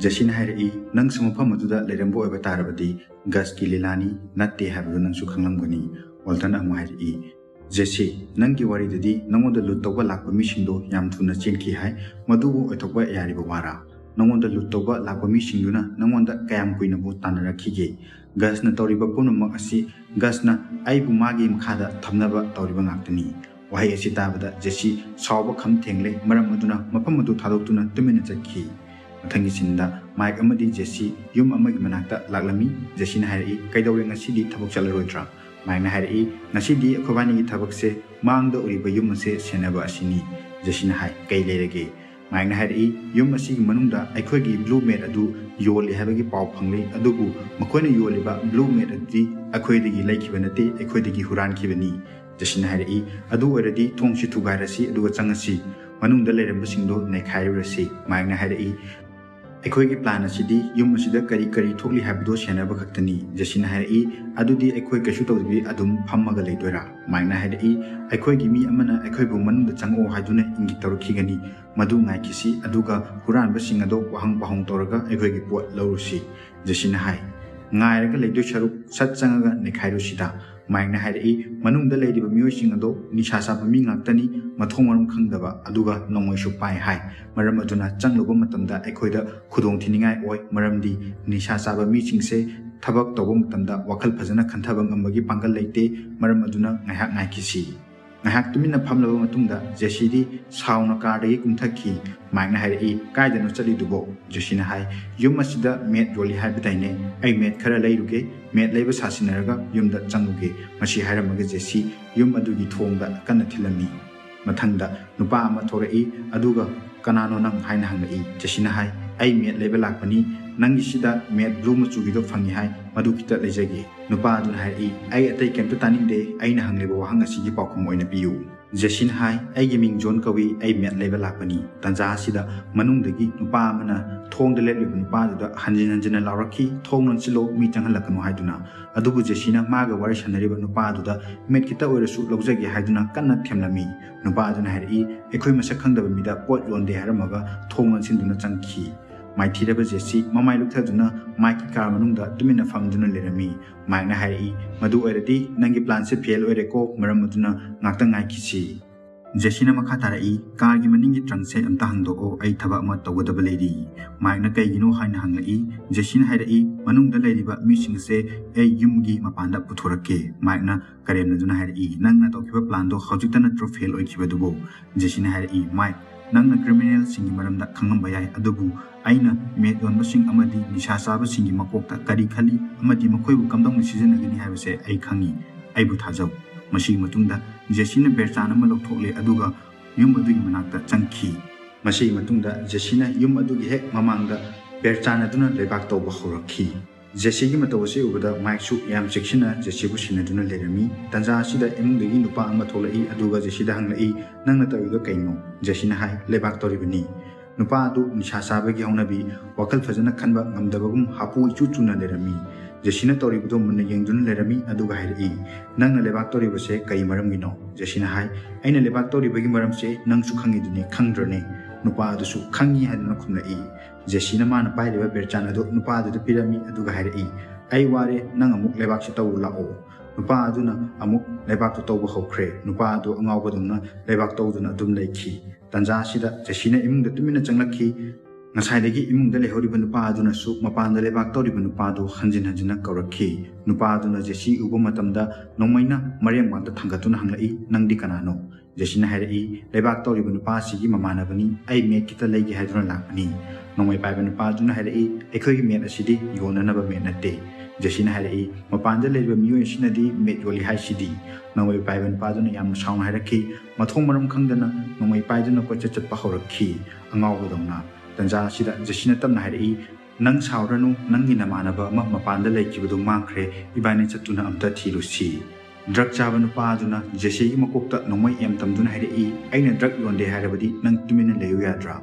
ꯖꯦꯁꯤꯅ ꯍꯥꯏꯔꯛꯏ, ꯅꯪꯁꯨ ꯃꯐꯝ ꯑꯗꯨꯗ ꯂꯩꯔꯝꯕ ꯑꯣꯏꯕ ꯇꯥꯔꯕꯗꯤ ꯒꯁꯀꯤ ꯂꯤꯂꯥꯅꯤ ꯅꯠꯇꯦ ꯍꯥꯏꯕꯗꯨ ꯅꯪꯁꯨ ꯈꯪꯂꯝꯒꯅꯤ꯫ ꯋꯥꯜꯇꯟꯅ ꯑꯃꯨꯛ ꯍꯥꯏꯔꯛꯏ, ꯖꯦꯁꯤ, ꯅꯪꯒꯤ ꯋꯥꯔꯤꯗꯨꯗꯤ ꯅꯪꯉꯣꯟꯗ ꯂꯨꯠ ꯇꯧꯕ ꯂꯥꯛꯄ ꯃꯤꯁꯤꯡꯗꯣ ꯌꯥꯝ ꯊꯨꯅ ꯆꯦꯟꯈꯤ ꯍꯥꯏ, ꯃꯗꯨꯕꯨ ꯑꯣꯏꯊꯣꯛꯄ ꯌꯥꯔꯤꯕ ꯋꯥꯔꯥ? ꯅꯪꯉꯣꯟꯗ ꯂꯨꯠ ꯇꯧꯕ ꯂꯥꯛꯄ ꯃꯤꯁꯤꯡꯗꯨꯅ ꯅꯪꯉꯣꯟꯗ ꯀꯌꯥꯝ ꯀꯨꯏꯅꯕꯨ ꯇꯥꯟꯅꯔꯛꯈꯤꯒꯦ? ꯒꯁꯅ ꯇꯧꯔꯤꯕ ꯄꯨꯝꯅꯃꯛ ꯑꯁꯤ ꯒꯁꯅ ꯑꯩꯕꯨ ꯃꯥꯒꯤ ꯃꯈꯥꯗ ꯊꯝꯅꯕ ꯇꯧꯔꯤꯕ ꯉꯥꯛꯇꯅꯤ꯫ ꯋꯥꯍꯩ ꯑꯁꯤ ꯇꯥꯕꯗ ꯖꯦꯁꯤ ꯁꯥꯎꯕ ꯈꯝ ꯊꯦꯡꯂꯦ, ꯃꯔꯝ ꯑꯗꯨꯅ ꯃꯐꯝ ꯑꯗꯨ ꯊꯥꯗꯣꯛꯇꯨꯅ ꯇꯨꯃꯤꯟꯅ ꯆꯠꯈꯤ꯫ ꯃꯊꯪꯒꯤ ꯁꯤꯟꯗ ꯃꯥꯏꯛ ꯑꯃꯗꯤ ꯖꯦꯁꯤ ꯌꯨꯝ ꯑꯃꯒꯤ ꯃꯅꯥꯛꯇ ꯂꯥꯛꯂꯝꯃꯤ꯫ ꯖꯦꯁꯤꯅ ꯍꯥꯏꯔꯛꯏ, ꯀꯩꯗꯧꯔꯦ, ꯉꯁꯤꯗꯤ ꯊꯕꯛ ꯆꯠꯂꯔꯣꯏꯗ꯭ꯔꯥ? ꯃꯥꯏꯛꯅ ꯍꯥꯏꯔꯛꯏ, ꯉꯁꯤꯗꯤ ꯑꯩꯈꯣꯏꯕꯥꯅꯤꯒꯤ ꯊꯕꯛꯁꯦ ꯃꯥꯡꯗ ꯎꯔꯤꯕ ꯌꯨꯝ ꯑꯁꯦ ꯁꯦꯟꯅꯕ ꯑꯁꯤꯅꯤ꯫ ꯖꯦꯁꯤꯅ ꯍꯥꯏ, ꯀꯩ ꯂꯩꯔꯒꯦ? ꯃꯥꯏꯛꯅ ꯍꯥꯏꯔꯛꯏ, ꯌꯨꯝ ꯑꯁꯤꯒꯤ ꯃꯅꯨꯡꯗ ꯑꯩꯈꯣꯏꯒꯤ blue mat ꯑꯗꯨ ꯌꯣꯜꯂꯤ ꯍꯥꯏꯕꯒꯤ ꯄꯥꯎ ꯐꯪꯂꯦ, ꯑꯗꯨꯕꯨ ꯃꯈꯣꯏꯅ ꯌꯣꯜꯂꯤꯕ blue mat ꯑꯗꯨꯗꯤ ꯑꯩꯈꯣꯏꯗꯒꯤ ꯂꯩꯈꯤꯕ ꯅꯠꯇꯦ, ꯑꯩꯈꯣꯏꯗꯒꯤ ꯍꯨꯔꯥꯟꯈꯤꯕꯅꯤ꯫ ꯖꯦꯁꯤꯅ ꯍꯥꯏꯔꯛꯏ, ꯑꯗꯨ ꯑꯣꯏꯔꯗꯤ ꯊꯣꯡꯁꯤ ꯊꯨꯒꯥꯏꯔꯁꯤ ꯑꯗꯨꯒ ꯆꯪꯉꯁꯤ, ꯃꯅꯨꯡꯗ ꯂꯩꯔꯝꯕꯁꯤꯡꯗꯣ ꯅꯩꯈꯥꯏꯔꯨꯔꯁꯤ꯫ ꯃꯥꯏꯛꯅ ꯍꯥꯏꯔꯛꯏ, ꯑꯩꯈꯣꯏꯒꯤ plan ꯑꯁꯤꯗꯤ ꯌꯨꯝ ꯑꯁꯤꯗ ꯀꯔꯤ ꯀꯔꯤ ꯊꯣꯛꯂꯤ ꯍꯥꯏꯕꯗꯣ ꯁꯦꯟꯅꯕ ꯈꯛꯇꯅꯤ꯫ ꯖꯦꯁꯤꯅ ꯍꯥꯏꯔꯛꯏ, ꯑꯗꯨꯗꯤ ꯑꯩꯈꯣꯏ ꯀꯩꯁꯨ ꯇꯧꯗꯕꯤ ꯑꯗꯨꯝ ꯐꯝꯃꯒ ꯂꯩꯗꯣꯏꯔꯥ? ꯃꯥꯏꯛꯅ ꯍꯥꯏꯔꯛꯏ, ꯑꯩꯈꯣꯏꯒꯤ ꯃꯤ ꯑꯃꯅ ꯑꯩꯈꯣꯏꯕꯨ ꯃꯅꯨꯡꯗ ꯆꯪꯉꯛꯑꯣ ꯍꯥꯏꯗꯨꯅ ꯏꯪꯒꯤꯠ ꯇꯧꯔꯛꯈꯤꯒꯅꯤ꯫ ꯃꯗꯨ ꯉꯥꯏꯈꯤꯁꯤ, ꯑꯗꯨꯒ ꯍꯨꯔꯥꯟꯕꯁꯤꯡ ꯑꯗꯣ ꯋꯥꯍꯪ ꯄꯥꯎꯍꯪ ꯇꯧꯔꯒ ꯑꯩꯈꯣꯏꯒꯤ ꯄꯣꯠ ꯂꯧꯔꯨꯁꯤ꯫ ꯖꯦꯁꯤꯅ ꯍꯥꯏ, ꯉꯥꯏꯔꯒ ꯂꯩꯗꯣꯏ ꯁꯔꯨꯛ ꯁꯠ ꯆꯪꯉꯒ ꯅꯩꯈꯥꯏꯔꯨꯁꯤꯗ꯫ ꯃꯥꯏꯛꯅ ꯍꯥꯏꯔꯛꯏ, ꯃꯅꯨꯡꯗ ꯂꯩꯔꯤꯕ ꯃꯤꯑꯣꯏꯁꯤꯡ ꯑꯗꯣ ꯅꯤꯁꯥ ꯆꯥꯕ ꯃꯤ ꯉꯥꯛꯇꯅꯤ, ꯃꯊꯣꯡ ꯃꯔꯝ ꯈꯪꯗꯕ, ꯑꯗꯨꯒ ꯅꯣꯡꯃꯩꯁꯨ ꯄꯥꯏ ꯍꯥꯏ꯫ ꯃꯔꯝ ꯑꯗꯨꯅ ꯆꯪꯂꯨꯕ ꯃꯇꯝꯗ ꯑꯩꯈꯣꯏꯗ ꯈꯨꯗꯣꯡ ꯊꯤꯅꯤꯡꯉꯥꯏ ꯑꯣꯏ, ꯃꯔꯝꯗꯤ ꯅꯤꯁꯥ ꯆꯥꯕ ꯃꯤꯁꯤꯡꯁꯦ ꯊꯕꯛ ꯇꯧꯕ ꯃꯇꯝꯗ ꯋꯥꯈꯜ ꯐꯖꯅ ꯈꯟꯊꯕ ꯉꯝꯕꯒꯤ ꯄꯥꯡꯒꯜ ꯂꯩꯇꯦ꯫ ꯃꯔꯝ ꯑꯗꯨꯅ ꯉꯥꯏꯍꯥꯛ ꯉꯥꯏꯈꯤꯁꯤ꯫ ꯉꯥꯏꯍꯥꯛ ꯇꯨꯃꯤꯟꯅ ꯐꯝꯂꯕ ꯃꯇꯨꯡꯗ ꯖꯦꯁꯤꯗꯤ ꯁꯥꯎꯅ ꯀꯥꯔꯗꯒꯤ ꯀꯨꯝꯊꯈꯤ꯫ ꯃꯥꯏꯛꯅ ꯍꯥꯏꯔꯛꯏ, ꯀꯥꯏꯗꯅꯣ ꯆꯠꯂꯤꯗꯨꯕꯣ? ꯖꯦꯁꯤꯅ ꯍꯥꯏ, ꯌꯨꯝ ꯑꯁꯤꯗ mat ꯌꯣꯜꯂꯤ ꯍꯥꯏꯕꯗꯥꯏꯅꯦ? ꯑꯩ mat ꯈꯔ ꯂꯩꯔꯨꯒꯦ, mat ꯂꯩꯕ ꯁꯥꯁꯤꯟꯅꯔꯒ ꯌꯨꯝꯗ ꯆꯪꯉꯨꯒꯦ꯫ ꯃꯁꯤ ꯍꯥꯏꯔꯝꯃꯒ ꯖꯦꯁꯤ ꯌꯨꯝ ꯑꯗꯨꯒꯤ ꯊꯣꯡꯗ ꯀꯟꯅ ꯊꯤꯜꯂꯝꯃꯤ꯫ ꯃꯊꯪꯗ ꯅꯨꯄꯥ ꯑꯃ ꯊꯣꯔꯛꯏ, ꯑꯗꯨꯒ ꯀꯅꯥꯅꯣ ꯅꯪ ꯍꯥꯏꯅ ꯍꯪꯂꯛꯏ꯫ ꯖꯦꯁꯤꯅ ꯍꯥꯏ, ꯑꯩ mat ꯂꯩꯕ ꯂꯥꯛꯄꯅꯤ, ꯅꯪꯒꯤꯁꯤꯗ mat blue ꯃꯆꯨꯒꯤꯗꯣ ꯐꯪꯉꯤ ꯍꯥꯏ, ꯃꯗꯨ ꯈꯤꯇ ꯂꯩꯖꯒꯦ꯫ ꯅꯨꯄꯥ ꯑꯗꯨꯅ ꯍꯥꯏꯔꯛꯏ, ꯑꯩ ꯑꯇꯩ ꯀꯩꯝꯇ ꯇꯥꯅꯤꯡꯗꯦ, ꯑꯩꯅ ꯍꯪꯂꯤꯕ ꯋꯥꯍꯪ ꯑꯁꯤꯒꯤ ꯄꯥꯎꯈꯨꯝ ꯑꯣꯏꯅ ꯄꯤꯌꯨ꯫ ꯖꯦꯁꯤꯅ ꯍꯥꯏ, "ꯑꯩꯒꯤ ꯃꯤꯡ ꯖꯣꯟ ꯀꯧꯏ, ꯑꯩ ꯃꯦꯠ ꯂꯩꯕ ꯂꯥꯛꯄꯅꯤ"꯫ ꯇꯥꯟꯖꯥ ꯑꯁꯤꯗ ꯃꯅꯨꯡꯗꯒꯤ ꯅꯨꯄꯥ ꯑꯃꯅ ꯊꯣꯡꯗ ꯂꯦꯞꯂꯤꯕ ꯅꯨꯄꯥꯗꯨꯗ ꯍꯟꯖꯤꯟ ꯍꯟꯖꯤꯟꯅ ꯂꯥꯎꯔꯛꯈꯤ, "ꯊꯣꯡ ꯂꯣꯟꯁꯤꯜꯂꯣ, ꯃꯤ ꯆꯪꯍꯜꯂꯛꯀꯅꯨ" ꯍꯥꯏꯗꯨꯅ꯫ ꯑꯗꯨꯕꯨ ꯖꯦꯁꯤꯅ ꯃꯥꯒ ꯋꯥꯔꯤ ꯁꯥꯟꯅꯔꯤꯕ ꯅꯨꯄꯥꯗꯨꯗ ꯃꯦꯠ ꯈꯤꯇ ꯑꯣꯏꯔꯁꯨ ꯂꯧꯖꯒꯦ ꯍꯥꯏꯗꯨꯅ ꯀꯟꯅ ꯊꯦꯝꯂꯝꯃꯤ꯫ ꯅꯨꯄꯥꯗꯨꯅ ꯍꯥꯏꯔꯛꯏ, "ꯑꯩꯈꯣꯏ ꯃꯁꯛ ꯈꯪꯗꯕ ꯃꯤꯗ ꯄꯣꯠ ꯌꯣꯟꯗꯦ" ꯍꯥꯏꯔꯝꯃꯒ ꯊꯣꯡ ꯂꯣꯟꯁꯤꯟꯗꯨꯅ ꯆꯪꯈꯤ꯫ ꯃꯥꯏꯊꯤꯔꯕ ꯖꯦꯁꯤ ꯃꯃꯥꯏ ꯂꯨꯞꯊꯗꯨꯅ ꯃꯥꯏꯛꯀꯤ ꯀꯥꯔ ꯃꯅꯨꯡꯗ ꯇꯨꯃꯤꯟꯅ ꯐꯝꯗꯨꯅ ꯂꯩꯔꯝꯃꯤ꯫ ꯃꯥꯏꯛꯅ ꯍꯥꯏꯔꯛꯏ, "ꯃꯗꯨ ꯑꯣꯏꯔꯗꯤ ꯅꯪꯒꯤ ꯄ꯭ꯂꯥꯟꯁꯦ ꯐꯦꯜ ꯑꯣꯏꯔꯦꯀꯣ, ꯃꯔꯝ ꯑꯗꯨꯅ ꯉꯥꯛꯇꯪ ꯉꯥꯏꯈꯤꯁꯤ"꯫ ꯖꯦꯁꯤꯅ ꯃꯈꯥ ꯇꯥꯔꯛꯏ, "ꯀꯥꯔꯒꯤ ꯃꯅꯤꯡꯒꯤ ꯇ꯭ꯔꯪꯁꯦ ꯑꯝꯇ ꯍꯥꯡꯗꯣꯛꯑꯣ, ꯑꯩ ꯊꯕꯛ ꯑꯃ ꯇꯧꯒꯗꯕ ꯂꯩꯔꯤ"꯫ ꯃꯥꯏꯛꯅ "ꯀꯩꯒꯤꯅꯣ?" ꯍꯥꯏꯅ ꯍꯪꯂꯛꯏ꯫ ꯖꯦꯁꯤꯅ ꯍꯥꯏꯔꯛꯏ, "ꯃꯅꯨꯡꯗ ꯂꯩꯔꯤꯕ ꯃꯤꯁꯤꯡꯁꯦ ꯑꯩ ꯌꯨꯝꯒꯤ ꯃꯄꯥꯟꯗ ꯄꯨꯊꯣꯔꯛꯀꯦ"꯫ ꯃꯥꯏꯛꯅ ꯀꯔꯦꯝꯅꯗꯨꯅ ꯍꯥꯏꯔꯛꯏ, "ꯅꯪꯅ ꯇꯧꯈꯤꯕ ꯄ꯭ꯂꯥꯟꯗꯣ ꯍꯧꯖꯤꯛꯇ ꯅꯠꯇ꯭ꯔꯣ ꯐꯦꯜ ꯑꯣꯏꯈꯤꯕꯗꯨꯕꯨ?" ꯖꯦꯁꯤꯅ ꯍꯥꯏꯔꯛꯏ, "ꯃꯥꯏꯛ, ꯅꯪꯅ ꯀ꯭ꯔꯤꯃꯤꯅꯦꯜꯁꯤꯡꯒꯤ ꯃꯔꯝꯗ ꯈꯪꯉꯝꯕ ꯌꯥꯏ, ꯑꯗꯨꯕꯨ ꯑꯩꯅ ꯃꯦꯠ ꯌꯣꯟꯕꯁꯤꯡ ꯑꯃꯗꯤ ꯅꯤꯁꯥ ꯆꯥꯕꯁꯤꯡꯒꯤ ꯃꯀꯣꯛꯇ ꯀꯔꯤ ꯈꯜꯂꯤ ꯑꯃꯗꯤ ꯃꯈꯣꯏꯕꯨ ꯀꯝꯗꯧꯅ ꯁꯤꯖꯤꯟꯅꯒꯅꯤ ꯍꯥꯏꯕꯁꯦ ꯑꯩ ꯈꯪꯉꯤ꯫ ꯑꯩꯕꯨ ꯊꯥꯖꯧ"꯫ ꯃꯁꯤꯒꯤ ꯃꯇꯨꯡꯗ ꯖꯦꯁꯤꯅ ꯕꯦꯔꯆꯥꯟ ꯑꯃ ꯂꯧꯊꯣꯛꯂꯦ, ꯑꯗꯨꯒ ꯌꯨꯝ ꯑꯗꯨꯒꯤ ꯃꯅꯥꯛꯇ ꯆꯪꯈꯤ꯫ ꯃꯁꯤꯒꯤ ꯃꯇꯨꯡꯗ ꯖꯦꯁꯤꯅ ꯌꯨꯝ ꯑꯗꯨꯒꯤ ꯍꯦꯛ ꯃꯃꯥꯡꯗ ꯕꯦꯔꯆꯥꯟ ꯑꯗꯨꯅ ꯂꯩꯕꯥꯛ ꯇꯧꯕ ꯍꯧꯔꯛꯈꯤ꯫ ꯖꯦꯁꯤꯒꯤ ꯃꯇꯧ ꯑꯁꯤ ꯎꯕꯗ ꯃꯥꯏꯛꯁꯨ ꯌꯥꯝ ꯆꯦꯛꯁꯤꯟꯅ ꯖꯦꯁꯤꯕꯨ ꯁꯦꯟꯅꯗꯨꯅ ꯂꯩꯔꯝꯃꯤ꯫ ꯇꯥꯟꯖꯥ ꯑꯁꯤꯗ ꯏꯃꯨꯡꯗꯒꯤ ꯅꯨꯄꯥ ꯑꯃ ꯊꯣꯛꯂꯛꯏ, ꯑꯗꯨꯒ ꯖꯦꯁꯤꯗ ꯍꯪꯂꯛꯏ, "ꯅꯪꯅ ꯇꯧꯔꯤꯗꯣ ꯀꯩꯅꯣ?" ꯖꯦꯁꯤꯅ ꯍꯥꯏ, "ꯂꯩꯕꯥꯛ ꯇꯧꯔꯤꯕꯅꯤ"꯫ ꯅꯨꯄꯥ ꯑꯗꯨ ꯅꯤꯁꯥ ꯆꯥꯕꯒꯤ ꯍꯧꯅꯕꯤ, ꯋꯥꯈꯜ ꯐꯖꯅ ꯈꯟꯕ ꯉꯝꯗꯕꯒꯨꯝ ꯍꯥꯄꯨ ꯏꯆꯨ ꯆꯨꯅ ꯂꯩꯔꯝꯃꯤ꯫ ꯖꯦꯁꯤꯅ ꯇꯧꯔꯤꯕꯗꯨ ꯃꯨꯟꯅ ꯌꯦꯡꯗꯨꯅ ꯂꯩꯔꯝꯃꯤ, ꯑꯗꯨꯒ ꯍꯥꯏꯔꯛꯏ, "ꯅꯪꯅ ꯂꯩꯕꯥꯛ ꯇꯧꯔꯤꯕꯁꯦ ꯀꯔꯤ ꯃꯔꯝꯒꯤꯅꯣ?" ꯖꯦꯁꯤꯅ ꯍꯥꯏ, "ꯑꯩꯅ ꯂꯩꯕꯥꯛ ꯇꯧꯔꯤꯕꯒꯤ ꯃꯔꯝꯁꯦ ꯅꯪꯁꯨ ꯈꯪꯉꯤꯗꯨꯅꯤ, ꯈꯪꯗ꯭ꯔꯅꯦ?" ꯅꯨꯄꯥ ꯑꯗꯨꯁꯨ ꯈꯪꯉꯤ ꯍꯥꯏꯗꯨꯅ ꯈꯨꯝꯂꯛꯏ꯫ ꯖꯦꯁꯤꯅ ꯃꯥꯅ ꯄꯥꯏꯔꯤꯕ ꯕꯦꯔꯆꯥꯟ ꯑꯗꯨ ꯅꯨꯄꯥ ꯑꯗꯨꯗ ꯄꯤꯔꯝꯃꯤ, ꯑꯗꯨꯒ ꯍꯥꯏꯔꯛꯏ, "ꯑꯩ ꯋꯥꯔꯦ, ꯅꯪ ꯑꯃꯨꯛ ꯂꯩꯕꯥꯛꯁꯤ ꯇꯧꯔꯨ ꯂꯥꯛꯑꯣ"꯫ ꯅꯨꯄꯥ ꯑꯗꯨꯅ ꯑꯃꯨꯛ ꯂꯩꯕꯥꯛꯇꯨ ꯇꯧꯕ ꯍꯧꯈ꯭ꯔꯦ꯫ ꯅꯨꯄꯥ ꯑꯗꯨ ꯑꯉꯥꯎꯕꯗꯧꯅ ꯂꯩꯕꯥꯛ ꯇꯧꯗꯨꯅ ꯑꯗꯨꯝ ꯂꯩꯈꯤ꯫ ꯇꯥꯟꯖꯥ ꯑꯁꯤꯗ ꯖꯦꯁꯤꯅ ꯏꯃꯨꯡꯗ ꯇꯨꯃꯤꯟꯅ ꯆꯪꯂꯛꯈꯤ꯫ ꯉꯁꯥꯏꯗꯒꯤ ꯏꯃꯨꯡꯗ ꯂꯩꯍꯧꯔꯤꯕ ꯅꯨꯄꯥ ꯑꯗꯨꯅꯁꯨ ꯃꯄꯥꯟꯗ ꯂꯩꯕꯥꯛ ꯇꯧꯔꯤꯕ ꯅꯨꯄꯥ ꯑꯗꯨ ꯍꯟꯖꯤꯟ ꯍꯟꯖꯤꯟꯅ ꯀꯧꯔꯛꯈꯤ꯫ ꯅꯨꯄꯥ ꯑꯗꯨꯅ ꯖꯦꯁꯤ ꯎꯕ ꯃꯇꯝꯗ ꯅꯣꯡꯃꯩꯅ ꯃꯔꯦꯡꯕꯥꯛꯇ ꯊꯥꯡꯒꯠꯇꯨꯅ ꯍꯪꯂꯛꯏ, "ꯅꯪꯗꯤ ꯀꯅꯥꯅꯣ?" ꯖꯦꯁꯤꯅ ꯍꯥꯏꯔꯛꯏ, "ꯂꯩꯕꯥꯛ ꯇꯧꯔꯤꯕ ꯅꯨꯄꯥ ꯑꯁꯤꯒꯤ ꯃꯃꯥꯟꯅꯕꯅꯤ, ꯑꯩ ꯃꯦꯠ ꯈꯤꯇ ꯂꯩꯒꯦ ꯍꯥꯏꯗꯨꯅ ꯂꯥꯛꯄꯅꯤ"꯫ ꯅꯣꯡꯃꯩ ꯄꯥꯏꯕ ꯅꯨꯄꯥ ꯑꯗꯨꯅ ꯍꯥꯏꯔꯛꯏ, "ꯑꯩꯈꯣꯏꯒꯤ ꯃꯦꯠ ꯑꯁꯤꯗꯤ ꯌꯣꯟꯅꯅꯕ ꯃꯦꯠ ꯅꯠꯇꯦ"꯫ ꯖꯦꯁꯤꯅ ꯍꯥꯏꯔꯛꯏ, "ꯃꯄꯥꯟꯗ ꯂꯩꯔꯤꯕ ꯃꯤꯑꯣꯏ ꯑꯁꯤꯅꯗꯤ ꯃꯦꯠ ꯌꯣꯜꯂꯤ ꯍꯥꯏꯁꯤꯗꯤ"꯫ ꯅꯣꯡꯃꯩ ꯄꯥꯏꯕ ꯅꯨꯄꯥꯗꯨꯅ ꯌꯥꯝꯅ ꯁꯥꯎꯅ ꯍꯥꯏꯔꯛꯈꯤ, ꯃꯊꯣꯡ ꯃꯔꯝ ꯈꯪꯗꯅ ꯅꯣꯡꯃꯩ ꯄꯥꯏꯗꯨꯅ ꯀꯣꯏꯆꯠ ꯆꯠꯄ ꯍꯧꯔꯛꯈꯤ, ꯑꯉꯥꯎꯕꯗꯧꯅ꯫ ꯇꯟꯖꯥ ꯑꯁꯤꯗ ꯖꯦꯁꯤꯅ ꯇꯞꯅ ꯍꯥꯏꯔꯛꯏ, "ꯅꯪ ꯁꯥꯎꯔꯅꯨ, ꯅꯪꯒꯤ ꯅꯃꯥꯟꯅꯕ ꯑꯃ ꯃꯄꯥꯟꯗ ꯂꯩꯈꯤꯕꯗꯨ ꯃꯥꯡꯈ꯭ꯔꯦ, ꯏꯕꯥꯅꯤ ꯆꯠꯇꯨꯅ ꯑꯝꯇ ꯊꯤꯔꯨꯁꯤ"꯫ ꯗ꯭ꯔꯒ ꯆꯥꯕ ꯅꯨꯄꯥ ꯑꯗꯨꯅ ꯖꯦꯁꯤꯒꯤ ꯃꯀꯣꯛꯇ ꯅꯣꯡꯃꯩ ꯑꯦꯝ ꯇꯝꯗꯨꯅ ꯍꯥꯏꯔꯛꯏ, "ꯑꯩꯅ ꯗ꯭ꯔꯒ ꯌꯣꯟꯗꯦ ꯍꯥꯏꯔꯕꯗꯤ ꯅꯪ ꯇꯨꯃꯤꯟꯅ ꯂꯩꯌꯨ ꯌꯥꯗ꯭ꯔꯥ?"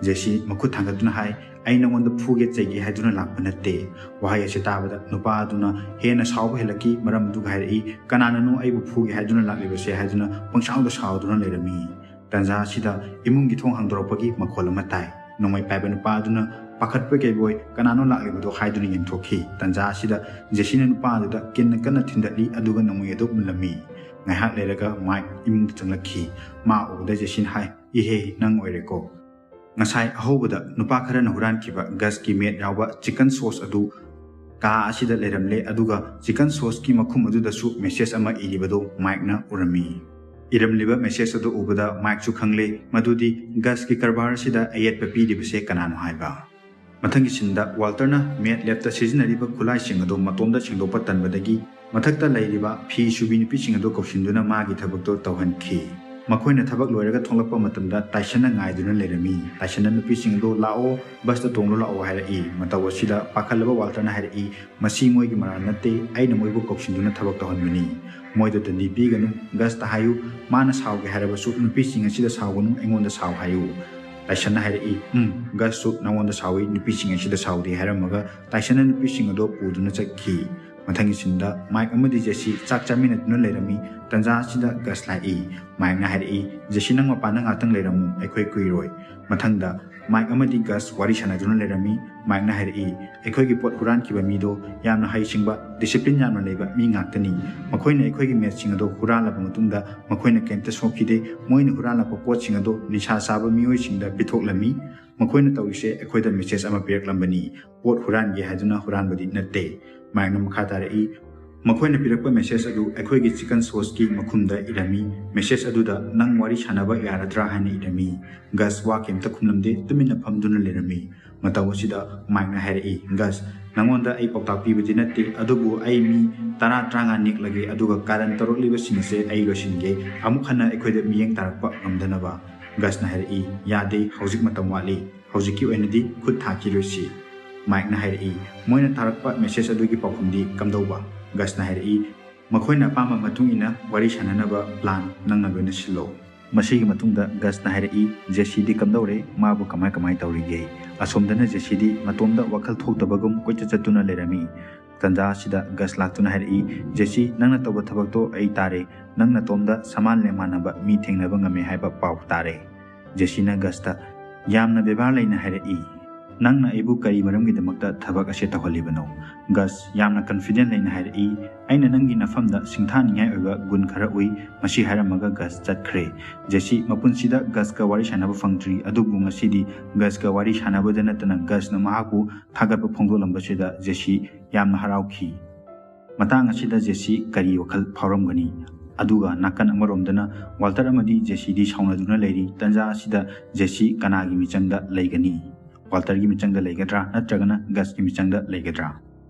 ꯖꯦꯁꯤ ꯃꯈꯨꯠ ꯊꯥꯡꯒꯠꯇꯨꯅ ꯍꯥꯏ, "ꯑꯩ ꯅꯉꯣꯟꯗ ꯐꯨꯒꯦ ꯆꯩꯒꯦ ꯍꯥꯏꯗꯨꯅ ꯂꯥꯛꯄ ꯅꯠꯇꯦ"꯫ ꯋꯥꯍꯩ ꯑꯁꯤ ꯇꯥꯕꯗ ꯅꯨꯄꯥ ꯑꯗꯨꯅ ꯍꯦꯟꯅ ꯁꯥꯎꯕ ꯍꯦꯜꯂꯛꯈꯤ꯫ ꯃꯔꯝ ꯑꯗꯨꯒ ꯍꯥꯏꯔꯛꯏ, "ꯀꯅꯥꯅꯅꯣ ꯑꯩꯕꯨ ꯐꯨꯒꯦ ꯍꯥꯏꯗꯨꯅ ꯂꯥꯛꯂꯤꯕꯁꯦ?" ꯍꯥꯏꯗꯨꯅ ꯄꯪꯁꯥꯎꯗ ꯁꯥꯎꯗꯨꯅ ꯂꯩꯔꯝꯃꯤ꯫ ꯇꯟꯖꯥ ꯑꯁꯤꯗ ꯏꯃꯨꯡꯒꯤ ꯊꯣꯡ ꯍꯥꯡꯗꯣꯔꯛꯄꯒꯤ ꯃꯈꯣꯜ ꯑꯃ ꯇꯥꯏ꯫ ꯅꯣꯡꯃꯩ ꯄꯥꯏꯕ ꯅꯨꯄꯥ ꯑꯗꯨꯅ ꯄꯥꯈꯠꯄꯣꯏ ꯀꯩꯕꯣꯏ ꯀꯅꯥꯅꯣ ꯂꯥꯛꯂꯤꯕꯗꯣ ꯍꯥꯏꯗꯨꯅ ꯌꯦꯡꯊꯣꯛꯈꯤ꯫ ꯇꯟꯖꯥ ꯑꯁꯤꯗ ꯖꯦꯁꯤꯅ ꯅꯨꯄꯥ ꯑꯗꯨꯗ ꯀꯤꯟꯅ ꯀꯟꯅ ꯊꯤꯟꯗꯠꯂꯤ, ꯑꯗꯨꯒ ꯅꯣꯡꯃꯩ ꯑꯗꯨ ꯃꯨꯜꯂꯝꯃꯤ꯫ ꯉꯥꯏꯍꯥꯛ ꯂꯩꯔꯒ ꯃꯥꯏꯛ ꯏꯃꯨꯡꯗ ꯆꯪꯂꯛꯈꯤ꯫ ꯃꯥ ꯎꯕꯗ ꯖꯦꯁꯤꯅ ꯍꯥꯏ, "ꯏꯍꯦ, ꯅꯪ ꯑꯣꯏꯔꯦꯀꯣ"꯫ ꯉꯁꯥꯏ ꯑꯍꯧꯕꯗ ꯅꯨꯄꯥ ꯈꯔꯅ ꯍꯨꯔꯥꯟꯈꯤꯕ ꯒꯁꯀꯤ ꯃꯦꯠ ꯌꯥꯎꯕ ꯆꯤꯀꯟ ꯁꯣꯁ ꯑꯗꯨ ꯀꯥ ꯑꯁꯤꯗ ꯂꯩꯔꯝꯂꯦ, ꯑꯗꯨꯒ ꯆꯤꯀꯟ ꯁꯣꯁꯀꯤ ꯃꯈꯨꯝ ꯑꯗꯨꯗꯁꯨ ꯃꯦꯁꯦꯖ ꯑꯃ ꯏꯔꯤꯕꯗꯨ ꯃꯥꯏꯛꯅ ꯎꯔꯝꯃꯤ꯫ ꯏꯔꯝꯂꯤꯕ ꯃꯦꯁꯦꯖ ꯑꯗꯨ ꯎꯕꯗ ꯃꯥꯏꯛꯁꯨ ꯈꯪꯂꯦ ꯃꯗꯨꯗꯤ ꯒꯁꯀꯤ ꯀꯔꯕꯥꯔ ꯑꯁꯤꯗ ꯑꯌꯦꯠꯄ ꯄꯤꯔꯤꯕꯁꯦ ꯀꯅꯥꯅꯣ ꯍꯥꯏꯕ꯫ ꯃꯊꯪꯒꯤ ꯁꯤꯟꯗ ꯋꯥꯜꯇꯔꯅ ꯃꯦꯠ ꯂꯦꯕꯇ ꯁꯤꯖꯤꯟꯅꯔꯤꯕ ꯈꯨꯠꯂꯥꯏꯁꯤꯡ ꯑꯗꯨ ꯃꯇꯣꯝꯗ ꯁꯦꯡꯗꯣꯛꯄ ꯇꯟꯕꯗꯒꯤ ꯃꯊꯛꯇ ꯂꯩꯔꯤꯕ ꯐꯤ ꯁꯨꯕꯤ ꯅꯨꯄꯤꯁꯤꯡ ꯑꯗꯨ ꯀꯧꯁꯤꯟꯗꯨꯅ ꯃꯥꯒꯤ ꯊꯕꯛꯇꯨ ꯇꯧꯍꯟꯈꯤ꯫ ꯃꯈꯣꯏꯅ ꯊꯕꯛ ꯂꯣꯏꯔꯒ ꯊꯣꯛꯂꯛꯄ ꯃꯇꯝꯗ ꯇꯥꯏꯁꯟꯅ ꯉꯥꯏꯗꯨꯅ ꯂꯩꯔꯝꯃꯤ꯫ ꯇꯥꯏꯁꯟꯅ ꯅꯨꯄꯤꯁꯤꯡ ꯑꯗꯨ "ꯂꯥꯛꯑꯣ, ꯕꯁꯇ ꯇꯣꯡꯂꯨ ꯂꯥꯛꯑꯣ" ꯍꯥꯏꯔꯛꯏ꯫ ꯃꯇꯧ ꯑꯁꯤꯗ ꯄꯥꯈꯠꯂꯕ ꯋꯥꯜꯇꯔꯅ ꯍꯥꯏꯔꯛꯏ, "ꯃꯁꯤ ꯃꯣꯏꯒꯤ ꯃꯔꯥꯜ ꯅꯠꯇꯦ, ꯑꯩꯅ ꯃꯣꯏꯕꯨ ꯀꯧꯁꯤꯟꯗꯨꯅ ꯊꯕꯛ ꯇꯧꯍꯟꯕꯅꯤ꯫ ꯃꯣꯏꯗ ꯗꯟꯗꯤ ꯄꯤꯒꯅꯨ, ꯒꯁꯇ ꯍꯥꯏꯌꯨ, ꯃꯥꯅ ꯁꯥꯎꯒꯦ ꯍꯥꯏꯔꯕꯁꯨ ꯅꯨꯄꯤꯁꯤꯡ ꯑꯁꯤꯗ ꯁꯥꯎꯒꯅꯨ, ꯑꯩꯉꯣꯟꯗ ꯁꯥꯎ ꯍꯥꯏꯌꯨ"꯫ ꯇꯥꯏꯁꯟꯅ ꯍꯥꯏꯔꯛꯏ, "ꯎꯝ, ꯒꯁꯁꯨ ꯅꯉꯣꯟꯗ ꯁꯥꯎꯏ, ꯅꯨꯄꯤꯁꯤꯡ ꯑꯁꯤꯗ ꯁꯥꯎꯗꯦ" ꯍꯥꯏꯔꯝꯃꯒ ꯇꯥꯏꯁꯟꯅ ꯅꯨꯄꯤꯁꯤꯡ ꯑꯗꯨ ꯄꯨꯗꯨꯅ ꯆꯠꯈꯤ꯫ ꯃꯊꯪꯒꯤ ꯁꯤꯟꯗ ꯃꯥꯏꯛ ꯑꯃꯗꯤ ꯖꯦꯁꯤ ꯆꯥꯛ ꯆꯥꯃꯤꯟꯅꯗꯨꯅ ꯂꯩꯔꯝꯃꯤ꯫ ꯇꯟꯖꯥ ꯑꯁꯤꯗ ꯒꯁ ꯂꯥꯛꯏ꯫ ꯃꯥꯏꯛꯅ ꯍꯥꯏꯔꯛꯏ, "ꯖꯦꯁꯤ, ꯅꯪ ꯃꯄꯥꯟꯗ ꯉꯥꯛꯇꯪ ꯂꯩꯔꯝꯃꯨ, ꯑꯩꯈꯣꯏ ꯀꯨꯏꯔꯣꯏ"꯫ ꯃꯊꯪꯗ ꯃꯥꯏꯛ ꯑꯃꯗꯤ ꯒꯁ ꯋꯥꯔꯤ ꯁꯥꯟꯅꯗꯨꯅ ꯂꯩꯔꯝꯃꯤ꯫ ꯃꯥꯏꯛꯅ ꯍꯥꯏꯔꯛꯏ, "ꯑꯩꯈꯣꯏꯒꯤ ꯄꯣꯠ ꯍꯨꯔꯥꯟꯈꯤꯕ ꯃꯤꯗꯣ ꯌꯥꯝꯅ ꯍꯩꯁꯤꯡꯕ, ꯗꯤꯁꯤꯄ꯭ꯂꯤꯟ ꯌꯥꯝꯅ ꯂꯩꯕ ꯃꯤ ꯉꯥꯛꯇꯅꯤ꯫ ꯃꯈꯣꯏꯅ ꯑꯩꯈꯣꯏꯒꯤ ꯃꯦꯠꯁꯤꯡ ꯑꯗꯣ ꯍꯨꯔꯥꯜꯂꯕ ꯃꯇꯨꯡꯗ ꯃꯈꯣꯏꯅ ꯀꯩꯝꯇ ꯁꯣꯛꯈꯤꯗꯦ꯫ ꯃꯣꯏꯅ ꯍꯨꯔꯥꯜꯂꯛꯄ ꯄꯣꯠꯁꯤꯡ ꯑꯗꯣ ꯅꯤꯁꯥ ꯆꯥꯕ ꯃꯤꯑꯣꯏꯁꯤꯡꯗ ꯄꯤꯊꯣꯛꯂꯝꯃꯤ꯫ ꯃꯈꯣꯏꯅ ꯇꯧꯔꯤꯁꯦ ꯑꯩꯈꯣꯏꯗ ꯃꯦꯁꯦꯖ ꯑꯃ ꯄꯤꯔꯛꯂꯝꯕꯅꯤ꯫ ꯄꯣꯠ ꯍꯨꯔꯥꯟꯒꯦ ꯍꯥꯏꯗꯨꯅ ꯍꯨꯔꯥꯟꯕꯗꯤ ꯅꯠꯇꯦ"꯫ ꯃꯥꯏꯛꯅ ꯃꯈꯥ ꯇꯥꯔꯛꯏ, "ꯃꯈꯣꯏꯅ ꯄꯤꯔꯛꯄ ꯃꯦꯁꯦꯖ ꯑꯗꯨ ꯑꯩꯈꯣꯏꯒꯤ ꯆꯤꯀꯟ ꯁꯣꯁꯀꯤ ꯃꯈꯨꯝꯗ ꯏꯔꯝꯃꯤ꯫ ꯃꯦꯁꯦꯖ ꯑꯗꯨꯗ 'ꯅꯪ ꯋꯥꯔꯤ ꯁꯥꯟꯅꯕ ꯌꯥꯔꯗ꯭ꯔꯥ?' ꯍꯥꯏꯅ ꯏꯔꯝꯃꯤ"꯫ ꯒꯁ ꯋꯥ ꯀꯩꯝꯇ ꯈꯨꯝꯂꯝꯗꯦ, ꯇꯨꯃꯤꯟꯅ ꯐꯝꯗꯨꯅ ꯂꯩꯔꯝꯃꯤ꯫ ꯃꯇꯧ ꯑꯁꯤꯗ ꯃꯥꯏꯛꯅ ꯍꯥꯏꯔꯛꯏ, "ꯒꯁ, ꯅꯉꯣꯟꯗ ꯑꯩ ꯄꯥꯎꯇꯥꯛ ꯄꯤꯕꯗꯤ ꯅꯠꯇꯦ, ꯑꯗꯨꯕꯨ ꯑꯩ ꯃꯤ ꯇꯔꯥ ꯇꯔꯥꯃꯉꯥ ꯅꯦꯛꯂꯒꯦ, ꯑꯗꯨꯒ ꯀꯥꯔꯟ ꯇꯧꯔꯛꯂꯤꯕꯁꯤꯡ ꯑꯁꯦ ꯑꯩ ꯂꯣꯏꯁꯤꯟꯒꯦ, ꯑꯃꯨꯛ ꯍꯟꯅ ꯑꯩꯈꯣꯏꯗ ꯃꯤꯠꯌꯦꯡ ꯇꯥꯔꯛꯄ ꯉꯝꯗꯅꯕ"꯫ ꯒꯁꯅ ꯍꯥꯏꯔꯛꯏ, "ꯌꯥꯗꯦ, ꯍꯧꯖꯤꯛ ꯃꯇꯝ ꯋꯥꯠꯂꯤ, ꯍꯧꯖꯤꯛꯀꯤ ꯑꯣꯏꯅꯗꯤ ꯈꯨꯠ ꯊꯥꯈꯤꯔꯣꯏꯁꯤ"꯫ ꯃꯥꯏꯛꯅ ꯍꯥꯏꯔꯛꯏ, "ꯃꯣꯏꯅ ꯊꯥꯔꯛꯄ ꯃꯦꯁꯦꯖ ꯑꯗꯨꯒꯤ ꯄꯥꯎꯈꯨꯝꯗꯤ ꯀꯝꯗꯧꯕ?" ꯒꯁꯅ ꯍꯥꯏꯔꯛꯏ, ꯃꯈꯣꯏꯅ ꯑꯄꯥꯝꯕ ꯃꯇꯨꯡ ꯏꯟꯅ ꯋꯥꯔꯤ ꯁꯥꯟꯅꯅꯕ ꯄ꯭ꯂꯥꯟ ꯅꯪꯅ ꯂꯣꯏꯅ ꯁꯤꯜꯂꯣ꯫ ꯃꯁꯤꯒꯤ ꯃꯇꯨꯡꯗ ꯒꯁꯅ ꯍꯥꯏꯔꯛꯏ, "ꯖꯦꯁꯤꯗꯤ ꯀꯝꯗꯧꯔꯦ? ꯃꯥꯕꯨ ꯀꯃꯥꯏ ꯀꯃꯥꯏ ꯇꯧꯔꯤꯒꯦ?" ꯑꯁꯣꯝꯗꯅ ꯖꯦꯁꯤꯗꯤ ꯃꯇꯣꯝꯗ ꯋꯥꯈꯜ ꯊꯣꯛꯇꯕꯒꯨꯝ ꯀꯣꯏꯆꯠ ꯆꯠꯇꯨꯅ ꯂꯩꯔꯝꯃꯤ꯫ ꯇꯟꯖꯥ ꯑꯁꯤꯗ ꯒꯁ ꯂꯥꯛꯇꯨꯅ ꯍꯥꯏꯔꯛꯏ, "ꯖꯦꯁꯤ, ꯅꯪꯅ ꯇꯧꯕ ꯊꯕꯛꯇꯣ ꯑꯩ ꯇꯥꯔꯦ꯫ ꯅꯪ ꯅꯇꯣꯝꯗ ꯁꯃꯥꯟ ꯂꯦꯃꯥꯟꯅꯕ ꯃꯤ ꯊꯦꯡꯅꯕ ꯉꯝꯃꯦ ꯍꯥꯏꯕ ꯄꯥꯎ ꯇꯥꯔꯦ꯫" ꯖꯦꯁꯤꯅ ꯒꯁꯇ ꯌꯥꯝꯅ ꯕꯦꯕꯥꯔ ꯂꯩꯅ ꯍꯥꯏꯔꯛꯏ, "ꯅꯪꯅ ꯑꯩꯕꯨ ꯀꯔꯤ ꯃꯔꯝꯒꯤꯗꯃꯛꯇ ꯊꯕꯛ ꯑꯁꯤ ꯇꯧꯍꯜꯂꯤꯕꯅꯣ?" ꯒꯁ ꯌꯥꯝꯅ ꯀꯟꯐꯤꯗꯦꯟ ꯂꯩꯅ ꯍꯥꯏꯔꯛꯏ, "ꯑꯩꯅ ꯅꯪꯒꯤ ꯅꯐꯝꯗ ꯁꯤꯡꯊꯥꯅꯤꯡꯉꯥꯏ ꯑꯣꯏꯕ ꯒꯨꯟ ꯈꯔ ꯎꯏ꯫" ꯃꯁꯤ ꯍꯥꯏꯔꯝꯃꯒ ꯒꯁ ꯆꯠꯈ꯭ꯔꯦ꯫ ꯖꯦꯁꯤ ꯃꯄꯨꯟꯁꯤꯗ ꯒꯁꯀ ꯋꯥꯔꯤ ꯁꯥꯟꯅꯕ ꯐꯪꯗ꯭ꯔꯤ, ꯑꯗꯨꯕꯨ ꯉꯁꯤꯗꯤ ꯒꯁꯀ ꯋꯥꯔꯤ ꯁꯥꯟꯅꯕꯗ ꯅꯠꯇꯅ ꯒꯁꯅ ꯃꯍꯥꯛꯄꯨ ꯊꯥꯒꯠꯄ ꯐꯣꯡꯗꯣꯛꯂꯝꯕꯁꯤꯗ ꯖꯦꯁꯤ ꯌꯥꯝꯅ ꯍꯔꯥꯎꯈꯤ꯫ ꯃꯇꯥꯡ ꯑꯁꯤꯗ ꯖꯦꯁꯤ ꯀꯔꯤ ꯋꯥꯈꯜ ꯐꯥꯎꯔꯝꯒꯅꯤ? ꯑꯗꯨꯒ ꯅꯥꯀꯟ ꯑꯃꯔꯣꯝꯗꯅ ꯋꯥꯜꯇꯔ ꯑꯃꯗꯤ ꯖꯦꯁꯤꯗꯤ ꯁꯥꯎꯅꯗꯨꯅ ꯂꯩꯔꯤ꯫ ꯇꯟꯖꯥ ꯑꯁꯤꯗ ꯖꯦꯁꯤ ꯀꯅꯥꯒꯤ ꯃꯤꯆꯪꯗ ꯂꯩꯒꯅꯤ? ꯋꯥꯜꯇꯔꯒꯤ ꯃꯤꯆꯪꯗ ꯂꯩꯒꯗ꯭ꯔꯥ ꯅꯠꯇ꯭ꯔꯒꯅ ꯒꯁꯀꯤ ꯃꯤꯆꯪꯗ ꯂꯩꯒꯗ꯭ꯔꯥ?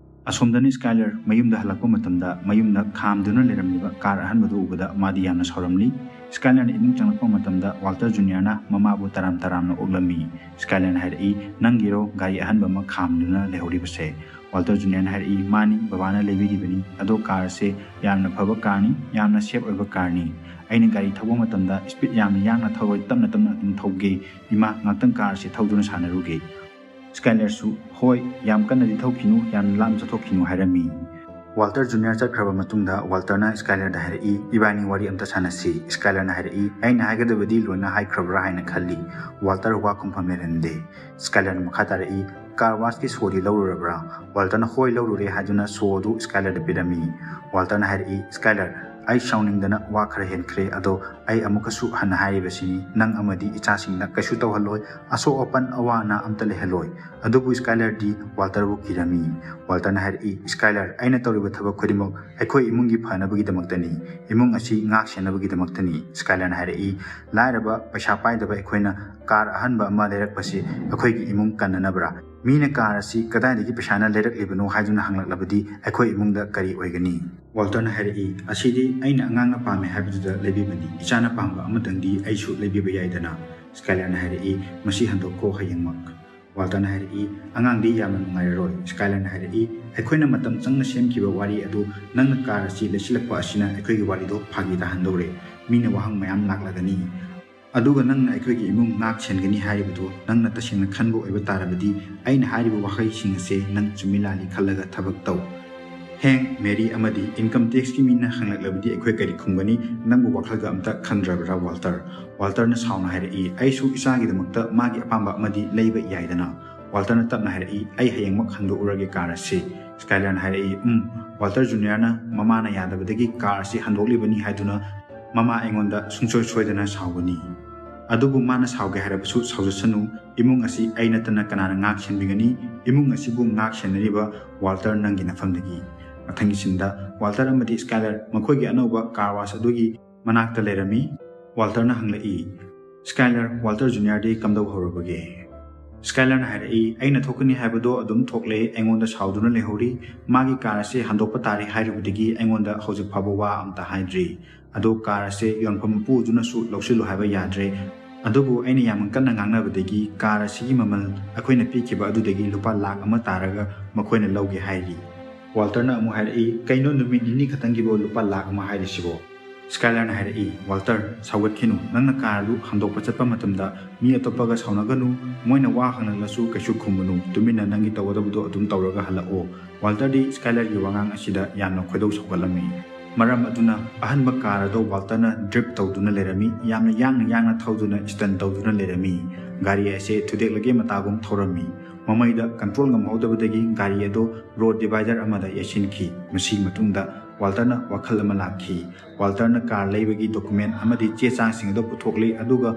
ꯑꯁꯣꯝꯗꯅ ꯁ꯭ꯀꯥꯏꯂꯔ ꯃꯌꯨꯝꯗ ꯍꯜꯂꯛꯄ ꯃꯇꯝꯗ ꯃꯌꯨꯝꯗ ꯈꯥꯝꯗꯨꯅ ꯂꯩꯔꯝꯂꯤꯕ ꯀꯥꯔ ꯑꯍꯟꯕꯗꯨ ꯎꯕꯗ ꯃꯥꯗꯤ ꯌꯥꯝꯅ ꯁꯥꯎꯔꯝꯂꯤ꯫ ꯁ꯭ꯀꯥꯏꯂꯔꯅ ꯏꯃꯨꯡ ꯆꯪꯂꯛꯄ ꯃꯇꯝꯗ ꯋꯥꯜꯇꯔ ꯖꯨꯅꯤꯌꯔꯅ ꯃꯃꯥꯕꯨ ꯇꯔꯥꯝ ꯇꯔꯥꯝꯅ ꯑꯣꯛꯂꯝꯃꯤ꯫ ꯁ꯭ꯀꯥꯏꯂꯔꯅ ꯍꯥꯏꯔꯛꯏ, "ꯅꯪꯒꯤꯔꯣ ꯒꯥꯔꯤ ꯑꯍꯟꯕ ꯑꯃ ꯈꯥꯝꯗꯨꯅ ꯂꯩꯍꯧꯔꯤꯕꯁꯦ?" ꯋꯥꯜꯇꯔ ꯖꯨꯅꯤꯌꯔꯅ ꯍꯥꯏꯔꯛꯏ, "ꯃꯥꯅꯤ, ꯕꯕꯥꯅ ꯂꯩꯕꯤꯔꯤꯕꯅꯤ꯫ ꯑꯗꯣ ꯀꯥꯔ ꯑꯁꯦ ꯌꯥꯝꯅ ꯐꯕ ꯀꯥꯔꯅꯤ, ꯌꯥꯝꯅ ꯁꯦꯐ ꯑꯣꯏꯕ ꯀꯥꯔꯅꯤ꯫ ꯑꯩꯅ ꯒꯥꯔꯤ ꯊꯧꯕ ꯃꯇꯝꯗ ꯁ꯭ꯄꯤꯗ ꯌꯥꯝꯅ ꯌꯥꯡꯅ ꯊꯧꯔꯣꯏ, ꯇꯞꯅ ꯇꯞꯅ ꯑꯗꯨꯝ ꯊꯧꯒꯦ꯫ ꯏꯃꯥ, ꯉꯥꯛꯇꯪ ꯀꯥꯔ ꯑꯁꯦ ꯊꯧꯗꯨꯅ ꯁꯥꯟꯅꯔꯨꯒꯦ꯫" ꯁ꯭ꯀꯥꯏꯂꯔꯁꯨ, "ꯍꯣꯏ, ꯌꯥꯝ ꯀꯟꯅꯗꯤ ꯊꯧꯈꯤꯅꯨ, ꯌꯥꯝꯅ ꯂꯥꯞꯅ ꯆꯠꯊꯣꯛꯈꯤꯅꯨ" ꯍꯥꯏꯔꯝꯃꯤ꯫ ꯋꯥꯜꯇꯔ ꯖꯨꯅꯤꯌꯔ ꯆꯠꯈ꯭ꯔꯕ ꯃꯇꯨꯡꯗ ꯋꯥꯜꯇꯔꯅ ꯁ꯭ꯀꯥꯏꯂꯔꯗ ꯍꯥꯏꯔꯛꯏ, "ꯏꯕꯥꯅꯤ ꯋꯥꯔꯤ ꯑꯝꯇ ꯁꯥꯟꯅꯁꯤ꯫" ꯁ꯭ꯀꯥꯏꯂꯔꯅ ꯍꯥꯏꯔꯛꯏ, "ꯑꯩꯅ ꯍꯥꯏꯒꯗꯕꯗꯤ ꯂꯣꯏꯅ ꯍꯥꯏꯈ꯭ꯔꯕ꯭ꯔꯥ?" ꯍꯥꯏꯅ ꯈꯜꯂꯤ꯫ ꯋꯥꯜꯇꯔ ꯋꯥ ꯈꯨꯝꯐꯝ ꯂꯩꯔꯝꯗꯦ꯫ ꯁ꯭ꯀꯥꯏꯂꯔꯅ ꯃꯈꯥ ꯇꯥꯔꯛꯏ, "ꯀꯥꯔ ꯋꯥꯁꯀꯤ ꯁꯣꯗꯤ ꯂꯧꯔꯨꯔꯕ꯭ꯔꯥ?" ꯋꯥꯜꯇꯔꯅ "ꯍꯣꯏ, ꯂꯧꯔꯨꯔꯦ" ꯍꯥꯏꯗꯨꯅ ꯁꯣ ꯑꯗꯨ ꯁ꯭ꯀꯥꯏꯂꯔꯗ ꯄꯤꯔꯝꯃꯤ꯫ ꯋꯥꯜꯇꯔꯅ ꯍꯥꯏꯔꯛꯏ, "ꯁ꯭ꯀꯥꯏꯂꯔ, ꯑꯩ ꯁꯥꯎꯅꯤꯡꯗꯅ ꯋꯥ ꯈꯔ ꯍꯦꯟꯈ꯭ꯔꯦ, ꯑꯗꯣ ꯑꯩ ꯑꯃꯨꯛꯀꯁꯨ ꯍꯟꯅ ꯍꯥꯏꯔꯤꯕꯁꯤꯅꯤ, ꯅꯪ ꯑꯃꯗꯤ ꯏꯆꯥꯁꯤꯡꯗ ꯀꯩꯁꯨ ꯇꯧꯍꯜꯂꯣꯏ, ꯑꯁꯣꯛ ꯑꯄꯟ ꯑꯋꯥ ꯑꯅꯥ ꯑꯝꯇ ꯂꯩꯍꯜꯂꯣꯏ꯫" ꯑꯗꯨꯕꯨ ꯁ꯭ꯀꯥꯏꯂꯔꯗꯤ ꯋꯥꯜꯇꯔꯕꯨ ꯀꯤꯔꯝꯃꯤ꯫ ꯋꯥꯜꯇꯔꯅ ꯍꯥꯏꯔꯛꯏ, "ꯁ꯭ꯀꯥꯏꯂꯔ, ꯑꯩꯅ ꯇꯧꯔꯤꯕ ꯊꯕꯛ ꯈꯨꯗꯤꯡꯃꯛ ꯑꯩꯈꯣꯏ ꯏꯃꯨꯡꯒꯤ ꯐꯅꯕꯒꯤꯗꯃꯛꯇꯅꯤ, ꯏꯃꯨꯡ ꯑꯁꯤ ꯉꯥꯛ ꯁꯦꯟꯅꯕꯒꯤꯗꯃꯛꯇꯅꯤ꯫" ꯁ꯭ꯀꯥꯏꯂꯔꯅ ꯍꯥꯏꯔꯛꯏ, "ꯂꯥꯏꯔꯕ, ꯄꯩꯁꯥ ꯄꯥꯏꯗꯕ ꯑꯩꯈꯣꯏꯅ ꯀꯥꯔ ꯑꯍꯟꯕ ꯑꯃ ꯂꯩꯔꯛꯄꯁꯤ ꯑꯩꯈꯣꯏꯒꯤ ꯏꯃꯨꯡ ꯀꯟꯅꯅꯕ꯭ꯔꯥ? ꯃꯤꯅ ꯀꯥꯔ ꯑꯁꯤ ꯀꯗꯥꯏꯗꯒꯤ ꯄꯩꯁꯥꯅ ꯂꯩꯔꯛꯂꯤꯕꯅꯣ ꯍꯥꯏꯗꯨꯅ ꯍꯪꯂꯛꯂꯕꯗꯤ ꯑꯩꯈꯣꯏ ꯏꯃꯨꯡꯗ ꯀꯔꯤ ꯑꯣꯏꯒꯅꯤ?" ꯋꯥꯜꯇꯔꯅ ꯍꯥꯏꯔꯛꯏ, "ꯑꯁꯤꯗꯤ ꯑꯩꯅ ꯑꯉꯥꯡꯅ ꯄꯥꯝꯃꯦ ꯍꯥꯏꯕꯗꯨꯗ ꯂꯩꯕꯤꯕꯅꯤ꯫ ꯏꯆꯥꯅ ꯄꯥꯝꯕ ꯑꯃꯇꯪꯗꯤ ꯑꯩꯁꯨ ꯂꯩꯕꯤꯕ ꯌꯥꯏꯗꯅ?" ꯁ꯭ꯀꯥꯏꯂꯔꯅ ꯍꯥꯏꯔꯛꯏ, "ꯃꯁꯤ ꯍꯟꯗꯣꯛꯈꯣ ꯍꯌꯦꯡꯃꯛ꯫" ꯋꯥꯜꯇꯔꯅ ꯍꯥꯏꯔꯛꯏ, "ꯑꯉꯥꯡꯗꯤ ꯌꯥꯝꯅ ꯅꯨꯡꯉꯥꯏꯔꯔꯣꯏ꯫" ꯁ꯭ꯀꯥꯏꯂꯔꯅ ꯍꯥꯏꯔꯛꯏ, "ꯑꯩꯈꯣꯏꯅ ꯃꯇꯝ ꯆꯪꯅ ꯁꯦꯝꯈꯤꯕ ꯋꯥꯔꯤ ꯑꯗꯨ ꯅꯪꯅ ꯀꯥꯔ ꯑꯁꯤ ꯂꯩꯁꯤꯜꯂꯛꯄ ꯑꯁꯤꯅ ꯑꯩꯈꯣꯏꯒꯤ ꯋꯥꯔꯤꯗꯣ ꯐꯥꯒꯤ ꯇꯥꯍꯟꯗꯧꯔꯦ꯫ ꯃꯤꯅ ꯋꯥꯍꯪ ꯃꯌꯥꯝ ꯂꯥꯛꯂꯒꯅꯤ꯫ ꯑꯗꯨꯒ ꯅꯪꯅ ꯑꯩꯈꯣꯏꯒꯤ ꯏꯃꯨꯡ ꯉꯥꯛ ꯁꯦꯟꯒꯅꯤ ꯍꯥꯏꯔꯤꯕꯗꯨ ꯅꯪꯅ ꯇꯁꯦꯡꯅ ꯈꯟꯕ ꯑꯣꯏꯕ ꯇꯥꯔꯕꯗꯤ ꯑꯩꯅ ꯍꯥꯏꯔꯤꯕ ꯋꯥꯍꯩꯁꯤꯡ ꯑꯁꯦ ꯅꯪ ꯆꯨꯝꯃꯤ ꯂꯥꯜꯂꯤ ꯈꯜꯂꯒ ꯊꯕꯛ ꯇꯧ꯫" "ꯍꯦꯡ, ꯃꯦꯔꯤ ꯑꯃꯗꯤ ꯏꯟꯀꯝ ꯇꯦꯛꯁꯀꯤ ꯃꯤꯅ ꯍꯪꯂꯛꯂꯕꯗꯤ ꯑꯩꯈꯣꯏ ꯀꯔꯤ ꯈꯨꯝꯒꯅꯤ? ꯅꯪꯕꯨ ꯋꯥꯈꯜꯒ ꯑꯝꯇ ꯈꯟꯗ꯭ꯔꯕ꯭ꯔꯥ, ꯋꯥꯜꯇꯔ?" ꯋꯥꯜꯇꯔꯅ ꯁꯥꯎꯅ ꯍꯥꯏꯔꯛꯏ, "ꯑꯩꯁꯨ ꯏꯆꯥꯒꯤꯗꯃꯛꯇ ꯃꯥꯒꯤ ꯑꯄꯥꯝꯕ ꯑꯃꯗꯤ ꯂꯩꯕ ꯌꯥꯏꯗꯅ?" ꯋꯥꯜꯇꯔꯅ ꯇꯞꯅ ꯍꯥꯏꯔꯛꯏ, "ꯑꯩ ꯍꯌꯦꯡꯃꯛ ꯍꯟꯗꯣꯛꯎꯔꯒꯦ ꯀꯥꯔ ꯑꯁꯤ꯫" ꯁ꯭ꯀꯥꯏꯂꯔꯅ ꯍꯥꯏꯔꯛꯏ, "ꯎꯝ, ꯋꯥꯜꯇꯔ ꯖꯨꯅꯤꯌꯔꯅ ꯃꯃꯥꯅ ꯌꯥꯗꯕꯗꯒꯤ ꯀꯥꯔ ꯑꯁꯤ ꯍꯟꯗꯣꯛꯂꯤꯕꯅꯤ ꯍꯥꯏꯗꯨꯅ ꯃꯃꯥ ꯑꯩꯉꯣꯟꯗ ꯁꯨꯡꯁꯣꯏ ꯁꯣꯏꯗꯅ ꯁꯥꯎꯒꯅꯤ꯫ ꯑꯗꯨꯕꯨ ꯃꯥꯅ ꯁꯥꯎꯒꯦ ꯍꯥꯏꯔꯕꯁꯨ ꯁꯥꯎꯖꯁꯅꯨ꯫ ꯏꯃꯨꯡ ꯑꯁꯤ ꯑꯩ ꯅꯠꯇꯅ ꯀꯅꯥꯅ ꯉꯥꯛ ꯁꯦꯟꯕꯤꯒꯅꯤ? ꯏꯃꯨꯡ ꯑꯁꯤꯕꯨ ꯉꯥꯛ ꯁꯦꯟꯅꯔꯤꯕ ꯋꯥꯜꯇꯔ ꯅꯪꯒꯤ ꯅꯐꯝꯗꯒꯤ꯫" ꯃꯊꯪꯒꯤ ꯁꯤꯟꯗ ꯋꯥꯜꯇꯔ ꯑꯃꯗꯤ ꯁ꯭ꯀꯥꯏꯂꯔ ꯃꯈꯣꯏꯒꯤ ꯑꯅꯧꯕ ꯀꯥꯔ ꯋꯥꯁ ꯑꯗꯨꯒꯤ ꯃꯅꯥꯛꯇ ꯂꯩꯔꯝꯃꯤ꯫ ꯋꯥꯜꯇꯔꯅ ꯍꯪꯂꯛꯏ, "ꯁ꯭ꯀꯥꯏꯂꯔ, ꯋꯥꯜꯇꯔ ꯖꯨꯅꯤꯌꯔꯗꯤ ꯀꯝꯗꯧꯍꯧꯔꯕꯒꯦ?" ꯁ꯭ꯀꯥꯏꯂꯔꯅ ꯍꯥꯏꯔꯛꯏ, "ꯑꯩꯅ ꯊꯣꯛꯀꯅꯤ ꯍꯥꯏꯕꯗꯣ ꯑꯗꯨꯝ ꯊꯣꯛꯂꯦ, ꯑꯩꯉꯣꯟꯗ ꯁꯥꯎꯗꯨꯅ ꯂꯩꯍꯧꯔꯤ꯫ ꯃꯥꯒꯤ ꯀꯥꯔ ꯑꯁꯤ ꯍꯟꯗꯣꯛꯄ ꯇꯥꯔꯦ ꯍꯥꯏꯔꯨꯕꯗꯒꯤ ꯑꯩꯉꯣꯟꯗ ꯍꯧꯖꯤꯛ ꯐꯥꯎꯕ ꯋꯥ ꯑꯝꯇ ꯍꯥꯏꯗ꯭ꯔꯤ꯫ ꯑꯗꯣ ꯀꯥꯔ ꯑꯁꯤ ꯌꯣꯟꯐꯝ ꯃꯄꯨ ꯑꯗꯨꯅꯁꯨ ꯂꯧꯁꯤꯜꯂꯨ ꯍꯥꯏꯕ ꯌꯥꯗ꯭ꯔꯦ꯫ ꯑꯗꯨꯕꯨ ꯑꯩꯅ ꯌꯥꯝ ꯀꯟꯅ ꯉꯥꯡꯅꯕꯗꯒꯤ ꯀꯥꯔ ꯑꯁꯤꯒꯤ ꯃꯃꯜ ꯑꯩꯈꯣꯏꯅ ꯄꯤꯈꯤꯕ ꯑꯗꯨꯗꯒꯤ ꯂꯨꯄꯥ ꯂꯥꯈ ꯑꯃ ꯇꯥꯔꯒ ꯃꯈꯣꯏꯅ ꯂꯧꯒꯦ ꯍꯥꯏꯔꯤ꯫" ꯋꯥꯜꯇꯔꯅ ꯑꯃꯨꯛ ꯍꯥꯏꯔꯛꯏ, "ꯀꯩꯅꯣ, ꯅꯨꯃꯤꯠ ꯅꯤꯅꯤ ꯈꯛꯇꯪꯒꯤꯕꯨ ꯂꯨꯄꯥ ꯂꯥꯈ ꯑꯃ ꯍꯥꯏꯔꯤꯁꯤꯕꯣ?" ꯁ꯭ꯀꯥꯏꯂꯔꯅ ꯍꯥꯏꯔꯛꯏ, "ꯋꯥꯜꯇꯔ, ꯁꯥꯎꯒꯠꯈꯤꯅꯨ꯫ ꯅꯪꯅ ꯀꯥꯔ ꯑꯗꯨ ꯍꯟꯗꯣꯛꯄ ꯆꯠꯄ ꯃꯇꯝꯗ ꯃꯤ ꯑꯇꯣꯞꯄꯒ ꯁꯥꯎꯅꯒꯅꯨ꯫ ꯃꯣꯏꯅ ꯋꯥ ꯍꯪꯂꯛꯂꯁꯨ ꯀꯩꯁꯨ ꯈꯨꯝꯒꯅꯨ꯫ ꯇꯨꯃꯤꯟꯅ ꯅꯪꯒꯤ ꯇꯧꯒꯗꯕꯗꯣ ꯑꯗꯨꯝ ꯇꯧꯔꯒ ꯍꯜꯂꯛꯑꯣ꯫" ꯋꯥꯜꯇꯔꯗꯤ ꯁ꯭ꯀꯥꯏꯂꯔꯒꯤ ꯋꯥꯉꯥꯡ ꯑꯁꯤꯗ ꯌꯥꯝꯅ ꯈꯣꯏꯗꯧ ꯁꯥꯎꯒꯠꯂꯝꯃꯤ꯫ ꯃꯔꯝ ꯑꯗꯨꯅ ꯑꯍꯟꯕ ꯀꯥꯔ ꯑꯗꯨ ꯋꯥꯜꯇꯔꯅ ꯗ꯭ꯔꯤꯞ ꯇꯧꯗꯨꯅ ꯂꯩꯔꯝꯃꯤ꯫ ꯌꯥꯝꯅ ꯌꯥꯡꯅ ꯌꯥꯡꯅ ꯊꯧꯗꯨꯅ ꯁ꯭ꯇꯟ ꯇꯧꯗꯨꯅ ꯂꯩꯔꯝꯃꯤ꯫ ꯒꯥꯔꯤ ꯑꯁꯤ ꯊꯨꯗꯦꯛꯂꯒꯦ ꯃꯇꯥꯒꯨꯝ ꯊꯧꯔꯝꯃꯤ꯫ ꯃꯃꯩꯗ ꯀꯟꯇ꯭ꯔꯣꯜ ꯉꯝꯍꯧꯗꯕꯗꯒꯤ ꯒꯥꯔꯤ ꯑꯗꯨ ꯔꯣꯗ ꯗꯤꯚꯥꯏꯗꯔ ꯑꯃꯗ ꯌꯩꯁꯤꯟꯈꯤ꯫ ꯃꯁꯤꯒꯤ ꯃꯇꯨꯡꯗ ꯋꯥꯜꯇꯔꯅ ꯋꯥꯈꯜ ꯑꯃ ꯂꯥꯛꯈꯤ꯫ ꯋꯥꯜꯇꯔꯅ ꯀꯥꯔ ꯂꯩꯕꯒꯤ ꯗꯣꯀꯨꯃꯦꯟ ꯑꯃꯗꯤ ꯆꯦ ꯆꯥꯡꯁꯤꯡ ꯑꯗꯨ ꯄꯨꯊꯣꯛꯂꯤ, ꯑꯗꯨꯒ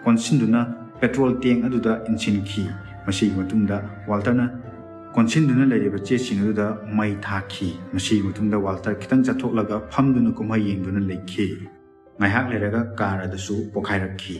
ꯀꯣꯟꯁꯤꯟꯗꯨꯅ ꯄꯦꯇ꯭ꯔꯣꯜ ꯇꯦꯡ ꯑꯗꯨꯗ ꯏꯟꯁꯤꯟꯈꯤ꯫ ꯃꯁꯤꯒꯤ ꯃꯇꯨꯡꯗ ꯋꯥꯜꯇꯔꯅ ꯀꯣꯟꯁꯤꯟꯗꯨꯅ ꯂꯩꯔꯤꯕ ꯆꯦꯁꯤꯡ ꯑꯗꯨꯗ ꯃꯩ ꯊꯥꯈꯤ꯫ ꯃꯁꯤꯒꯤ ꯃꯇꯨꯡꯗ ꯋꯥꯜꯇꯔ ꯈꯤꯇꯪ ꯆꯠꯊꯣꯛꯂꯒ ꯐꯝꯗꯨꯅ ꯀꯨꯝꯍꯩ ꯌꯦꯡꯗꯨꯅ ꯂꯩꯈꯤ꯫ ꯉꯥꯏꯍꯥꯛ ꯂꯩꯔꯒ ꯀꯥꯔ ꯑꯗꯨꯁꯨ ꯄꯣꯈꯥꯏꯔꯛꯈꯤ꯫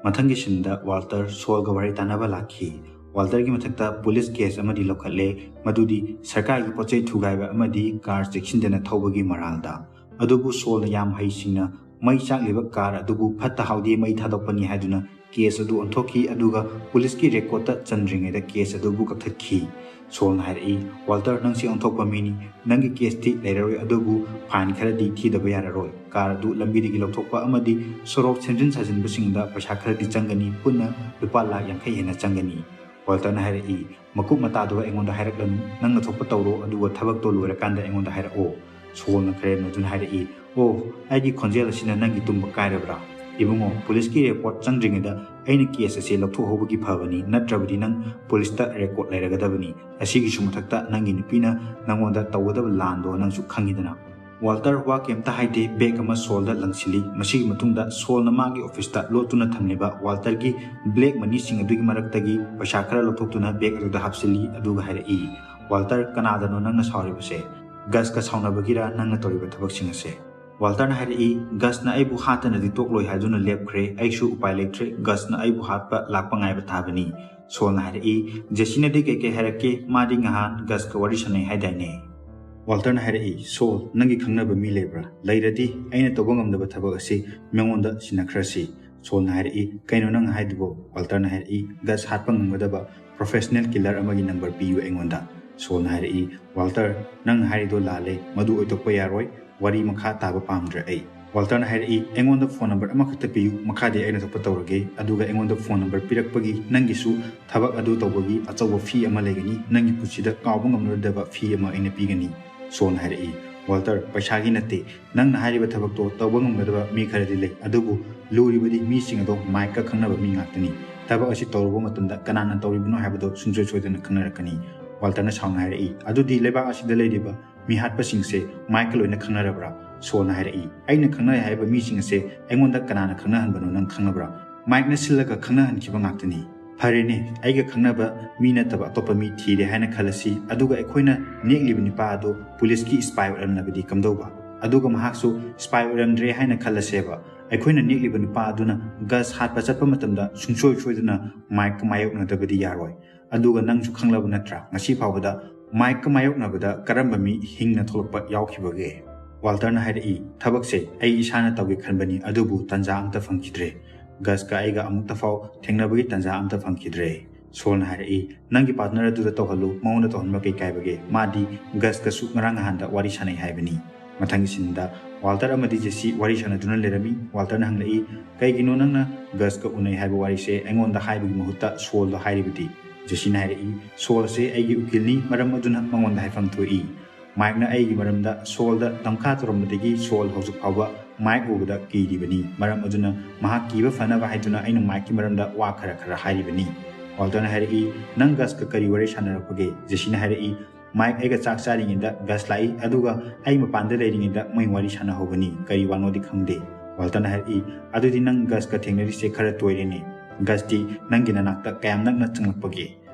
ꯃꯊꯪꯒꯤ ꯁꯤꯟꯗ ꯋꯥꯜꯇꯔ ꯁꯣꯜꯒ ꯋꯥꯔꯤ ꯇꯥꯅꯕ ꯂꯥꯛꯈꯤ꯫ ꯋꯥꯜꯇꯔꯒꯤ ꯃꯊꯛꯇ ꯄꯨꯂꯤꯁ ꯀꯦꯁ ꯑꯃꯗꯤ ꯂꯧꯈꯠꯂꯦ, ꯃꯗꯨꯗꯤ ꯁꯔꯀꯥꯔꯒꯤ ꯄꯣꯠ ꯆꯩ ꯊꯨꯒꯥꯏꯕ ꯑꯃꯗꯤ ꯀꯥꯔ ꯆꯦꯛꯁꯤꯟꯗꯅ ꯊꯧꯕꯒꯤ ꯃꯔꯥꯜꯗ꯫ ꯑꯗꯨꯕꯨ ꯁꯣꯜꯅ ꯌꯥꯝ ꯍꯩꯁꯤꯡꯅ ꯃꯩ ꯆꯥꯛꯂꯤꯕ ꯀꯥꯔ ꯑꯗꯨꯕꯨ ꯐꯠꯇ ꯍꯥꯎꯗꯤ ꯃꯩ ꯊꯥꯗꯣꯛꯄꯅꯤ ꯍꯥꯏꯗꯨꯅ ꯀꯦꯁ ꯑꯗꯨ ꯑꯣꯟꯊꯣꯛꯈꯤ, ꯑꯗꯨꯒ ꯄꯨꯂꯤꯁꯀꯤ ꯔꯦꯀꯣꯔꯗꯇ ꯆꯟꯗ꯭ꯔꯤꯉꯩꯗ ꯀꯦꯁ ꯑꯗꯨꯕꯨ ꯀꯛꯊꯠꯈꯤ꯫ ꯁꯣꯜꯅ ꯍꯥꯏꯔꯛꯏ, "ꯋꯥꯜꯇꯔ, ꯅꯪꯁꯤ ꯑꯣꯟꯊꯣꯛꯄ ꯃꯤꯅꯤ, ꯅꯪꯒꯤ ꯀꯦꯁꯇꯤ ꯂꯩꯔꯔꯣꯏ, ꯑꯗꯨꯕꯨ ꯐꯥꯏꯟ ꯈꯔꯗꯤ ꯊꯤꯗꯕ ꯌꯥꯔꯔꯣꯏ꯫ ꯀꯥꯔ ꯑꯗꯨ ꯂꯝꯕꯤꯗꯒꯤ ꯂꯧꯊꯣꯛꯄ ꯑꯃꯗꯤ ꯁꯣꯔꯣꯛ ꯁꯦꯝꯖꯤꯟ ꯁꯥꯖꯤꯟꯕꯁꯤꯡꯗ ꯄꯩꯁꯥ ꯈꯔꯗꯤ ꯆꯪꯒꯅꯤ, ꯄꯨꯟꯅ ꯂꯨꯄꯥ ꯂꯥꯈ ꯌꯥꯡꯈꯩ ꯍꯦꯟꯅ ꯆꯪꯒꯅꯤ꯫" ꯋꯥꯜꯇꯔꯅ ꯍꯥꯏꯔꯛꯏ, "ꯃꯀꯨꯞ ꯃꯇꯥꯗꯣ ꯑꯩꯉꯣꯟꯗ ꯍꯥꯏꯔꯛꯂꯅꯨ, ꯅꯪꯅ ꯊꯣꯛꯄ ꯇꯧꯔꯣ, ꯑꯗꯨꯒ ꯊꯕꯛꯇꯣ ꯂꯣꯏꯔꯀꯥꯟꯗ ꯑꯩꯉꯣꯟꯗ ꯍꯥꯏꯔꯛꯑꯣ꯫" ꯁꯣꯜꯅ ꯈꯔꯦꯝꯅꯗꯨꯅ ꯍꯥꯏꯔꯛꯏ, "ꯑꯣ, ꯑꯩꯒꯤ ꯈꯣꯟꯖꯦꯜ ꯑꯁꯤꯅ ꯅꯪꯒꯤ ꯇꯨꯝꯕ ꯀꯥꯏꯔꯕ꯭ꯔꯥ? ꯏꯕꯨꯡꯉꯣ, ꯄꯨꯂꯤꯁꯀꯤ ꯔꯦꯀꯣꯔꯗ ꯆꯪꯗ꯭ꯔꯤꯉꯩꯗ ꯑꯩꯅ ꯀꯦꯁ ꯑꯁꯤ ꯂꯧꯊꯣꯛꯍꯧꯕꯒꯤ ꯐꯕꯅꯤ, ꯅꯠꯇ꯭ꯔꯕꯗꯤ ꯅꯪ ꯄꯨꯂꯤꯁꯇ ꯔꯦꯀꯣꯔꯗ ꯂꯩꯔꯒꯗꯕꯅꯤ꯫ ꯑꯁꯤꯒꯤꯁꯨ ꯃꯊꯛꯇ ꯅꯪꯒꯤ ꯅꯨꯄꯤꯅ ꯅꯪꯉꯣꯟꯗ ꯇꯧꯒꯗꯕ ꯂꯥꯟꯗꯣ ꯅꯪꯁꯨ ꯈꯪꯉꯤꯗꯅ꯫" ꯋꯥꯜꯇꯔ ꯋꯥ ꯀꯩꯝꯇ ꯍꯥꯏꯗꯦ, ꯕꯦꯒ ꯑꯃ ꯁꯣꯜꯗ ꯂꯪꯁꯤꯜꯂꯤ꯫ ꯃꯁꯤꯒꯤ ꯃꯇꯨꯡꯗ ꯁꯣꯜꯅ ꯃꯥꯒꯤ ꯑꯣꯐꯤꯁꯇ ꯂꯣꯠꯇꯨꯅ ꯊꯝꯂꯤꯕ ꯋꯥꯜꯇꯔꯒꯤ ꯕ꯭ꯂꯦꯛ ꯃꯅꯤꯁꯤꯡ ꯑꯗꯨꯒꯤ ꯃꯔꯛꯇꯒꯤ ꯄꯩꯁꯥ ꯈꯔ ꯂꯧꯊꯣꯛꯇꯨꯅ ꯕꯦꯒ ꯑꯗꯨꯗ ꯍꯥꯞꯆꯤꯜꯂꯤ, ꯑꯗꯨꯒ ꯍꯥꯏꯔꯛꯏ, "ꯋꯥꯜꯇꯔ, ꯀꯅꯥꯗꯅꯣ ꯅꯪꯅ ꯁꯥꯎꯔꯤꯕꯁꯦ? ꯒꯁꯀ ꯁꯥꯎꯅꯕꯒꯤꯔ ꯅꯪꯅ ꯇꯧꯔꯤꯕ ꯊꯕꯛꯁꯤꯡ ꯑꯁꯦ?" ꯋꯥꯜꯇꯔꯅ ꯍꯥꯏꯔꯛꯏ, "ꯒꯁꯅ ꯑꯩꯕꯨ ꯍꯥꯠꯇꯅꯗꯤ ꯇꯣꯛꯂꯣꯏ ꯍꯥꯏꯗꯨꯅ ꯂꯦꯞꯈ꯭ꯔꯦ꯫ ꯑꯩꯁꯨ ꯎꯄꯥꯏ ꯂꯩꯇ꯭ꯔꯦ, ꯒꯁꯅ ꯑꯩꯕꯨ ꯍꯥꯠꯄ ꯂꯥꯛꯄ ꯉꯥꯏꯕ ꯇꯥꯕꯅꯤ꯫" ꯁꯣꯜꯅ ꯍꯥꯏꯔꯛꯏ, "ꯖꯦꯁꯤꯅꯗꯤ ꯀꯩꯀꯩ ꯍꯥꯏꯔꯛꯀꯦ? ꯃꯥꯗꯤ ꯉꯍꯥꯟ ꯒꯁꯀ ꯋꯥꯔꯤ ꯁꯥꯟꯅꯩ ꯍꯥꯏꯗꯥꯏꯅꯦ?" ꯋꯥꯜꯇꯔꯅ ꯍꯥꯏꯔꯛꯏ, "ꯁꯣꯜ, ꯅꯪꯒꯤ ꯈꯪꯅꯕ ꯃꯤ ꯂꯩꯕ꯭ꯔꯥ? ꯂꯩꯔꯗꯤ ꯑꯩꯅ ꯇꯧꯕ ꯉꯝꯗꯕ ꯊꯕꯛ ꯑꯁꯤ ꯃꯉꯣꯟꯗ ꯁꯤꯟꯅꯈ꯭ꯔꯁꯤ꯫" ꯁꯣꯜꯅ ꯍꯥꯏꯔꯛꯏ, "ꯀꯩꯅꯣ ꯅꯪ ꯍꯥꯏꯗꯨꯕꯣ?" ꯋꯥꯜꯇꯔꯅ ꯍꯥꯏꯔꯛꯏ, "ꯒꯁ ꯍꯥꯠꯄ ꯉꯝꯒꯗꯕ ꯄ꯭ꯔꯣꯐꯦꯁꯅꯦꯜ ꯀꯤꯂꯔ ꯑꯃꯒꯤ ꯅꯝꯕꯔ ꯄꯤꯌꯨ ꯑꯩꯉꯣꯟꯗ꯫" ꯁꯣꯜꯅ ꯍꯥꯏꯔꯛꯏ, "ꯋꯥꯜꯇꯔ, ꯅꯪ ꯍꯥꯏꯔꯤꯗꯣ ꯂꯥꯜꯂꯦ, ꯃꯗꯨ ꯑꯣꯏꯊꯣꯛꯄ ꯌꯥꯔꯣꯏ, ꯋꯥꯔꯤ ꯃꯈꯥ ꯇꯥꯕ ꯄꯥꯝꯗ꯭ꯔꯦ ꯑꯩ꯫" ꯋꯥꯜꯇꯔꯅ ꯍꯥꯏꯔꯛꯏ, "ꯑꯩꯉꯣꯟꯗ ꯐꯣꯟ ꯅꯝꯕꯔ ꯑꯃꯈꯛꯇ ꯄꯤꯌꯨ, ꯃꯈꯥꯗꯤ ꯑꯩꯅ ꯊꯣꯛꯄ ꯇꯧꯔꯒꯦ, ꯑꯗꯨꯒ ꯑꯩꯉꯣꯟꯗ ꯐꯣꯟ ꯅꯝꯕꯔ ꯄꯤꯔꯛꯄꯒꯤ ꯅꯪꯒꯤꯁꯨ ꯊꯕꯛ ꯑꯗꯨ ꯇꯧꯕꯒꯤ ꯑꯆꯧꯕ ꯐꯤ ꯑꯃ ꯂꯩꯒꯅꯤ, ꯅꯪꯒꯤ ꯄꯨꯟꯁꯤꯗ ꯀꯥꯎꯕ ꯉꯝꯂꯔꯣꯏꯗꯕ ꯐꯤ ꯑꯃ ꯑꯩꯅ ꯄꯤꯒꯅꯤ꯫" ꯁꯣꯜꯅ ꯍꯥꯏꯔꯛꯏ, "ꯋꯥꯜꯇꯔ, ꯄꯩꯁꯥꯒꯤ ꯅꯠꯇꯦ, ꯅꯪꯅ ꯍꯥꯏꯔꯤꯕ ꯊꯕꯛꯇꯣ ꯇꯧꯕ ꯉꯝꯒꯗꯕ ꯃꯤ ꯈꯔꯗꯤ ꯂꯩ, ꯑꯗꯨꯕꯨ ꯂꯨꯔꯤꯕꯗꯤ ꯃꯤꯁꯤꯡ ꯑꯗꯣ ꯃꯥꯏꯛꯀ ꯈꯪꯅꯕ ꯃꯤ ꯉꯥꯛꯇꯅꯤ꯫ ꯊꯕꯛ ꯑꯁꯤ ꯇꯧꯔꯨꯕ ꯃꯇꯝꯗ ꯀꯅꯥꯅ ꯇꯧꯔꯤꯕꯅꯣ ꯍꯥꯏꯕꯗꯣ ꯁꯨꯡꯁꯣꯏ ꯁꯣꯏꯗꯅ ꯈꯪꯅꯔꯛꯀꯅꯤ꯫" ꯋꯥꯜꯇꯔꯅ ꯁꯥꯎꯅ ꯍꯥꯏꯔꯛꯏ, "ꯑꯗꯨꯗꯤ ꯂꯩꯕꯥꯛ ꯑꯁꯤꯗ ꯂꯩꯔꯤꯕ ꯃꯤꯍꯥꯠꯄꯁꯤꯡꯁꯦ ꯃꯥꯏꯛꯀ ꯂꯣꯏꯅ ꯈꯪꯅꯔꯕ꯭ꯔꯥ?" ꯁꯣꯜꯅ ꯍꯥꯏꯔꯛꯏ, "ꯑꯩꯅ ꯈꯪꯅꯩ ꯍꯥꯏꯕ ꯃꯤꯁꯤꯡ ꯑꯁꯦ ꯑꯩꯉꯣꯟꯗ ꯀꯅꯥꯅ ꯈꯪꯅꯍꯟꯕꯅꯣ ꯅꯪ ꯈꯪꯅꯕ꯭ꯔꯥ? ꯃꯥꯏꯛꯅ ꯁꯤꯜꯂꯒ ꯈꯪꯅꯍꯟꯈꯤꯕ ꯉꯥꯛꯇꯅꯤ꯫" "ꯐꯔꯦꯅꯦ, ꯑꯩꯒ ꯈꯪꯅꯕ ꯃꯤ ꯅꯠꯇꯕ ꯑꯇꯣꯞꯄ ꯃꯤ ꯊꯤꯔꯦ ꯍꯥꯏꯅ ꯈꯜꯂꯁꯤ, ꯑꯗꯨꯒ ꯑꯩꯈꯣꯏꯅ ꯅꯦꯛꯂꯤꯕ ꯅꯨꯄꯥ ꯑꯗꯣ ꯄꯨꯂꯤꯁꯀꯤ ꯁ꯭ꯄꯥꯏ ꯑꯣꯏꯔꯝꯂꯕꯗꯤ ꯀꯝꯗꯧꯕ? ꯑꯗꯨꯒ ꯃꯍꯥꯛꯁꯨ ꯁ꯭ꯄꯥꯏ ꯑꯣꯏꯔꯝꯗ꯭ꯔꯦ ꯍꯥꯏꯅ ꯈꯜꯂꯁꯦꯕ, ꯑꯩꯈꯣꯏꯅ ꯅꯦꯛꯂꯤꯕ ꯅꯨꯄꯥ ꯑꯗꯨꯅ ꯒꯁ ꯍꯥꯠꯄ ꯆꯠꯄ ꯃꯇꯝꯗ ꯁꯨꯡꯁꯣꯏ ꯁꯣꯏꯗꯅ ꯃꯥꯏꯛꯀ ꯃꯥꯌꯣꯛꯅꯗꯕꯗꯤ ꯌꯥꯔꯣꯏ꯫ ꯑꯗꯨꯒ ꯅꯪꯁꯨ ꯈꯪꯂꯕ ꯅꯠꯇ꯭ꯔꯥ, ꯉꯁꯤ ꯐꯥꯎꯕꯗ ꯃꯥꯏꯛꯀ ꯃꯥꯌꯣꯛꯅꯕꯗ ꯀꯔꯝꯕ ꯃꯤ ꯍꯤꯡꯅ ꯊꯣꯛꯂꯛꯄ ꯌꯥꯎꯈꯤꯕꯒꯦ?" ꯋꯥꯜꯇꯔꯅ ꯍꯥꯏꯔꯛꯏ, "ꯊꯕꯛꯁꯦ ꯑꯩ ꯏꯁꯥꯅ ꯇꯧꯒꯦ ꯈꯟꯕꯅꯤ, ꯑꯗꯨꯕꯨ ꯇꯥꯟꯖꯥ ꯑꯝꯇ ꯐꯪꯈꯤꯗ꯭ꯔꯦ꯫ ꯒꯁꯀ ꯑꯩꯒ ꯑꯃꯨꯛꯇ ꯐꯥꯎ ꯊꯦꯡꯅꯕꯒꯤ ꯇꯥꯟꯖꯥ ꯑꯝꯇ ꯐꯪꯈꯤꯗ꯭ꯔꯦ꯫ ꯁꯣꯜꯅ ꯍꯥꯏꯔꯛꯏ, "ꯅꯪꯒꯤ ꯄꯥꯔꯠꯅꯔ ꯑꯗꯨꯗ ꯇꯧꯍꯜꯂꯨ, ꯃꯉꯣꯟꯗ ꯇꯧꯍꯟꯕ ꯀꯩ ꯀꯥꯏꯕꯒꯦ? ꯃꯥꯗꯤ ꯒꯁꯀꯁꯨ ꯉꯔꯥꯡ ꯅꯍꯥꯟꯗ ꯋꯥꯔꯤ ꯁꯥꯟꯅꯩ ꯍꯥꯏꯕꯅꯤ"꯫ ꯃꯊꯪꯒꯤ ꯁꯤꯟꯗ ꯋꯥꯜꯇꯔ ꯑꯃꯗꯤ ꯖꯦꯁꯤ ꯋꯥꯔꯤ ꯁꯥꯟꯅꯗꯨꯅ ꯂꯩꯔꯝꯃꯤ꯫ ꯋꯥꯜꯇꯔꯅ ꯍꯪꯂꯛꯏ, "ꯀꯩꯒꯤꯅꯣ ꯅꯪꯅ ꯒꯁꯀ ꯎꯅꯩ ꯍꯥꯏꯕ ꯋꯥꯔꯤꯁꯦ ꯑꯩꯉꯣꯟꯗ ꯍꯥꯏꯕꯒꯤ ꯃꯍꯨꯠꯇ ꯁꯣꯜꯗ ꯍꯥꯏꯔꯤꯕꯗꯤ?" ꯖꯦꯁꯤꯅ ꯍꯥꯏꯔꯛꯏ, "ꯁꯣꯜꯁꯦ ꯑꯩꯒꯤ ꯎꯀꯤꯜꯅꯤ, ꯃꯔꯝ ꯑꯗꯨꯅ ꯃꯉꯣꯟꯗ ꯍꯥꯏꯐꯝ ꯊꯣꯛꯏ꯫ ꯃꯥꯏꯛꯅ ꯑꯩꯒꯤ ꯃꯔꯝꯗ ꯁꯣꯜꯗ ꯇꯝꯈꯥ ꯇꯧꯔꯝꯕꯗꯒꯤ ꯁꯣꯜ ꯍꯧꯖꯤꯛ ꯐꯥꯎꯕ ꯃꯥꯏꯛ ꯎꯕꯗ ꯀꯤꯔꯤꯕꯅꯤ꯫ ꯃꯔꯝ ꯑꯗꯨꯅ ꯃꯍꯥꯛ ꯀꯤꯕ ꯐꯅꯕ ꯍꯥꯏꯗꯨꯅ ꯑꯩꯅ ꯃꯥꯏꯛꯀꯤ ꯃꯔꯝꯗ ꯋꯥ ꯈꯔ ꯈꯔ ꯍꯥꯏꯔꯤꯕꯅꯤ"꯫ ꯋꯥꯜꯇꯔꯅ ꯍꯥꯏꯔꯛꯏ, "ꯅꯪ ꯒꯁꯀ ꯀꯔꯤ ꯋꯥꯔꯤ ꯁꯥꯟꯅꯔꯛꯄꯒꯦ?" ꯖꯦꯁꯤꯅ ꯍꯥꯏꯔꯛꯏ, "ꯃꯥꯏꯛ ꯑꯩꯒ ꯆꯥꯛ ꯆꯥꯔꯤꯉꯩꯗ ꯒꯁ ꯂꯥꯛꯏ, ꯑꯗꯨꯒ ꯑꯩ ꯃꯄꯥꯟꯗ ꯂꯩꯔꯤꯉꯩꯗ ꯃꯣꯏ ꯋꯥꯔꯤ ꯁꯥꯟꯅꯍꯧꯕꯅꯤ, ꯀꯔꯤ ꯋꯥꯅꯣꯗꯤ ꯈꯪꯗꯦ"꯫ ꯋꯥꯜꯇꯔꯅ ꯍꯥꯏꯔꯛꯏ, "ꯑꯗꯨꯗꯤ ꯅꯪ ꯒꯁꯀ ꯊꯦꯡꯅꯔꯤꯁꯦ ꯈꯔ ꯇꯣꯏꯔꯦꯅꯦ꯫ ꯒꯁꯇꯤ ꯅꯪꯒꯤ ꯅꯅꯥꯛꯇ ꯀꯌꯥꯝ ꯅꯛꯅ ꯆꯪꯂꯛꯄꯒꯦ?"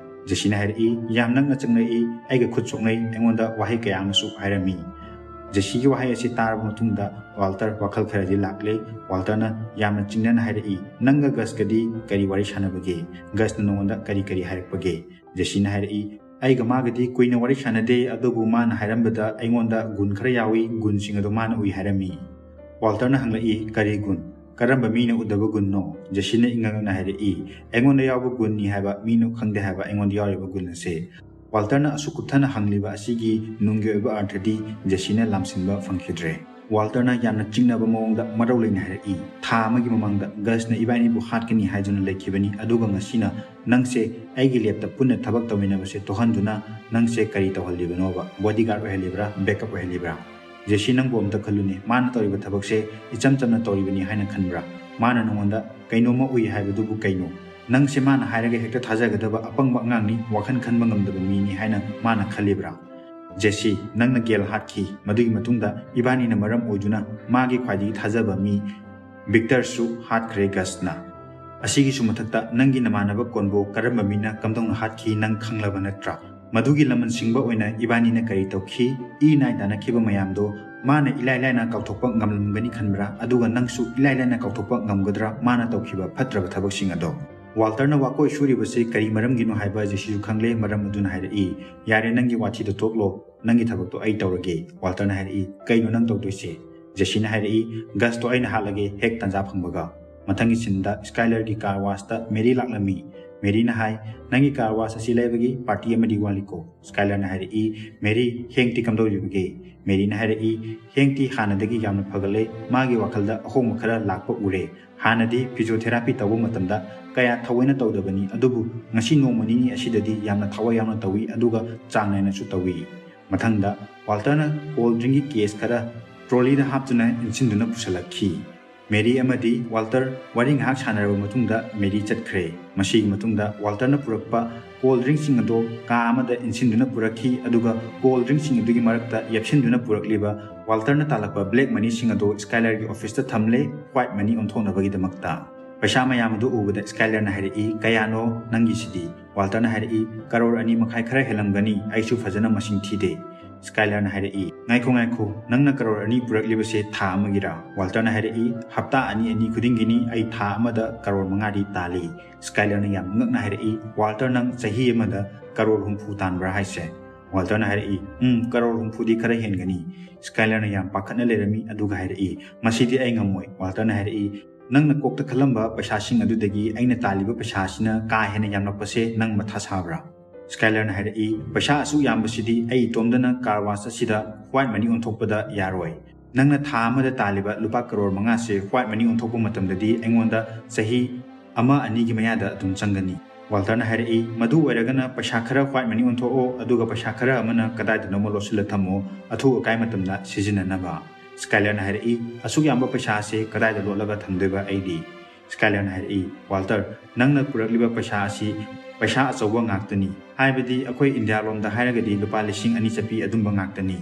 ꯖꯦꯁꯤꯅ ꯍꯥꯏꯔꯛꯏ, "ꯌꯥꯝ ꯅꯛꯅ ꯆꯪꯂꯛꯏ, ꯑꯩꯒ ꯈꯨꯠ ꯁꯣꯛꯅꯩ, ꯑꯩꯉꯣꯟꯗ ꯋꯥꯍꯩ ꯀꯌꯥ ꯑꯃꯁꯨ ꯍꯥꯏꯔꯝꯃꯤ"꯫ ꯖꯦꯁꯤꯒꯤ ꯋꯥꯍꯩ ꯑꯁꯤ ꯇꯥꯔꯕ ꯃꯇꯨꯡꯗ ꯋꯥꯜꯇꯔ ꯋꯥꯈꯜ ꯈꯔꯗꯤ ꯂꯥꯛꯂꯦ꯫ ꯋꯥꯜꯇꯔꯅ ꯌꯥꯝꯅ ꯆꯤꯡꯅꯅ ꯍꯥꯏꯔꯛꯏ, "ꯅꯪꯒ ꯒꯁꯀꯗꯤ ꯀꯔꯤ ꯋꯥꯔꯤ ꯁꯥꯟꯅꯕꯒꯦ? ꯒꯁꯅ ꯅꯉꯣꯟꯗ ꯀꯔꯤ ꯀꯔꯤ ꯍꯥꯏꯔꯛꯄꯒꯦ?" ꯖꯦꯁꯤꯅ ꯍꯥꯏꯔꯛꯏ, "ꯑꯩꯒ ꯃꯥꯒꯗꯤ ꯀꯨꯏꯅ ꯋꯥꯔꯤ ꯁꯥꯟꯅꯗꯦ, ꯑꯗꯨꯕꯨ ꯃꯥꯅ ꯍꯥꯏꯔꯝꯕꯗ ꯑꯩꯉꯣꯟꯗ ꯒꯨꯟ ꯈꯔ ꯌꯥꯎꯏ, ꯒꯨꯟꯁꯤꯡ ꯑꯗꯨ ꯃꯥꯅ ꯎꯏ ꯍꯥꯏꯔꯝꯃꯤ"꯫ ꯋꯥꯜꯇꯔꯅ ꯍꯪꯂꯛꯏ, "ꯀꯔꯤ ꯒꯨꯟ? ꯀꯔꯝꯕ ꯃꯤꯅ ꯎꯗꯕ ꯒꯨꯟꯅꯣ?" ꯖꯦꯁꯤꯅ ꯏꯪꯉꯛꯅ ꯍꯥꯏꯔꯛꯏ, "ꯑꯩꯉꯣꯟꯗ ꯌꯥꯎꯕ ꯒꯨꯟꯅꯤ ꯍꯥꯏꯕ, ꯃꯤꯅ ꯈꯪꯗꯦ ꯍꯥꯏꯕ ꯑꯩꯉꯣꯟꯗ ꯌꯥꯎꯔꯤꯕ ꯒꯨꯟ ꯑꯁꯦ"꯫ ꯋꯥꯜꯇꯔꯅ ꯑꯁꯨꯛ ꯀꯨꯞꯊꯅ ꯍꯪꯂꯤꯕ ꯑꯁꯤꯒꯤ ꯅꯨꯡꯒꯤ ꯑꯣꯏꯕ ꯑꯔꯊꯗꯤ ꯖꯦꯁꯤꯅ ꯂꯥꯝꯁꯤꯟꯕ ꯐꯪꯈꯤꯗ꯭ꯔꯦ꯫ ꯋꯥꯜꯇꯔꯅ ꯌꯥꯝꯅ ꯆꯤꯡꯅꯕ ꯃꯑꯣꯡꯗ ꯃꯔꯧ ꯂꯩꯅ ꯍꯥꯏꯔꯛꯏ, "ꯊꯥ ꯑꯃꯒꯤ ꯃꯃꯥꯡꯗ ꯒꯁꯅ ꯏꯕꯥꯅꯤꯕꯨ ꯍꯥꯠꯀꯅꯤ ꯍꯥꯏꯗꯨꯅ ꯂꯩꯈꯤꯕꯅꯤ, ꯑꯗꯨꯒ ꯉꯁꯤꯅ ꯅꯪꯁꯦ ꯑꯩꯒꯤ ꯂꯦꯞꯇ ꯄꯨꯟꯅ ꯊꯕꯛ ꯇꯧꯃꯤꯟꯅꯕꯁꯦ ꯇꯣꯛꯍꯟꯗꯨꯅ ꯅꯪꯁꯦ ꯀꯔꯤ ꯇꯧꯍꯜꯂꯤꯕꯅꯣꯕ? ꯕꯣꯗꯤꯒꯥꯔꯗ ꯑꯣꯏꯍꯜꯂꯤꯕ꯭ꯔꯥ? ꯕꯦꯛꯑꯞ ꯑꯣꯏꯍꯜꯂꯤꯕ꯭ꯔꯥ?" "ꯖꯦꯁꯤ, ꯅꯪꯕꯨ ꯑꯝꯇ ꯈꯜꯂꯨꯅꯦ, ꯃꯥꯅ ꯇꯧꯔꯤꯕ ꯊꯕꯛꯁꯦ ꯏꯆꯝ ꯆꯝꯅ ꯇꯧꯔꯤꯕꯅꯤ ꯍꯥꯏꯅ ꯈꯟꯕ꯭ꯔꯥ? ꯃꯥꯅ ꯅꯉꯣꯟꯗ ꯀꯩꯅꯣꯝꯃ ꯎꯏ ꯍꯥꯏꯕꯗꯨꯕꯨ ꯀꯩꯅꯣ? ꯅꯪꯁꯦ ꯃꯥꯅ ꯍꯥꯏꯔꯒ ꯍꯦꯛꯇ ꯊꯥꯖꯒꯗꯕ ꯑꯄꯪꯕ ꯑꯉꯥꯡꯅꯤ, ꯋꯥꯈꯜ ꯈꯟꯕ ꯉꯝꯗꯕ ꯃꯤꯅꯤ ꯍꯥꯏꯅ ꯃꯥꯅ ꯈꯜꯂꯤꯕ꯭ꯔꯥ? ꯖꯦꯁꯤ, ꯅꯪꯅ ꯒꯦꯜ ꯍꯥꯠꯈꯤ, ꯃꯗꯨꯒꯤ ꯃꯇꯨꯡꯗ ꯏꯕꯥꯅꯤꯅ ꯃꯔꯝ ꯑꯣꯏꯗꯨꯅ ꯃꯥꯒꯤ ꯈ꯭ꯋꯥꯏꯗꯒꯤ ꯊꯥꯖꯕ ꯃꯤ ꯚꯤꯛꯇꯔꯁꯨ ꯍꯥꯠꯈ꯭ꯔꯦ ꯒꯁꯅ꯫ ꯑꯁꯤꯒꯤꯁꯨ ꯃꯊꯛꯇ ꯅꯪꯒꯤ ꯅꯃꯥꯟꯅꯕ ꯀꯣꯟꯕꯣ ꯀꯔꯝꯕ ꯃꯤꯅ ꯀꯝꯗꯧꯅ ꯍꯥꯠꯈꯤ ꯅꯪ ꯈꯪꯂꯕ ꯅꯠꯇ꯭ꯔꯥ? ꯃꯗꯨꯒꯤ ꯂꯃꯟ ꯁꯤꯡꯕ ꯑꯣꯏꯅ ꯏꯕꯥꯅꯤꯅ ꯀꯔꯤ ꯇꯧꯈꯤ? ꯏ ꯅꯥꯏ ꯇꯥꯅꯈꯤꯕ ꯃꯌꯥꯝꯗꯣ ꯃꯥꯅ ꯏꯂꯥꯏ ꯂꯥꯏꯅ ꯀꯥꯎꯊꯣꯛꯄ ꯉꯝꯂꯝꯒꯅꯤ ꯈꯟꯕ꯭ꯔꯥ? ꯑꯗꯨꯒ ꯅꯪꯁꯨ ꯏꯂꯥꯏ ꯂꯥꯏꯅ ꯀꯥꯎꯊꯣꯛꯄ ꯉꯝꯒꯗ꯭ꯔꯥ ꯃꯥꯅ ꯇꯧꯈꯤꯕ ꯐꯠꯇ꯭ꯔꯕ ꯊꯕꯛꯁꯤꯡ ꯑꯗꯣ?" ꯋꯥꯜꯇꯔꯅ ꯋꯥꯀꯣꯏ ꯁꯨꯔꯤꯕꯁꯤ ꯀꯔꯤ ꯃꯔꯝꯒꯤꯅꯣ ꯍꯥꯏꯕ ꯖꯦꯁꯤꯁꯨ ꯈꯪꯂꯦ, ꯃꯔꯝ ꯑꯗꯨꯅ ꯍꯥꯏꯔꯛꯏ, "ꯌꯥꯔꯦ, ꯅꯪꯒꯤ ꯋꯥꯊꯤꯗꯣ ꯇꯣꯛꯂꯣ, ꯅꯪꯒꯤ ꯊꯕꯛꯇꯣ ꯑꯩ ꯇꯧꯔꯒꯦ"꯫ ꯋꯥꯜꯇꯔꯅ ꯍꯥꯏꯔꯛꯏ, "ꯀꯩꯅꯣ ꯅꯪ ꯇꯧꯗꯣꯏꯁꯦ?" ꯖꯦꯁꯤꯅ ꯍꯥꯏꯔꯛꯏ, "ꯒꯁꯇꯣ ꯑꯩꯅ ꯍꯥꯠꯂꯒꯦ ꯍꯦꯛ ꯇꯥꯟꯖꯥ ꯐꯪꯕꯒ"꯫ ꯃꯊꯪꯒꯤ ꯁꯤꯟꯗ ꯁ꯭ꯀꯥꯏꯂꯔꯒꯤ ꯀꯥꯔ ꯋꯥꯁꯇ ꯃꯦꯔꯤ ꯂꯥꯛꯂꯝꯃꯤ꯫ ꯃꯦꯔꯤꯅ ꯍꯥꯏ, "ꯅꯪꯒꯤ ꯀꯥꯔ ꯋꯥꯁ ꯑꯁꯤ ꯂꯩꯕꯒꯤ ꯄꯥꯔꯇꯤ ꯑꯃꯗꯤ ꯋꯥꯠꯂꯤꯀꯣ?" ꯁ꯭ꯀꯥꯏꯂꯔꯅ ꯍꯥꯏꯔꯛꯏ, "ꯃꯦꯔꯤ, ꯍꯦꯡꯇꯤ ꯀꯝꯗꯧꯔꯤꯕꯒꯦ?" ꯃꯦꯔꯤꯅ ꯍꯥꯏꯔꯛꯏ, "ꯍꯦꯡꯇꯤ ꯍꯥꯟꯅꯗꯒꯤ ꯌꯥꯝꯅ ꯐꯒꯠꯂꯦ꯫ ꯃꯥꯒꯤ ꯋꯥꯈꯜꯗ ꯑꯍꯣꯡꯕ ꯈꯔ ꯂꯥꯛꯄ ꯎꯔꯦ꯫ ꯍꯥꯟꯅꯗꯤ ꯐꯤꯖꯤꯑꯣꯊꯦꯔꯥꯄꯤ ꯇꯧꯕ ꯃꯇꯝꯗ ꯀꯌꯥ ꯊꯑꯣꯏꯅ ꯇꯧꯗꯕꯅꯤ, ꯑꯗꯨꯕꯨ ꯉꯁꯤ ꯅꯣꯡꯃ ꯅꯤꯅꯤ ꯑꯁꯤꯗꯗꯤ ꯌꯥꯝꯅ ꯊꯋꯥꯏ ꯌꯥꯎꯅ ꯇꯧꯏ, ꯑꯗꯨꯒ ꯆꯥꯡ ꯅꯥꯏꯅꯁꯨ ꯇꯧꯏ꯫" ꯃꯊꯪꯗ ꯋꯥꯜꯇꯔꯅ ꯀꯣꯜ ꯗ꯭ꯔꯤꯡꯒꯤ ꯀꯦꯁ ꯈꯔ ꯇ꯭ꯔꯣꯂꯤꯗ ꯍꯥꯞꯇꯨꯅ ꯏꯟꯁꯤꯟꯗꯨꯅ ꯄꯨꯁꯤꯜꯂꯛꯈꯤ꯫ ꯃꯦꯔꯤ ꯑꯃꯗꯤ ꯋꯥꯜꯇꯔ ꯋꯥꯔꯤ ꯉꯥꯏꯍꯥꯛ ꯁꯥꯟꯅꯔꯕ ꯃꯇꯨꯡꯗ ꯃꯦꯔꯤ ꯆꯠꯈ꯭ꯔꯦ꯫ ꯃꯁꯤꯒꯤ ꯃꯇꯨꯡꯗ ꯋꯥꯜꯇꯔꯅ ꯄꯨꯔꯛꯄ ꯀꯣꯜ ꯗ꯭ꯔꯤꯡꯁꯤꯡ ꯑꯗꯨ ꯀꯥ ꯑꯃꯗ ꯏꯟꯁꯤꯟꯗꯨꯅ ꯄꯨꯔꯛꯈꯤ, ꯑꯗꯨꯒ ꯀꯣꯜ ꯗ꯭ꯔꯤꯡꯁꯤꯡ ꯑꯗꯨꯒꯤ ꯃꯔꯛꯇ ꯌꯦꯞꯁꯤꯟꯗꯨꯅ ꯄꯨꯔꯛꯂꯤꯕ ꯋꯥꯜꯇꯔꯅ ꯇꯥꯜꯂꯛꯄ ꯕ꯭ꯂꯦꯛ ꯃꯅꯤꯁꯤꯡ ꯑꯗꯨ ꯁ꯭ꯀꯥꯏꯂꯔꯒꯤ ꯑꯣꯐꯤꯁꯇ ꯊꯝꯂꯦ, ꯋꯥꯏꯠ ꯃꯅꯤ ꯑꯣꯟꯊꯣꯛꯅꯕꯒꯤꯗꯃꯛꯇ꯫ ꯄꯩꯁꯥ ꯃꯌꯥꯝ ꯑꯗꯨ ꯎꯕꯗ ꯁ꯭ꯀꯥꯏꯂꯔꯅ ꯍꯥꯏꯔꯛꯏ, "ꯀꯌꯥꯅꯣ ꯅꯪꯒꯤꯁꯤꯗꯤ?" ꯋꯥꯜꯇꯔꯅ ꯍꯥꯏꯔꯛꯏ, "ꯀꯔꯣꯔ ꯑꯅꯤ ꯃꯈꯥꯏ ꯈꯔ ꯍꯦꯜꯂꯝꯒꯅꯤ, ꯑꯩꯁꯨ ꯐꯖꯅ ꯃꯁꯤꯡ ꯊꯤꯗꯦ꯫" ꯁ꯭ꯀꯥꯏꯂꯔꯅ ꯍꯥꯏꯔꯛꯏ, "ꯉꯥꯏꯈꯣ, ꯉꯥꯏꯈꯣ, ꯅꯪꯅ ꯀꯔꯣꯔ ꯑꯅꯤ ꯄꯨꯔꯛꯂꯤꯕꯁꯦ ꯊꯥ ꯑꯃꯒꯤꯔꯥ?" ꯋꯥꯜꯇꯔꯅ ꯍꯥꯏꯔꯛꯏ, "ꯍꯞꯇꯥ ꯑꯅꯤ ꯑꯅꯤ ꯈꯨꯗꯤꯡꯒꯤꯅꯤ ꯑꯩ ꯊꯥ ꯑꯃꯗ ꯀꯔꯣꯔ ꯃꯉꯥꯗꯤ ꯇꯥꯜꯂꯤ꯫" ꯁ꯭ꯀꯥꯏꯂꯔꯅ ꯌꯥꯝ ꯉꯛꯅ ꯍꯥꯏꯔꯛꯏ, "ꯋꯥꯜꯇꯔ, ꯅꯪ ꯆꯍꯤ ꯑꯃꯗ ꯀꯔꯣꯔ ꯍꯨꯝꯐꯨ ꯇꯥꯟꯕ꯭ꯔꯥ ꯍꯥꯏꯁꯦ?" ꯋꯥꯜꯇꯔꯅ ꯍꯥꯏꯔꯛꯏ, "ꯎꯝ, ꯀꯔꯣꯔ ꯍꯨꯝꯐꯨꯗꯤ ꯈꯔ ꯍꯦꯟꯒꯅꯤ꯫" ꯁ꯭ꯀꯥꯏꯂꯔꯅ ꯌꯥꯝ ꯄꯥꯈꯠꯅ ꯂꯩꯔꯝꯃꯤ, ꯑꯗꯨꯒ ꯍꯥꯏꯔꯛꯏ, "ꯃꯁꯤꯗꯤ ꯑꯩ ꯉꯝꯃꯣꯏ꯫" ꯋꯥꯜꯇꯔꯅ ꯍꯥꯏꯔꯛꯏ, "ꯅꯪꯅ ꯀꯣꯛꯇ ꯈꯜꯂꯝꯕ ꯄꯩꯁꯥꯁꯤꯡ ꯑꯗꯨꯗꯒꯤ ꯑꯩꯅ ꯇꯥꯜꯂꯤꯕ ꯄꯩꯁꯥꯁꯤꯅ ꯀꯥ ꯍꯦꯟꯅ ꯌꯥꯝꯂꯛꯄꯁꯦ ꯅꯪ ꯃꯊꯥ ꯁꯥꯕ꯭ꯔꯥ?" ꯁ꯭ꯀꯥꯏꯂꯔꯅ ꯍꯥꯏꯔꯛꯏ, "ꯄꯩꯁꯥ ꯑꯁꯨꯛ ꯌꯥꯝꯕꯁꯤꯗꯤ ꯑꯩ ꯏꯇꯣꯝꯗꯅ ꯀꯥꯔ ꯋꯥꯁ ꯑꯁꯤꯗ ꯋꯥꯏꯠ ꯃꯅꯤ ꯑꯣꯟꯊꯣꯛꯄꯗ ꯌꯥꯔꯣꯏ꯫ ꯅꯪꯅ ꯊꯥ ꯑꯃꯗ ꯇꯥꯜꯂꯤꯕ ꯂꯨꯄꯥ ꯀꯔꯣꯔ ꯃꯉꯥꯁꯦ ꯋꯥꯏꯠ ꯃꯅꯤ ꯑꯣꯟꯊꯣꯛꯄ ꯃꯇꯝꯗꯗꯤ ꯑꯩꯉꯣꯟꯗ ꯆꯍꯤ ꯑꯃ ꯑꯅꯤꯒꯤ ꯃꯌꯥꯗ ꯑꯗꯨꯝ ꯆꯪꯒꯅꯤ꯫" ꯋꯥꯜꯇꯔꯅ ꯍꯥꯏꯔꯛꯏ, "ꯃꯗꯨ ꯑꯣꯏꯔꯒꯅ ꯄꯩꯁꯥ ꯈꯔ ꯋꯥꯏꯠ ꯃꯅꯤ ꯑꯣꯟꯊꯣꯛꯑꯣ, ꯑꯗꯨꯒ ꯄꯩꯁꯥ ꯈꯔ ꯑꯃꯅ ꯀꯗꯥꯏꯗꯅꯣꯃ ꯂꯣꯠꯁꯤꯜꯂ ꯊꯝꯃꯣ, ꯑꯊꯨ ꯑꯀꯥꯏ ꯃꯇꯝꯗ ꯁꯤꯖꯤꯟꯅꯅꯕ꯫" ꯁ꯭ꯀꯥꯏꯂꯔꯅ ꯍꯥꯏꯔꯛꯏ, "ꯑꯁꯨꯛ ꯌꯥꯝꯕ ꯄꯩꯁꯥ ꯑꯁꯤ ꯀꯗꯥꯏꯗ ꯂꯣꯠꯂꯒ ꯊꯝꯗꯣꯏꯕ ꯑꯩꯗꯤ?" ꯁ꯭ꯀꯥꯏꯂꯔꯅ ꯍꯥꯏꯔꯛꯏ, "ꯋꯥꯜꯇꯔ, ꯅꯪꯅ ꯄꯨꯔꯛꯂꯤꯕ ꯄꯩꯁꯥ ꯑꯁꯤ ꯄꯩꯁꯥ ꯑꯆꯧꯕ ꯉꯥꯛꯇꯅꯤ, ꯍꯥꯏꯕꯗꯤ ꯑꯩꯈꯣꯏ ꯏꯟꯗꯤꯌꯥ ꯂꯣꯝꯗ ꯍꯥꯏꯔꯒꯗꯤ ꯂꯨꯄꯥ ꯂꯤꯁꯤꯡ ꯑꯅꯤ ꯆꯠꯄꯤ ꯑꯗꯨꯝꯕ ꯉꯥꯛꯇꯅꯤ꯫"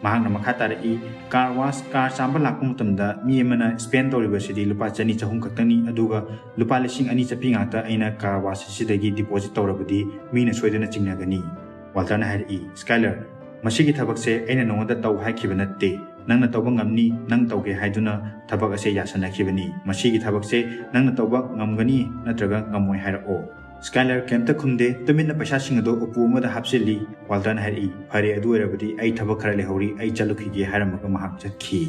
ꯃꯍꯥꯛꯅ ꯃꯈꯥ ꯇꯥꯔꯛꯏ, "ꯀꯥꯔ ꯋꯥꯁ, ꯀꯥꯔ ꯆꯥꯝꯕ ꯂꯥꯛꯄ ꯃꯇꯝꯗ ꯃꯤ ꯑꯃꯅ ꯁ꯭ꯄꯦꯟ ꯇꯧꯔꯤꯕꯁꯤꯗꯤ ꯂꯨꯄꯥ ꯆꯅꯤ ꯆꯍꯨꯝ ꯈꯛꯇꯅꯤ, ꯑꯗꯨꯒ ꯂꯨꯄꯥ ꯂꯤꯁꯤꯡ ꯑꯅꯤ ꯆꯠꯄꯤ ꯉꯥꯛꯇ ꯑꯩꯅ ꯀꯥꯔ ꯋꯥꯁ ꯑꯁꯤꯗꯒꯤ ꯗꯤꯄꯣꯖꯤꯠ ꯇꯧꯔꯕꯗꯤ ꯃꯤꯅ ꯁꯣꯏꯗꯅ ꯆꯤꯡꯅꯒꯅꯤ꯫" ꯋꯥꯜꯇꯔꯅ ꯍꯥꯏꯔꯛꯏ, "ꯁ꯭ꯀꯥꯏꯂꯔ, ꯃꯁꯤꯒꯤ ꯊꯕꯛꯁꯦ ꯑꯩꯅ ꯅꯉꯣꯟꯗ ꯇꯧ ꯍꯥꯏꯈꯤꯕ ꯅꯠꯇꯦ꯫ ꯅꯪꯅ ꯇꯧꯕ ꯉꯝꯅꯤ, ꯅꯪ ꯇꯧꯒꯦ ꯍꯥꯏꯗꯨꯅ ꯊꯕꯛ ꯑꯁꯦ ꯌꯥꯁꯟꯅꯈꯤꯕꯅꯤ꯫ ꯃꯁꯤꯒꯤ ꯊꯕꯛꯁꯦ ꯅꯪꯅ ꯇꯧꯕ ꯉꯝꯒꯅꯤ ꯅꯠꯇ꯭ꯔꯒ ꯉꯝꯃꯣꯏ ꯍꯥꯏꯔꯛꯑꯣ꯫" ꯁ꯭ꯀꯥꯏꯂꯔ ꯀꯩꯝꯇ ꯈꯨꯝꯗꯦ, ꯇꯨꯃꯤꯟꯅ ꯄꯩꯁꯥꯁꯤꯡ ꯑꯗꯨ ꯎꯄꯨ ꯑꯃꯗ ꯍꯥꯞꯆꯤꯜꯂꯤ꯫ ꯋꯥꯜꯇꯔꯅ ꯍꯥꯏꯔꯛꯏ, "ꯐꯔꯦ, ꯑꯗꯨ ꯑꯣꯏꯔꯕꯗꯤ ꯑꯩ ꯊꯕꯛ ꯈꯔ ꯂꯩꯍꯧꯔꯤ, ꯑꯩ ꯆꯠꯂꯨꯈꯤꯒꯦ" ꯍꯥꯏꯔꯝꯃꯒ ꯃꯍꯥꯛ ꯆꯠꯈꯤ꯫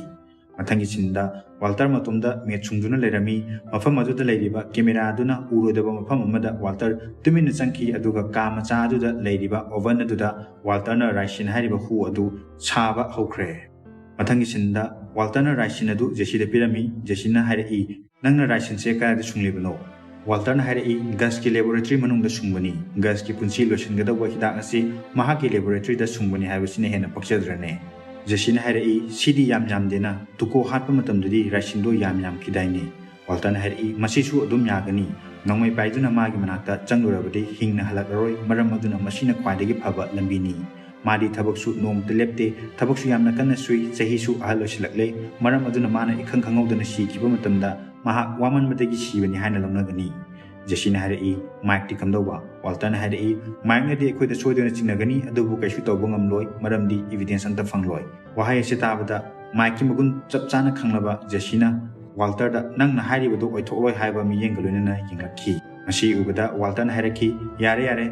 ꯃꯊꯪꯒꯤ ꯁꯤꯟꯗ ꯋꯥꯜꯇꯔ ꯃꯇꯣꯝꯗ ꯃꯦꯠ ꯁꯨꯡꯗꯨꯅ ꯂꯩꯔꯝꯃꯤ꯫ ꯃꯐꯝ ꯑꯗꯨꯗ ꯂꯩꯔꯤꯕ ꯀꯦꯃꯦꯔꯥ ꯑꯗꯨꯅ ꯎꯔꯣꯏꯗꯕ ꯃꯐꯝ ꯑꯃꯗ ꯋꯥꯜꯇꯔ ꯇꯨꯃꯤꯟꯅ ꯆꯪꯈꯤ, ꯑꯗꯨꯒ ꯀꯥ ꯃꯆꯥ ꯑꯗꯨꯗ ꯂꯩꯔꯤꯕ ꯑꯣꯚꯟ ꯑꯗꯨꯗ ꯋꯥꯜꯇꯔꯅ ꯔꯥꯏꯁꯤꯟ ꯍꯥꯏꯔꯤꯕ ꯍꯨ ꯑꯗꯨ ꯁꯥꯕ ꯍꯧꯈ꯭ꯔꯦ꯫ ꯃꯊꯪꯒꯤ ꯁꯤꯟꯗ ꯋꯥꯜꯇꯔꯅ ꯔꯥꯏꯁꯤꯟ ꯑꯗꯨ ꯖꯦꯁꯤꯗ ꯄꯤꯔꯝꯃꯤ꯫ ꯖꯦꯁꯤꯅ ꯍꯥꯏꯔꯛꯏ, "ꯅꯪꯅ ꯔꯥꯏꯁꯤꯟꯁꯦ ꯀꯗꯥꯏꯗ ꯁꯨꯡꯂꯤꯕꯅꯣ?" ꯋꯥꯜꯇꯔꯅ ꯍꯥꯏꯔꯛꯏ, "ꯒꯁꯀꯤ ꯂꯦꯕꯣꯔꯦꯇꯔꯤ ꯃꯅꯨꯡꯗ ꯁꯨꯡꯕꯅꯤ꯫ ꯒꯁꯀꯤ ꯄꯨꯟꯁꯤ ꯂꯣꯏꯁꯤꯟꯒꯗꯧꯕ ꯍꯤꯗꯥꯛ ꯑꯁꯤ ꯃꯍꯥꯛꯀꯤ ꯂꯦꯕꯣꯔꯦꯇꯔꯤꯗ ꯁꯨꯡꯕꯅꯤ ꯍꯥꯏꯕꯁꯤꯅ ꯍꯦꯟꯅ ꯄꯛꯆꯗ꯭ꯔꯅꯦ?" ꯖꯦꯁꯤꯅ ꯍꯥꯏꯔꯛꯏ, "ꯁꯤꯗꯤ ꯌꯥꯝ ꯌꯥꯝꯗꯦꯅ, ꯇꯨꯀꯣ ꯍꯥꯠꯄ ꯃꯇꯝꯗꯗꯤ ꯔꯥꯏꯁꯤꯟꯗꯣ ꯌꯥꯝ ꯌꯥꯝꯈꯤꯗꯥꯏꯅꯦ?" ꯋꯥꯜꯇꯔꯅ ꯍꯥꯏꯔꯛꯏ, "ꯃꯁꯤꯁꯨ ꯑꯗꯨꯝ ꯌꯥꯒꯅꯤ꯫ ꯅꯣꯡꯃꯩ ꯄꯥꯏꯗꯨꯅ ꯃꯥꯒꯤ ꯃꯅꯥꯛꯇ ꯆꯪꯂꯨꯔꯕꯗꯤ ꯍꯤꯡꯅ ꯍꯜꯂꯛꯂꯔꯣꯏ, ꯃꯔꯝ ꯑꯗꯨꯅ ꯃꯁꯤꯅ ꯈ꯭ꯋꯥꯏꯗꯒꯤ ꯐꯕ ꯂꯝꯕꯤꯅꯤ꯫ ꯃꯥꯗꯤ ꯊꯕꯛꯁꯨ ꯅꯣꯡꯃꯇ ꯂꯦꯞꯇꯦ, ꯊꯕꯛꯁꯨ ꯌꯥꯝꯅ ꯀꯟꯅ ꯁꯨꯏ, ꯆꯍꯤꯁꯨ ꯑꯍꯜ ꯑꯣꯏꯁꯤꯜꯂꯛꯂꯦ, ꯃꯔꯝ ꯑꯗꯨꯅ ꯃꯥꯅ ꯏꯈꯪ ꯈꯪꯍꯧꯗꯅ ꯁꯤꯈꯤꯕ ꯃꯇꯝꯗ ꯃꯍꯥꯛ ꯋꯥꯃꯟꯕꯗꯒꯤ ꯁꯤꯕꯅꯤ ꯍꯥꯏꯅ ꯂꯧꯅꯒꯅꯤ꯫" ꯖꯦꯁꯤꯅ ꯍꯥꯏꯔꯛꯏ, "ꯃꯥꯏꯛꯇꯤ ꯀꯝꯗꯧꯕ?" ꯋꯥꯜꯇꯔꯅ ꯍꯥꯏꯔꯛꯏ, "ꯃꯥꯏꯛꯅꯗꯤ ꯑꯩꯈꯣꯏꯗ ꯁꯣꯏꯗꯅ ꯆꯤꯡꯅꯒꯅꯤ, ꯑꯗꯨꯕꯨ ꯀꯩꯁꯨ ꯇꯧꯕ ꯉꯝꯂꯣꯏ, ꯃꯔꯝꯗꯤ ꯏꯕꯤꯗꯦꯟꯁ ꯑꯝꯇ ꯐꯪꯂꯣꯏ꯫" ꯋꯥꯍꯩ ꯑꯁꯤ ꯇꯥꯕꯗ ꯃꯥꯏꯛꯀꯤ ꯃꯒꯨꯟ ꯆꯞ ꯆꯥꯅ ꯈꯪꯂꯕ ꯖꯦꯁꯤꯅ ꯋꯥꯜꯇꯔꯗ, "ꯅꯪꯅ ꯍꯥꯏꯔꯤꯕꯗꯨ ꯑꯣꯏꯊꯣꯛꯂꯣꯏ" ꯍꯥꯏꯕ ꯃꯤꯠꯌꯦꯡꯒ ꯂꯣꯏꯅꯅ ꯌꯦꯡꯂꯛꯈꯤ꯫ ꯃꯁꯤ ꯎꯕꯗ ꯋꯥꯜꯇꯔꯅ ꯍꯥꯏꯔꯛꯈꯤ, "ꯌꯥꯔꯦ, ꯌꯥꯔꯦ,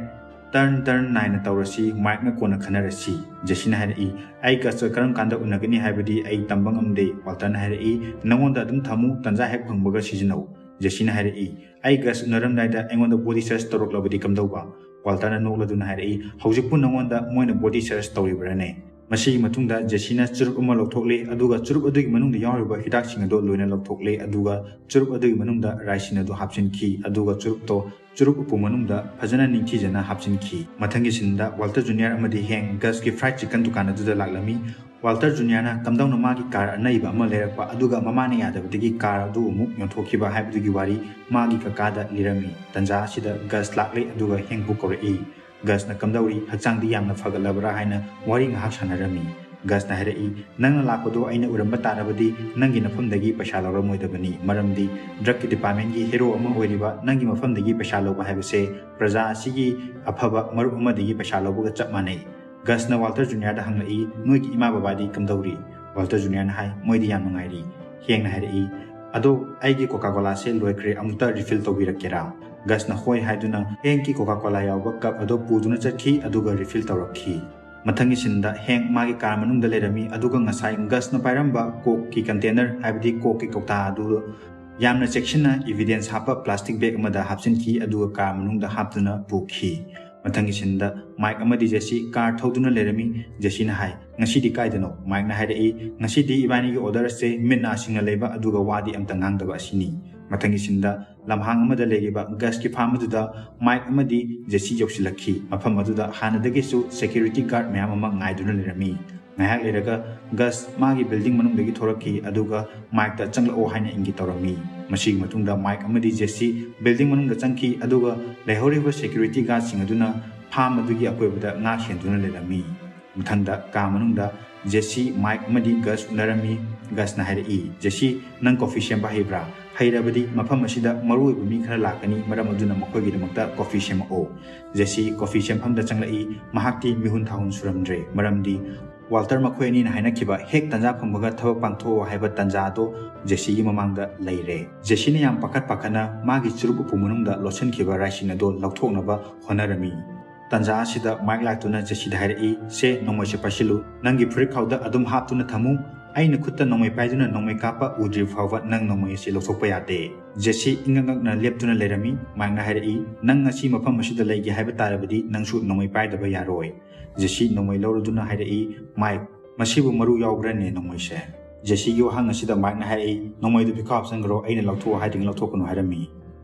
ꯇꯔꯟ ꯇꯔꯟ ꯅꯥꯏꯅ ꯇꯧꯔꯁꯤ, ꯃꯥꯏꯛꯅ ꯀꯣꯟꯅ ꯈꯟꯅꯔꯁꯤ꯫" ꯖꯦꯁꯤꯅ ꯍꯥꯏꯔꯛꯏ, "ꯑꯩ ꯒꯁꯀ ꯀꯔꯝ ꯀꯥꯟꯗ ꯎꯅꯒꯅꯤ ꯍꯥꯏꯕꯗꯤ ꯑꯩ ꯇꯝꯕ ꯉꯝꯗꯦ꯫" ꯋꯥꯜꯇꯔꯅ ꯍꯥꯏꯔꯛꯏ, "ꯅꯉꯣꯟꯗ ꯑꯗꯨꯝ ꯊꯝꯃꯨ, ꯇꯟꯖꯥ ꯍꯦꯛ ꯐꯪꯕꯒ ꯁꯤꯖꯤꯟꯅꯧ꯫" ꯖꯦꯁꯤꯅ ꯍꯥꯏꯔꯛꯏ, "ꯑꯩ ꯒꯁ ꯎꯅꯔꯝꯗꯥꯏꯗ ꯑꯩꯉꯣꯟꯗ ꯕꯣꯗꯤ ꯁꯔꯆ ꯇꯧꯔꯛꯂꯕꯗꯤ ꯀꯝꯗꯧꯕ?" ꯋꯥꯜꯇꯔꯅ ꯅꯣꯛꯂꯗꯨꯅ ꯍꯥꯏꯔꯛꯏ, "ꯍꯧꯖꯤꯛꯄꯨ ꯅꯉꯣꯟꯗ ꯃꯣꯏꯅ ꯕꯣꯗꯤ ꯁꯔꯆ ꯇꯧꯔꯤꯕ꯭ꯔꯥꯅꯦ?" ꯃꯁꯤꯒꯤ ꯃꯇꯨꯡꯗ ꯖꯦꯁꯤꯅ ꯆꯨꯔꯨꯞ ꯑꯃ ꯂꯧꯊꯣꯛꯂꯦ, ꯑꯗꯨꯒ ꯆꯨꯔꯨꯞ ꯑꯗꯨꯒꯤ ꯃꯅꯨꯡꯗ ꯌꯥꯎꯔꯤꯕ ꯍꯤꯗꯥꯛꯁꯤꯡ ꯑꯗꯨ ꯂꯣꯏꯅ ꯂꯧꯊꯣꯛꯂꯦ, ꯑꯗꯨꯒ ꯆꯨꯔꯨꯞ ꯑꯗꯨꯒꯤ ꯃꯅꯨꯡꯗ ꯔꯥꯏꯁꯤꯟ ꯑꯗꯨ ꯍꯥꯞꯆꯤꯟꯈꯤ, ꯑꯗꯨꯒ ꯆꯨꯔꯨꯞꯇꯣ ꯆꯨꯔꯨꯞ ꯎꯄꯨ ꯃꯅꯨꯡꯗ ꯐꯖꯅ ꯅꯤꯡꯊꯤꯖꯅ ꯍꯥꯞꯆꯤꯟꯈꯤ꯫ ꯃꯊꯪꯒꯤ ꯁꯤꯟꯗ ꯋꯥꯜꯇꯔ ꯖꯨꯅꯤꯌꯔ ꯑꯃꯗꯤ ꯍꯦꯡ ꯒꯁꯀꯤ ꯐ꯭ꯔꯥꯏꯗ ꯆꯤꯀꯟ ꯗꯨꯀꯥꯟ ꯑꯗꯨꯗ ꯂꯥꯛꯂꯝꯃꯤ꯫ ꯋꯥꯜꯇꯔ ꯖꯨꯅꯤꯌꯔꯅ ꯀꯝꯗꯧꯅ ꯃꯥꯒꯤ ꯀꯥꯔ ꯑꯅꯩꯕ ꯑꯃ ꯂꯩꯔꯛꯄ, ꯑꯗꯨꯒ ꯃꯃꯥꯅ ꯌꯥꯗꯕꯗꯒꯤ ꯀꯥꯔ ꯑꯗꯨ ꯑꯃꯨꯛ ꯌꯣꯟꯊꯣꯛꯈꯤꯕ ꯍꯥꯏꯕꯗꯨꯒꯤ ꯋꯥꯔꯤ ꯃꯥꯒꯤ ꯀꯀꯥꯗ ꯂꯤꯔꯝꯃꯤ꯫ ꯇꯟꯖꯥ ꯑꯁꯤꯗ ꯒꯁ ꯂꯥꯛꯂꯦ, ꯑꯗꯨꯒ ꯍꯦꯡꯕꯨ ꯀꯧꯔꯛꯏ꯫ ꯒꯁꯅ ꯀꯝꯗꯧꯔꯤ, ꯍꯛꯆꯥꯡꯗꯤ ꯌꯥꯝꯅ ꯐꯒꯠꯂꯕ꯭ꯔꯥ ꯍꯥꯏꯅ ꯋꯥꯔꯤ ꯉꯥꯏꯍꯥꯛ ꯁꯥꯟꯅꯔꯝꯃꯤ꯫ ꯒꯁꯅ ꯍꯥꯏꯔꯛꯏ, "ꯅꯪꯅ ꯂꯥꯛꯄꯗꯣ ꯑꯩꯅ ꯎꯔꯝꯕ ꯇꯥꯔꯕꯗꯤ ꯅꯪꯒꯤ ꯅꯐꯝꯗꯒꯤ ꯄꯩꯁꯥ ꯂꯧꯔꯝꯃꯣꯏꯗꯕꯅꯤ, ꯃꯔꯝꯗꯤ ꯗ꯭ꯔꯒꯀꯤ ꯗꯤꯄꯥꯔꯠꯃꯦꯟꯒꯤ ꯍꯦꯔꯣ ꯑꯃ ꯑꯣꯏꯔꯤꯕ ꯅꯪꯒꯤ ꯃꯐꯝꯗꯒꯤ ꯄꯩꯁꯥ ꯂꯧꯕ ꯍꯥꯏꯕꯁꯦ ꯄ꯭ꯔꯖꯥ ꯑꯁꯤꯒꯤ ꯑꯐꯕ ꯃꯔꯨꯞ ꯑꯃꯗꯒꯤ ꯄꯩꯁꯥ ꯂꯧꯕꯒ ꯆꯞ ꯃꯥꯟꯅꯩ꯫" ꯒꯁꯅ ꯋꯥꯜꯇꯔ ꯖꯨꯅꯤꯌꯔꯗ ꯍꯪꯂꯛꯏ, "ꯅꯣꯏꯒꯤ ꯏꯃꯥ ꯕꯕꯥꯗꯤ ꯀꯝꯗꯧꯔꯤ?" ꯋꯥꯜꯇꯔ ꯖꯨꯅꯤꯌꯔꯅ ꯍꯥꯏ, "ꯃꯣꯏꯗꯤ ꯌꯥꯝ ꯅꯨꯡꯉꯥꯏꯔꯤ꯫" ꯍꯦꯡꯅ ꯍꯥꯏꯔꯛꯏ, "ꯑꯗꯣ ꯑꯩꯒꯤ ꯀꯣꯀꯥ ꯀꯣꯂꯥꯁꯦ ꯂꯣꯏꯈ꯭ꯔꯦ, ꯑꯃꯨꯛꯇ ꯔꯤꯐꯤꯜ ꯇꯧꯕꯤꯔꯛꯀꯦꯔꯥ?" ꯒꯁꯅ ꯍꯣꯏ ꯍꯥꯏꯗꯨꯅ ꯍꯦꯡꯀꯤ ꯀꯣꯀꯥ ꯀꯣꯂꯥ ꯌꯥꯎꯕ ꯀꯞ ꯑꯗꯨ ꯄꯨꯗꯨꯅ ꯆꯠꯈꯤ, ꯑꯗꯨꯒ ꯔꯤꯐꯤꯜ ꯇꯧꯔꯛꯈꯤ꯫ ꯃꯊꯪꯒꯤ ꯁꯤꯟꯗ ꯍꯦꯡ ꯃꯥꯒꯤ ꯀꯥꯔ ꯃꯅꯨꯡꯗ ꯂꯩꯔꯝꯃꯤ, ꯑꯗꯨꯒ ꯉꯁꯥꯏ ꯒꯁꯅ ꯄꯥꯏꯔꯝꯕ ꯀꯣꯛꯀꯤ ꯀꯟꯇꯦꯅꯔ, ꯍꯥꯏꯕꯗꯤ ꯀꯣꯛꯀꯤ ꯀꯧꯇꯥ ꯑꯗꯨ ꯌꯥꯝꯅ ꯆꯦꯛꯁꯤꯟꯅ ꯏꯚꯤꯗꯦꯟꯁ ꯍꯥꯞꯄ ꯄ꯭ꯂꯥꯁꯇꯤꯛ ꯕꯦꯒ ꯑꯃꯗ ꯍꯥꯞꯆꯤꯟꯈꯤ, ꯑꯗꯨꯒ ꯀꯥꯔ ꯃꯅꯨꯡꯗ ꯍꯥꯞꯇꯨꯅ ꯄꯨꯈꯤ꯫ ꯃꯊꯪꯒꯤ ꯁꯤꯟꯗ ꯃꯥꯏꯛ ꯑꯃꯗꯤ ꯖꯦꯁꯤ ꯀꯥꯔ ꯊꯧꯗꯨꯅ ꯂꯩꯔꯝꯃꯤ꯫ ꯖꯦꯁꯤꯅ ꯍꯥꯏ, "ꯉꯁꯤꯗꯤ ꯀꯥꯏꯗꯅꯣ?" ꯃꯥꯏꯛꯅ ꯍꯥꯏꯔꯛꯏ, "ꯉꯁꯤꯗꯤ ꯏꯕꯥꯅꯤꯒꯤ ꯑꯣꯔꯗꯔ ꯑꯁꯦ ꯃꯤꯠ ꯅꯥ ꯁꯤꯡꯅ ꯂꯩꯕ ꯑꯗꯨꯒ ꯋꯥꯗꯤ ꯑꯝꯇ ꯉꯥꯡꯗꯕ ꯑꯁꯤꯅꯤ"꯫ ꯃꯊꯪꯒꯤ ꯁꯤꯟꯗ ꯂꯝꯍꯥꯡ ꯑꯃꯗ ꯂꯩꯔꯤꯕ ꯒꯁꯀꯤ ꯐꯥꯔꯝ ꯑꯗꯨꯗ ꯃꯥꯏꯛ ꯑꯃꯗꯤ ꯖꯦꯁꯤ ꯌꯧꯁꯤꯜꯂꯛꯈꯤ꯫ ꯃꯐꯝ ꯑꯗꯨꯗ ꯍꯥꯟꯅꯗꯒꯤꯁꯨ ꯁꯦꯀ꯭ꯌꯨꯔꯤꯇꯤ ꯒꯥꯔꯗ ꯃꯌꯥꯝ ꯑꯃ ꯉꯥꯏꯗꯨꯅ ꯂꯩꯔꯝꯃꯤ꯫ ꯉꯥꯏꯍꯥꯛ ꯂꯩꯔꯒ ꯒꯁ ꯃꯥꯒꯤ ꯕꯤꯜꯗꯤꯡ ꯃꯅꯨꯡꯗꯒꯤ ꯊꯣꯔꯛꯈꯤ, ꯑꯗꯨꯒ ꯃꯥꯏꯛꯇ "ꯆꯪꯂꯛꯑꯣ" ꯍꯥꯏꯅ ꯏꯪꯒꯤꯠ ꯇꯧꯔꯝꯃꯤ꯫ ꯃꯁꯤꯒꯤ ꯃꯇꯨꯡꯗ ꯃꯥꯏꯛ ꯑꯃꯗꯤ ꯖꯦꯁꯤ ꯕꯤꯜꯗꯤꯡ ꯃꯅꯨꯡꯗ ꯆꯪꯈꯤ, ꯑꯗꯨꯒ ꯂꯩꯍꯧꯔꯤꯕ ꯁꯦꯀ꯭ꯌꯨꯔꯤꯇꯤ ꯒꯥꯔꯗꯁꯤꯡ ꯑꯗꯨꯅ ꯐꯥꯔꯝ ꯑꯗꯨꯒꯤ ꯑꯀꯣꯏꯕꯗ ꯉꯥꯛ ꯁꯦꯟꯗꯨꯅ ꯂꯩꯔꯝꯃꯤ꯫ ꯃꯊꯪꯗ ꯀꯥ ꯃꯅꯨꯡꯗ ꯖꯦꯁꯤ, ꯃꯥꯏꯛ ꯑꯃꯗꯤ ꯒꯁ ꯎꯅꯔꯝꯃꯤ꯫ ꯒꯁꯅ ꯍꯥꯏꯔꯛꯏ, "ꯖꯦꯁꯤ, ꯅꯪ ꯀꯣꯐꯤ ꯁꯦꯝꯕ ꯍꯩꯕ꯭ꯔꯥ? ꯍꯩꯔꯕꯗꯤ ꯃꯐꯝ ꯑꯁꯤꯗ ꯃꯔꯨꯑꯣꯏꯕ ꯃꯤ ꯈꯔ ꯂꯥꯛꯀꯅꯤ, ꯃꯔꯝ ꯑꯗꯨꯅ ꯃꯈꯣꯏꯒꯤꯗꯃꯛꯇ ꯀꯣꯐꯤ ꯁꯦꯝꯃꯛꯑꯣ"꯫ ꯖꯦꯁꯤ ꯀꯣꯐꯤ ꯁꯦꯝꯐꯝꯗ ꯆꯪꯂꯛꯏ꯫ ꯃꯍꯥꯛꯇꯤ ꯃꯤꯍꯨꯟ ꯊꯥꯍꯨꯟ ꯁꯨꯔꯝꯗ꯭ꯔꯦ, ꯃꯔꯝꯗꯤ ꯋꯥꯜꯇꯔ ꯃꯈꯣꯏ ꯑꯅꯤꯅ ꯍꯥꯏꯅꯈꯤꯕ "ꯍꯦꯛ ꯇꯟꯖꯥ ꯐꯪꯕꯒ ꯊꯕꯛ ꯄꯥꯡꯊꯣꯛꯑꯣ" ꯍꯥꯏꯕ ꯇꯟꯖꯥ ꯑꯗꯣ ꯖꯦꯁꯤꯒꯤ ꯃꯃꯥꯡꯗ ꯂꯩꯔꯦ꯫ ꯖꯦꯁꯤꯅ ꯌꯥꯝ ꯄꯥꯈꯠ ꯄꯥꯈꯠꯅ ꯃꯥꯒꯤ ꯆꯨꯔꯨꯞ ꯎꯄꯨ ꯃꯅꯨꯡꯗ ꯂꯣꯠꯁꯤꯟꯈꯤꯕ ꯔꯥꯏꯁꯤꯟ ꯑꯗꯣ ꯂꯧꯊꯣꯛꯅꯕ ꯍꯣꯠꯅꯔꯝꯃꯤ꯫ ꯇꯟꯖꯥ ꯑꯁꯤꯗ ꯃꯥꯏꯛ ꯂꯥꯛꯇꯨꯅ ꯖꯦꯁꯤꯗ ꯍꯥꯏꯔꯛꯏ, "ꯁꯦ, ꯅꯣꯡꯃꯩꯁꯦ ꯄꯥꯏꯁꯤꯜꯂꯨ꯫ ꯅꯪꯒꯤ ꯐꯨꯔꯤꯠ ꯈꯥꯎꯗ ꯑꯗꯨꯝ ꯍꯥꯞꯇꯨꯅ ꯊꯝꯃꯨ꯫ ꯑꯩꯅ ꯈꯨꯠꯇ ꯅꯣꯡꯃꯩ ꯄꯥꯏꯗꯨꯅ ꯅꯣꯡꯃꯩ ꯀꯥꯞꯄ ꯎꯗ꯭ꯔꯤꯕ ꯐꯥꯎꯕ ꯅꯪ ꯅꯣꯡꯃꯩ ꯑꯁꯤ ꯂꯧꯊꯣꯛꯄ ꯌꯥꯗꯦ"꯫ ꯖꯦꯁꯤ ꯏꯪꯉꯛ ꯉꯛꯅ ꯂꯦꯞꯇꯨꯅ ꯂꯩꯔꯝꯃꯤ꯫ ꯃꯥꯏꯛꯅ ꯍꯥꯏꯔꯛꯏ, "ꯅꯪ ꯉꯁꯤ ꯃꯐꯝ ꯑꯁꯤꯗ ꯂꯩꯒꯦ ꯍꯥꯏꯕ ꯇꯥꯔꯕꯗꯤ ꯅꯪꯁꯨ ꯅꯣꯡꯃꯩ ꯄꯥꯏꯗꯕ ꯌꯥꯔꯣꯏ"꯫ ꯖꯦꯁꯤ ꯅꯣꯡꯃꯩ ꯂꯧꯔꯗꯨꯅ ꯍꯥꯏꯔꯛꯏ, "ꯃꯥꯏꯛ, ꯃꯁꯤꯕꯨ ꯃꯔꯨ ꯌꯥꯎꯕ꯭ꯔꯅꯦ ꯅꯣꯡꯃꯩꯁꯦ?" ꯖꯦꯁꯤꯒꯤ ꯋꯥꯍꯪ ꯑꯁꯤꯗ ꯃꯥꯏꯛꯅ ꯍꯥꯏꯔꯛꯏ, "ꯅꯣꯡꯃꯩꯗꯨ ꯐꯤꯈꯥꯎ ꯍꯥꯞꯆꯤꯟꯈ꯭ꯔꯣ, ꯑꯩꯅ ꯂꯧꯊꯣꯛꯑꯣ ꯍꯥꯏꯗ꯭ꯔꯤꯉꯩ ꯂꯧꯊꯣꯛꯀꯅꯨ" ꯍꯥꯏꯔꯝꯃꯤ꯫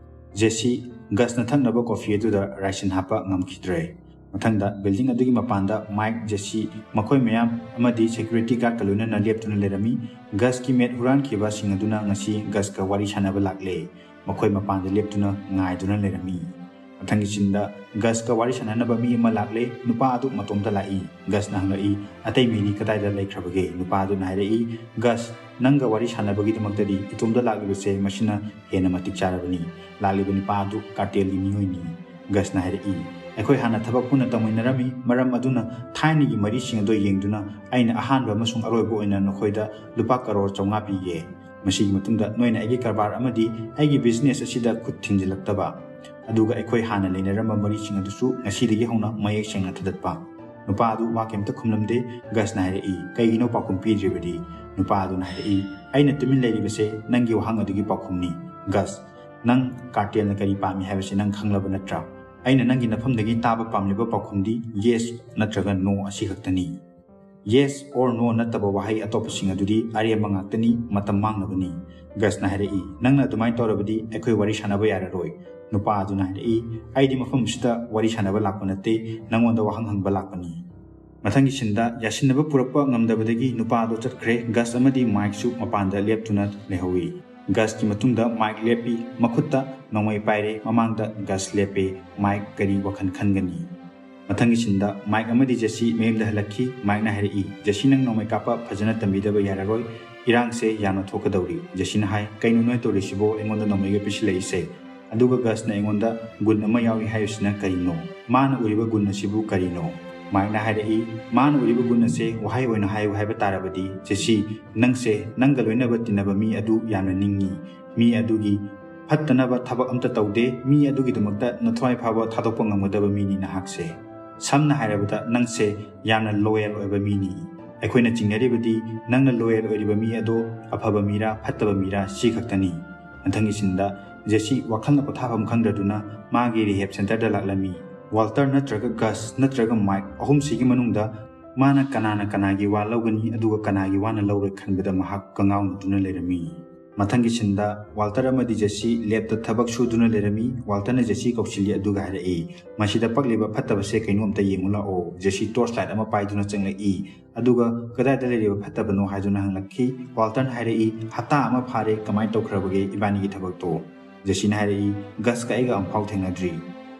ꯖꯦꯁꯤ ꯒꯁꯅ ꯊꯛꯅꯕ ꯀꯣꯐꯤ ꯑꯗꯨꯗ ꯔꯥꯏꯁꯤꯟ ꯍꯥꯞꯄ ꯉꯝꯈꯤꯗ꯭ꯔꯦ꯫ ꯃꯊꯪꯗ ꯕꯤꯜꯗꯤꯡ ꯑꯗꯨꯒꯤ ꯃꯄꯥꯟꯗ ꯃꯥꯏꯛ, ꯖꯦꯁꯤ, ꯃꯈꯣꯏ ꯃꯌꯥꯝ ꯑꯃꯗꯤ ꯁꯦꯀ꯭ꯌꯨꯔꯤꯇꯤ ꯒꯥꯔꯗꯀ ꯂꯣꯏꯅꯅ ꯂꯦꯞꯇꯨꯅ ꯂꯩꯔꯝꯃꯤ꯫ ꯒꯁꯀꯤ ꯃꯦꯠ ꯍꯨꯔꯥꯟꯈꯤꯕꯁꯤꯡ ꯑꯗꯨꯅ ꯉꯁꯤ ꯒꯁꯀ ꯋꯥꯔꯤ ꯁꯥꯟꯅꯕ ꯂꯥꯛꯂꯦ꯫ ꯃꯈꯣꯏ ꯃꯄꯥꯟꯗ ꯂꯦꯞꯇꯨꯅ ꯉꯥꯏꯗꯨꯅ ꯂꯩꯔꯝꯃꯤ꯫ ꯃꯊꯪꯒꯤ ꯁꯤꯟꯗ ꯒꯁꯀ ꯋꯥꯔꯤ ꯁꯥꯟꯅꯅꯕ ꯃꯤ ꯑꯃ ꯂꯥꯛꯂꯦ꯫ ꯅꯨꯄꯥ ꯑꯗꯨ ꯃꯇꯣꯝꯇ ꯂꯥꯛꯏ꯫ ꯒꯁꯅ ꯍꯪꯂꯛꯏ, "ꯑꯇꯩ ꯃꯤꯗꯤ ꯀꯗꯥꯏꯗ ꯂꯩꯈ꯭ꯔꯕꯒꯦ?" ꯅꯨꯄꯥ ꯑꯗꯨꯅ ꯍꯥꯏꯔꯛꯏ, "ꯒꯁ, ꯅꯪꯒ ꯋꯥꯔꯤ ꯁꯥꯟꯅꯕꯒꯤꯗꯃꯛꯇꯗꯤ ꯏꯇꯣꯝꯇ ꯂꯥꯛꯂꯤꯕꯁꯦ ꯃꯁꯤꯅ ꯍꯦꯟꯅ ꯃꯇꯤꯛ ꯆꯥꯔꯕꯅꯤ꯫ ꯂꯥꯛꯂꯤꯕ ꯅꯨꯄꯥ ꯑꯗꯨ ꯀꯥꯔꯇꯦꯜꯒꯤ ꯃꯤꯑꯣꯏꯅꯤ"꯫ ꯒꯁꯅ ꯍꯥꯏꯔꯛꯏ, "ꯑꯩꯈꯣꯏ ꯍꯥꯟꯅ ꯊꯕꯛ ꯄꯨꯟꯅ ꯇꯧꯃꯤꯟꯅꯔꯝꯃꯤ, ꯃꯔꯝ ꯑꯗꯨꯅ ꯊꯥꯏꯅꯒꯤ ꯃꯔꯤꯁꯤꯡ ꯑꯗꯨ ꯌꯦꯡꯗꯨꯅ ꯑꯩꯅ ꯑꯍꯥꯟꯕ ꯑꯃꯁꯨꯡ ꯑꯔꯣꯏꯕ ꯑꯣꯏꯅ ꯅꯈꯣꯏꯗ ꯂꯨꯄꯥ ꯀꯔꯣꯔ ꯆꯥꯝꯃꯉꯥ ꯄꯤꯒꯦ꯫ ꯃꯁꯤꯒꯤ ꯃꯇꯨꯡꯗ ꯅꯣꯏꯅ ꯑꯩꯒꯤ ꯀꯔꯕꯥꯔ ꯑꯃꯗꯤ ꯑꯩꯒꯤ ꯕꯤꯖꯤꯅꯦꯁ ꯑꯁꯤꯗ ꯈꯨꯠ ꯊꯤꯡꯖꯤꯜꯂꯛꯇꯕ, ꯑꯗꯨꯒ ꯑꯩꯈꯣꯏ ꯍꯥꯟꯅ ꯂꯩꯅꯔꯝꯕ ꯃꯔꯤꯁꯤꯡ ꯑꯗꯨꯁꯨ ꯉꯁꯤꯗꯒꯤ ꯍꯧꯅ ꯃꯌꯦꯛ ꯁꯦꯡꯅ ꯊꯗꯠꯄ"꯫ ꯅꯨꯄꯥ ꯑꯗꯨ ꯋꯥ ꯀꯩꯝꯇ ꯈꯨꯝꯂꯝꯗꯦ꯫ ꯒꯁꯅ ꯍꯥꯏꯔꯛꯏ, "ꯀꯩꯒꯤꯅꯣ ꯄꯥꯎꯈꯨꯝ ꯄꯤꯗ꯭ꯔꯤꯕꯗꯤ?" ꯅꯨꯄꯥ ꯑꯗꯨꯅ ꯍꯥꯏꯔꯛꯏ, "ꯑꯩꯅ ꯇꯨꯃꯤꯟ ꯂꯩꯔꯤꯕꯁꯦ ꯅꯪꯒꯤ ꯋꯥꯍꯪ ꯑꯗꯨꯒꯤ ꯄꯥꯎꯈꯨꯝꯅꯤ꯫ ꯒꯁ, ꯅꯪ ꯀꯥꯔꯇꯦꯜꯅ ꯀꯔꯤ ꯄꯥꯝꯃꯤ ꯍꯥꯏꯕꯁꯤ ꯅꯪ ꯈꯪꯂꯕ ꯅꯠꯇ꯭ꯔꯥ? ꯑꯩꯅ ꯅꯪꯒꯤ ꯅꯐꯝꯗꯒꯤ ꯇꯥꯕ ꯄꯥꯝꯂꯤꯕ ꯄꯥꯎꯈꯨꯝꯗꯤ yes ꯅꯠꯇ꯭ꯔꯒ no ꯑꯁꯤ ꯈꯛꯇꯅꯤ꯫ Yes or no ꯅꯠꯇꯕ ꯋꯥꯍꯩ ꯑꯇꯣꯞꯄꯁꯤꯡ ꯑꯗꯨꯗꯤ ꯑꯔꯦꯝꯕ ꯉꯥꯛꯇꯅꯤ, ꯃꯇꯝ ꯃꯥꯡꯅꯕꯅꯤ꯫" ꯒꯁꯅ ꯍꯥꯏꯔꯛꯏ, "ꯅꯪꯅ ꯑꯗꯨꯃꯥꯏꯅ ꯇꯧꯔꯕꯗꯤ ꯑꯩꯈꯣꯏ ꯋꯥꯔꯤ ꯁꯥꯟꯅꯕ ꯌꯥꯔꯔꯣꯏ꯫" ꯅꯨꯄꯥ ꯑꯗꯨꯅ ꯍꯥꯏꯔꯛꯏ, "ꯑꯩꯗꯤ ꯃꯐꯝ ꯑꯁꯤꯗ ꯋꯥꯔꯤ ꯁꯥꯟꯅꯕ ꯂꯥꯛꯄ ꯅꯠꯇꯦ, ꯅꯪꯉꯣꯟꯗ ꯋꯥꯍꯪ ꯍꯪꯕ ꯂꯥꯛꯄꯅꯤ꯫" ꯃꯊꯪꯒꯤ ꯁꯤꯟꯗ ꯌꯥꯁꯤꯟꯅꯕ ꯄꯨꯔꯛꯄ ꯉꯝꯗꯕꯗꯒꯤ ꯅꯨꯄꯥ ꯑꯗꯨ ꯆꯠꯈ꯭ꯔꯦ꯫ ꯒꯁ ꯑꯃꯗꯤ ꯃꯥꯏꯛꯁꯨ ꯃꯄꯥꯟꯗ ꯂꯦꯞꯇꯨꯅ ꯂꯩꯍꯧꯏ꯫ ꯒꯁꯀꯤ ꯃꯇꯨꯡꯗ ꯃꯥꯏꯛ ꯂꯦꯞꯄꯤ, ꯃꯈꯨꯠꯇ ꯅꯣꯡꯃꯩ ꯄꯥꯏꯔꯦ꯫ ꯃꯃꯥꯡꯗ ꯒꯁ ꯂꯦꯞꯄꯦ꯫ ꯃꯥꯏꯛ ꯀꯔꯤ ꯋꯥꯈꯜ ꯈꯟꯒꯅꯤ? ꯃꯊꯪꯒꯤ ꯁꯤꯟꯗ ꯃꯥꯏꯛ ꯑꯃꯗꯤ ꯖꯦꯁꯤ ꯃꯌꯨꯝꯗ ꯍꯜꯂꯛꯈꯤ꯫ ꯃꯥꯏꯛꯅ ꯍꯥꯏꯔꯛꯏ, "ꯖꯦꯁꯤ, ꯅꯪ ꯅꯣꯡꯃꯩ ꯀꯥꯞꯄ ꯐꯖꯅ ꯇꯝꯕꯤꯗꯕ ꯌꯥꯔꯔꯣꯏ꯫ ꯏꯔꯥꯡꯁꯦ ꯌꯥꯝꯅ ꯊꯣꯛꯀꯗꯧꯔꯤ꯫" ꯖꯦꯁꯤꯅ ꯍꯥꯏ, "ꯀꯩꯅꯣ ꯅꯣꯏ ꯇꯧꯔꯤꯁꯤꯕꯣ? ꯑꯩꯉꯣꯟꯗ ꯅꯣꯡꯃꯩꯒ ꯄꯤꯁꯤꯜꯂꯛꯏꯁꯦ? ꯑꯗꯨꯒ ꯒꯁꯅ ꯑꯩꯉꯣꯟꯗ ꯒꯨꯟ ꯑꯃ ꯌꯥꯎꯏ ꯍꯥꯏꯔꯤꯁꯤꯅ ꯀꯔꯤꯅꯣ? ꯃꯥꯅ ꯎꯔꯤꯕ ꯒꯨꯟ ꯑꯁꯤꯕꯨ ꯀꯔꯤꯅꯣ?" ꯃꯥꯏꯛꯅ ꯍꯥꯏꯔꯛꯏ, "ꯃꯥꯅ ꯎꯔꯤꯕ ꯒꯨꯟ ꯑꯁꯦ ꯋꯥꯍꯩ ꯑꯣꯏꯅ ꯍꯥꯏꯌꯨ ꯍꯥꯏꯕ ꯇꯥꯔꯕꯗꯤ, ꯖꯦꯁꯤ, ꯅꯪꯁꯦ ꯅꯪꯒ ꯂꯣꯏꯅꯕ ꯇꯤꯟꯅꯕ ꯃꯤ ꯑꯗꯨ ꯌꯥꯝꯅ ꯅꯤꯡꯉꯤ꯫ ꯃꯤ ꯑꯗꯨꯒꯤ ꯐꯠꯇꯅꯕ ꯊꯕꯛ ꯑꯝꯇ ꯇꯧꯗꯦ꯫ ꯃꯤ ꯑꯗꯨꯒꯤꯗꯃꯛꯇ ꯅꯊ꯭ꯋꯥꯏ ꯐꯥꯎꯕ ꯊꯥꯗꯣꯛꯄ ꯉꯝꯒꯗꯕ ꯃꯤꯅꯤ ꯅꯍꯥꯛꯁꯦ꯫ ꯁꯝꯅ ꯍꯥꯏꯔꯕꯗ, ꯅꯪꯁꯦ ꯌꯥꯝꯅ ꯂꯣꯌꯦꯜ ꯑꯣꯏꯕ ꯃꯤꯅꯤ꯫ ꯑꯩꯈꯣꯏꯅ ꯆꯤꯡꯅꯔꯤꯕꯗꯤ ꯅꯪꯅ ꯂꯣꯌꯦꯜ ꯑꯣꯏꯔꯤꯕ ꯃꯤ ꯑꯗꯣ ꯑꯐꯕ ꯃꯤꯔꯥ ꯐꯠꯇꯕ ꯃꯤꯔꯥ ꯁꯤ ꯈꯛꯇꯅꯤ꯫" ꯃꯊꯪꯒꯤ ꯁꯤꯟꯗ ꯖꯦꯁꯤ ꯋꯥꯈꯜꯅ ꯄꯣꯊꯥꯐꯝ ꯈꯪꯗ꯭ꯔꯗꯨꯅ ꯃꯥꯒꯤ ꯔꯤꯍꯦꯞ ꯁꯦꯟꯇꯔꯗ ꯂꯥꯛꯂꯝꯃꯤ꯫ ꯋꯥꯜꯇꯔ ꯅꯠꯇ꯭ꯔꯒ ꯒꯁ ꯅꯠꯇ꯭ꯔꯒ ꯃꯥꯏꯛ ꯑꯍꯨꯝꯁꯤꯒꯤ ꯃꯅꯨꯡꯗ ꯃꯥꯅ ꯀꯅꯥꯅ ꯀꯅꯥꯒꯤ ꯋꯥ ꯂꯧꯒꯅꯤ ꯑꯗꯨꯒ ꯀꯅꯥꯒꯤ ꯋꯥꯅ ꯂꯧꯔꯣꯏ ꯈꯟꯕꯗ ꯃꯍꯥꯛ ꯀꯉꯥꯎꯅꯗꯨꯅ ꯂꯩꯔꯝꯃꯤ꯫ ꯃꯊꯪꯒꯤ ꯁꯤꯟꯗ ꯋꯥꯜꯇꯔ ꯑꯃꯗꯤ ꯖꯦꯁꯤ ꯂꯦꯞꯇ ꯊꯕꯛ ꯁꯨꯗꯨꯅ ꯂꯩꯔꯝꯃꯤ꯫ ꯋꯥꯜꯇꯔꯅ ꯖꯦꯁꯤ ꯀꯧꯁꯤꯜꯂꯤ ꯑꯗꯨꯒ ꯍꯥꯏꯔꯛꯏ, "ꯃꯁꯤꯗ ꯄꯛꯂꯤꯕ ꯐꯠꯇꯕꯁꯦ ꯀꯩꯅꯣ ꯑꯝꯇ ꯌꯦꯡꯉꯨ ꯂꯥꯛꯑꯣ꯫" ꯖꯦꯁꯤ ꯇꯣꯔꯆ ꯂꯥꯏꯠ ꯑꯃ ꯄꯥꯏꯗꯨꯅ ꯆꯪꯂꯛꯏ꯫ ꯑꯗꯨꯒ "ꯀꯗꯥꯏꯗ ꯂꯩꯔꯤꯕ ꯐꯠꯇꯕꯅꯣ?" ꯍꯥꯏꯗꯨꯅ ꯍꯪꯂꯛꯈꯤ꯫ ꯋꯥꯜꯇꯔꯅ ꯍꯥꯏꯔꯛꯏ, "ꯍꯞꯇꯥ ꯑꯃ ꯐꯥꯔꯦ, ꯀꯃꯥꯏꯅ ꯇꯧꯈ꯭ꯔꯕꯒꯦ ꯏꯕꯥꯅꯤꯒꯤ ꯊꯕꯛꯇꯣ?" ꯖꯦꯁꯤꯅ ꯍꯥꯏꯔꯛꯏ, "ꯒꯁꯀ ꯑꯩꯒ ꯑꯃꯐꯥꯎ ꯊꯦꯡꯅꯗ꯭ꯔꯤ꯫"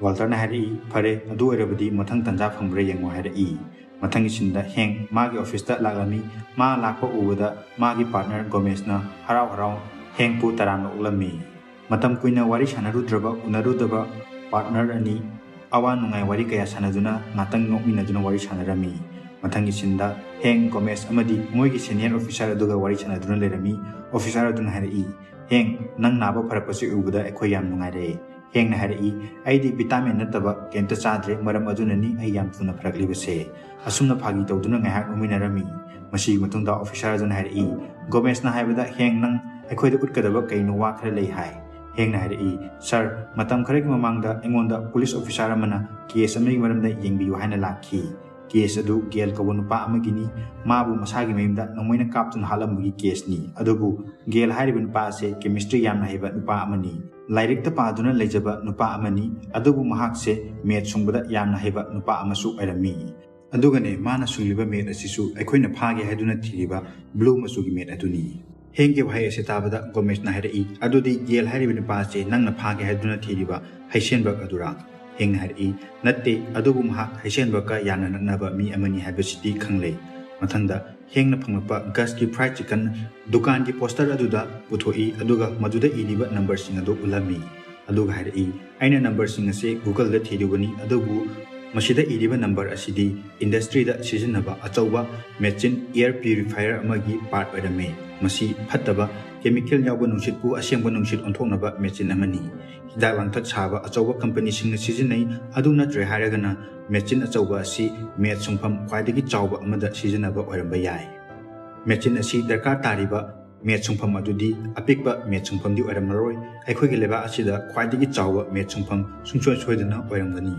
ꯋꯥꯜꯇꯔꯅ ꯍꯥꯏꯔꯛꯏ, "ꯐꯔꯦ, ꯑꯗꯨ ꯑꯣꯏꯔꯕꯗꯤ ꯃꯊꯪ ꯇꯟꯖꯥ ꯐꯪꯕ꯭ꯔꯥ ꯌꯦꯡꯉꯣ" ꯍꯥꯏꯔꯛꯏ꯫ ꯃꯊꯪꯒꯤ ꯁꯤꯟꯗ ꯍꯦꯡ ꯃꯥꯒꯤ ꯑꯣꯐꯤꯁꯇ ꯂꯥꯛꯂꯝꯃꯤ꯫ ꯃꯥ ꯂꯥꯛꯄ ꯎꯕꯗ ꯃꯥꯒꯤ ꯄꯥꯔꯠꯅꯔ ꯒꯣꯃꯦꯁꯅ ꯍꯔꯥꯎ ꯍꯔꯥꯎ ꯍꯦꯡꯄꯨ ꯇꯔꯥꯝꯅ ꯑꯣꯛꯂꯝꯃꯤ꯫ ꯃꯇꯝ ꯀꯨꯏꯅ ꯋꯥꯔꯤ ꯁꯥꯟꯅꯔꯨꯗ꯭ꯔꯕ, ꯎꯅꯔꯨꯗꯕ ꯄꯥꯔꯠꯅꯔ ꯑꯅꯤ ꯑꯋꯥ ꯅꯨꯡꯉꯥꯏ ꯋꯥꯔꯤ ꯀꯌꯥ ꯁꯥꯟꯅꯗꯨꯅ ꯉꯥꯛꯇꯪ ꯅꯣꯛꯃꯤꯟꯅꯗꯨꯅ ꯋꯥꯔꯤ ꯁꯥꯟꯅꯔꯝꯃꯤ꯫ ꯃꯊꯪꯒꯤ ꯁꯤꯟꯗ ꯍꯦꯡ, ꯒꯣꯃꯦꯁ ꯑꯃꯗꯤ ꯃꯣꯏꯒꯤ ꯁꯦꯅꯤꯌꯔ ꯑꯣꯐꯤꯁꯥꯔ ꯑꯗꯨꯒ ꯋꯥꯔꯤ ꯁꯥꯟꯅꯗꯨꯅ ꯂꯩꯔꯝꯃꯤ꯫ ꯑꯣꯐꯤꯁꯥꯔ ꯑꯗꯨꯅ ꯍꯥꯏꯔꯛꯏ, "ꯍꯦꯡ, ꯅꯪ ꯅꯥꯕ ꯐꯔꯛꯄꯁꯤ ꯎꯕꯗ ꯑꯩꯈꯣꯏ ꯌꯥꯝ ꯅꯨꯡꯉꯥꯏꯔꯦ꯫ ꯍꯦꯡꯅ ꯍꯥꯏꯔꯛꯏ, "ꯑꯩꯗꯤ ꯚꯤꯇꯥꯃꯤꯟ ꯅꯠꯇꯕ ꯀꯩꯝꯇ ꯆꯥꯗ꯭ꯔꯦ, ꯃꯔꯝ ꯑꯗꯨꯅꯅꯤ ꯑꯩ ꯌꯥꯝ ꯊꯨꯅ ꯐꯔꯛꯂꯤꯕꯁꯦ"꯫ ꯑꯁꯨꯝꯅ ꯐꯥꯒꯤ ꯇꯧꯗꯨꯅ ꯉꯥꯏꯍꯥꯛ ꯅꯣꯛꯃꯤꯟꯅꯔꯝꯃꯤ꯫ ꯃꯁꯤꯒꯤ ꯃꯇꯨꯡꯗ ꯑꯣꯐꯤꯁꯥꯔ ꯑꯗꯨꯅ ꯍꯥꯏꯔꯛꯏ, "ꯒꯣꯃꯦꯁꯅ ꯍꯥꯏꯕꯗ ꯍꯦꯡ ꯅꯪ ꯑꯩꯈꯣꯏꯗ ꯎꯠꯀꯗꯕ ꯀꯩꯅꯣ ꯋꯥ ꯈꯔ ꯂꯩ" ꯍꯥꯏ꯫ ꯍꯦꯡꯅ ꯍꯥꯏꯔꯛꯏ, "ꯁꯥꯔ, ꯃꯇꯝ ꯈꯔꯒꯤ ꯃꯃꯥꯡꯗ ꯑꯩꯉꯣꯟꯗ ꯄꯨꯂꯤꯁ ꯑꯣꯐꯤꯁꯥꯔ ꯑꯃꯅ ꯀꯦꯁ ꯑꯃꯒꯤ ꯃꯔꯝꯗ ꯌꯦꯡꯕꯤꯌꯨ ꯍꯥꯏꯅ ꯂꯥꯛꯈꯤ꯫ ꯀꯦꯁ ꯑꯗꯨ ꯒꯦꯜ ꯀꯧꯕ ꯅꯨꯄꯥ ꯑꯃꯒꯤꯅꯤ꯫ ꯃꯥꯕꯨ ꯃꯁꯥꯒꯤ ꯃꯌꯨꯝꯗ ꯅꯣꯡꯃꯩꯅ ꯀꯥꯞꯇꯨꯅ ꯍꯥꯠꯂꯝꯕꯒꯤ ꯀꯦꯁꯅꯤ꯫ ꯑꯗꯨꯕꯨ ꯒꯦꯜ ꯍꯥꯏꯔꯤꯕ ꯅꯨꯄꯥ ꯑꯁꯦ ꯀꯦꯃꯤꯁꯇ꯭ꯔꯤ ꯌꯥꯝꯅ ꯍꯩꯕ ꯅꯨꯄꯥ ꯑꯃꯅꯤ꯫ ꯂꯥꯏꯔꯤꯛꯇ ꯄꯥꯗꯨꯅ ꯂꯩꯖꯕ ꯅꯨꯄꯥ ꯑꯃꯅꯤ, ꯑꯗꯨꯕꯨ ꯃꯍꯥꯛꯁꯦ ꯃꯦꯠ ꯁꯨꯡꯕꯗ ꯌꯥꯝꯅ ꯍꯩꯕ ꯅꯨꯄꯥ ꯑꯃꯁꯨ ꯑꯣꯏꯔꯝꯃꯤ꯫ ꯑꯗꯨꯒꯅꯦ, ꯃꯥꯅ ꯁꯨꯡꯂꯤꯕ ꯃꯦꯠ ꯑꯁꯤꯁꯨ ꯑꯩꯈꯣꯏꯅ ꯐꯥꯒꯦ ꯍꯥꯏꯗꯨꯅ ꯊꯤꯔꯤꯕ ꯕ꯭ꯂꯨ ꯃꯆꯨꯒꯤ ꯃꯦꯠ ꯑꯗꯨꯅꯤ"꯫ ꯍꯦꯡꯒꯤ ꯋꯥꯍꯩ ꯑꯁꯤ ꯇꯥꯕꯗ ꯒꯣꯃꯦꯁꯅ ꯍꯥꯏꯔꯛꯏ, "ꯑꯗꯨꯗꯤ ꯒꯦꯜ ꯍꯥꯏꯔꯤꯕ ꯅꯨꯄꯥ ꯑꯁꯤ ꯅꯪꯅ ꯐꯥꯒꯦ ꯍꯥꯏꯗꯨꯅ ꯊꯤꯔꯤꯕ ꯍꯩꯁꯦꯟꯕꯛ ꯑꯗꯨꯔꯥ?" ꯍꯦꯡꯅ ꯍꯥꯏꯔꯛꯏ, "ꯅꯠꯇꯦ, ꯑꯗꯨꯕꯨ ꯃꯍꯥꯛ ꯍꯩꯁꯦꯟꯕꯛꯀ ꯌꯥꯝꯅ ꯅꯛꯅꯕ ꯃꯤ ꯑꯃꯅꯤ ꯍꯥꯏꯕꯁꯤꯗꯤ ꯈꯪꯂꯦ"꯫ ꯃꯊꯪꯗ ꯍꯦꯡꯅ ꯐꯪꯂꯛꯄ ꯒꯁꯀꯤ ꯐ꯭ꯔꯥꯏꯗ ꯆꯤꯀꯟ ꯗꯨꯀꯥꯟꯒꯤ ꯄꯣꯁꯇꯔ ꯑꯗꯨꯗ ꯄꯨꯊꯣꯛꯏ, ꯑꯗꯨꯒ ꯃꯗꯨꯗ ꯏꯔꯤꯕ ꯅꯝꯕꯔꯁꯤꯡ ꯑꯗꯨ ꯎꯠꯂꯝꯃꯤ꯫ ꯑꯗꯨꯒ ꯍꯥꯏꯔꯛꯏ, "ꯑꯩꯅ ꯅꯝꯕꯔꯁꯤꯡ ꯑꯁꯤ ꯒꯨꯒꯜꯗ ꯊꯤꯔꯨꯕꯅꯤ, ꯑꯗꯨꯕꯨ ꯃꯁꯤꯗ ꯏꯔꯤꯕ ꯅꯝꯕꯔ ꯑꯁꯤꯗꯤ ꯏꯟꯗꯁꯇ꯭ꯔꯤꯗ ꯁꯤꯖꯤꯟꯅꯕ ꯑꯆꯧꯕ ꯃꯦꯆꯤꯟ, ꯑꯦꯌꯔ ꯄ꯭ꯌꯨꯔꯤꯐꯥꯌꯔ ꯑꯃꯒꯤ ꯄꯥꯔꯠ ꯑꯣꯏꯔꯝꯃꯤ꯫ ꯃꯁꯤ ꯐꯠꯇꯕ ꯀꯦꯃꯤꯀꯦꯜ ꯌꯥꯎꯕ ꯅꯨꯡꯁꯤꯠꯄꯨ ꯑꯁꯦꯡꯕ ꯅꯨꯡꯁꯤꯠ ꯑꯣꯟꯊꯣꯛꯅꯕ ꯃꯦꯆꯤꯟ ꯑꯃꯅꯤ꯫ ꯍꯤꯗꯥꯛ ꯂꯥꯡꯊꯛ ꯁꯥꯕ ꯑꯆꯧꯕ ꯀꯝꯄꯅꯤꯁꯤꯡꯅ ꯁꯤꯖꯤꯟꯅꯩ, ꯑꯗꯨ ꯅꯠꯇ꯭ꯔꯦ ꯍꯥꯏꯔꯒꯅ ꯃꯦꯆꯤꯟ ꯑꯆꯧꯕ ꯑꯁꯤ ꯃꯦꯠ ꯁꯨꯡꯐꯝ ꯈ꯭ꯋꯥꯏꯗꯒꯤ ꯆꯥꯎꯕ ꯑꯃꯗ ꯁꯤꯖꯤꯟꯅꯕ ꯑꯣꯏꯔꯝꯕ ꯌꯥꯏ꯫ ꯃꯦꯆꯤꯟ ꯑꯁꯤ ꯗꯔꯀꯥꯔ ꯇꯥꯔꯤꯕ ꯃꯦꯠ ꯁꯨꯡꯐꯝ ꯑꯗꯨꯗꯤ ꯑꯄꯤꯛꯄ ꯃꯦꯠ ꯁꯨꯡꯐꯝꯗꯤ ꯑꯣꯏꯔꯝꯃꯔꯣꯏ꯫ ꯑꯩꯈꯣꯏꯒꯤ ꯂꯩꯕꯥꯛ ꯑꯁꯤꯗ ꯈ꯭ꯋꯥꯏꯗꯒꯤ ꯆꯥꯎꯕ ꯃꯦꯠ ꯁꯨꯡꯐꯝ ꯁꯨꯡꯁꯣꯏ ꯁꯣꯏꯗꯅ ꯑꯣꯏꯔꯝꯒꯅꯤ꯫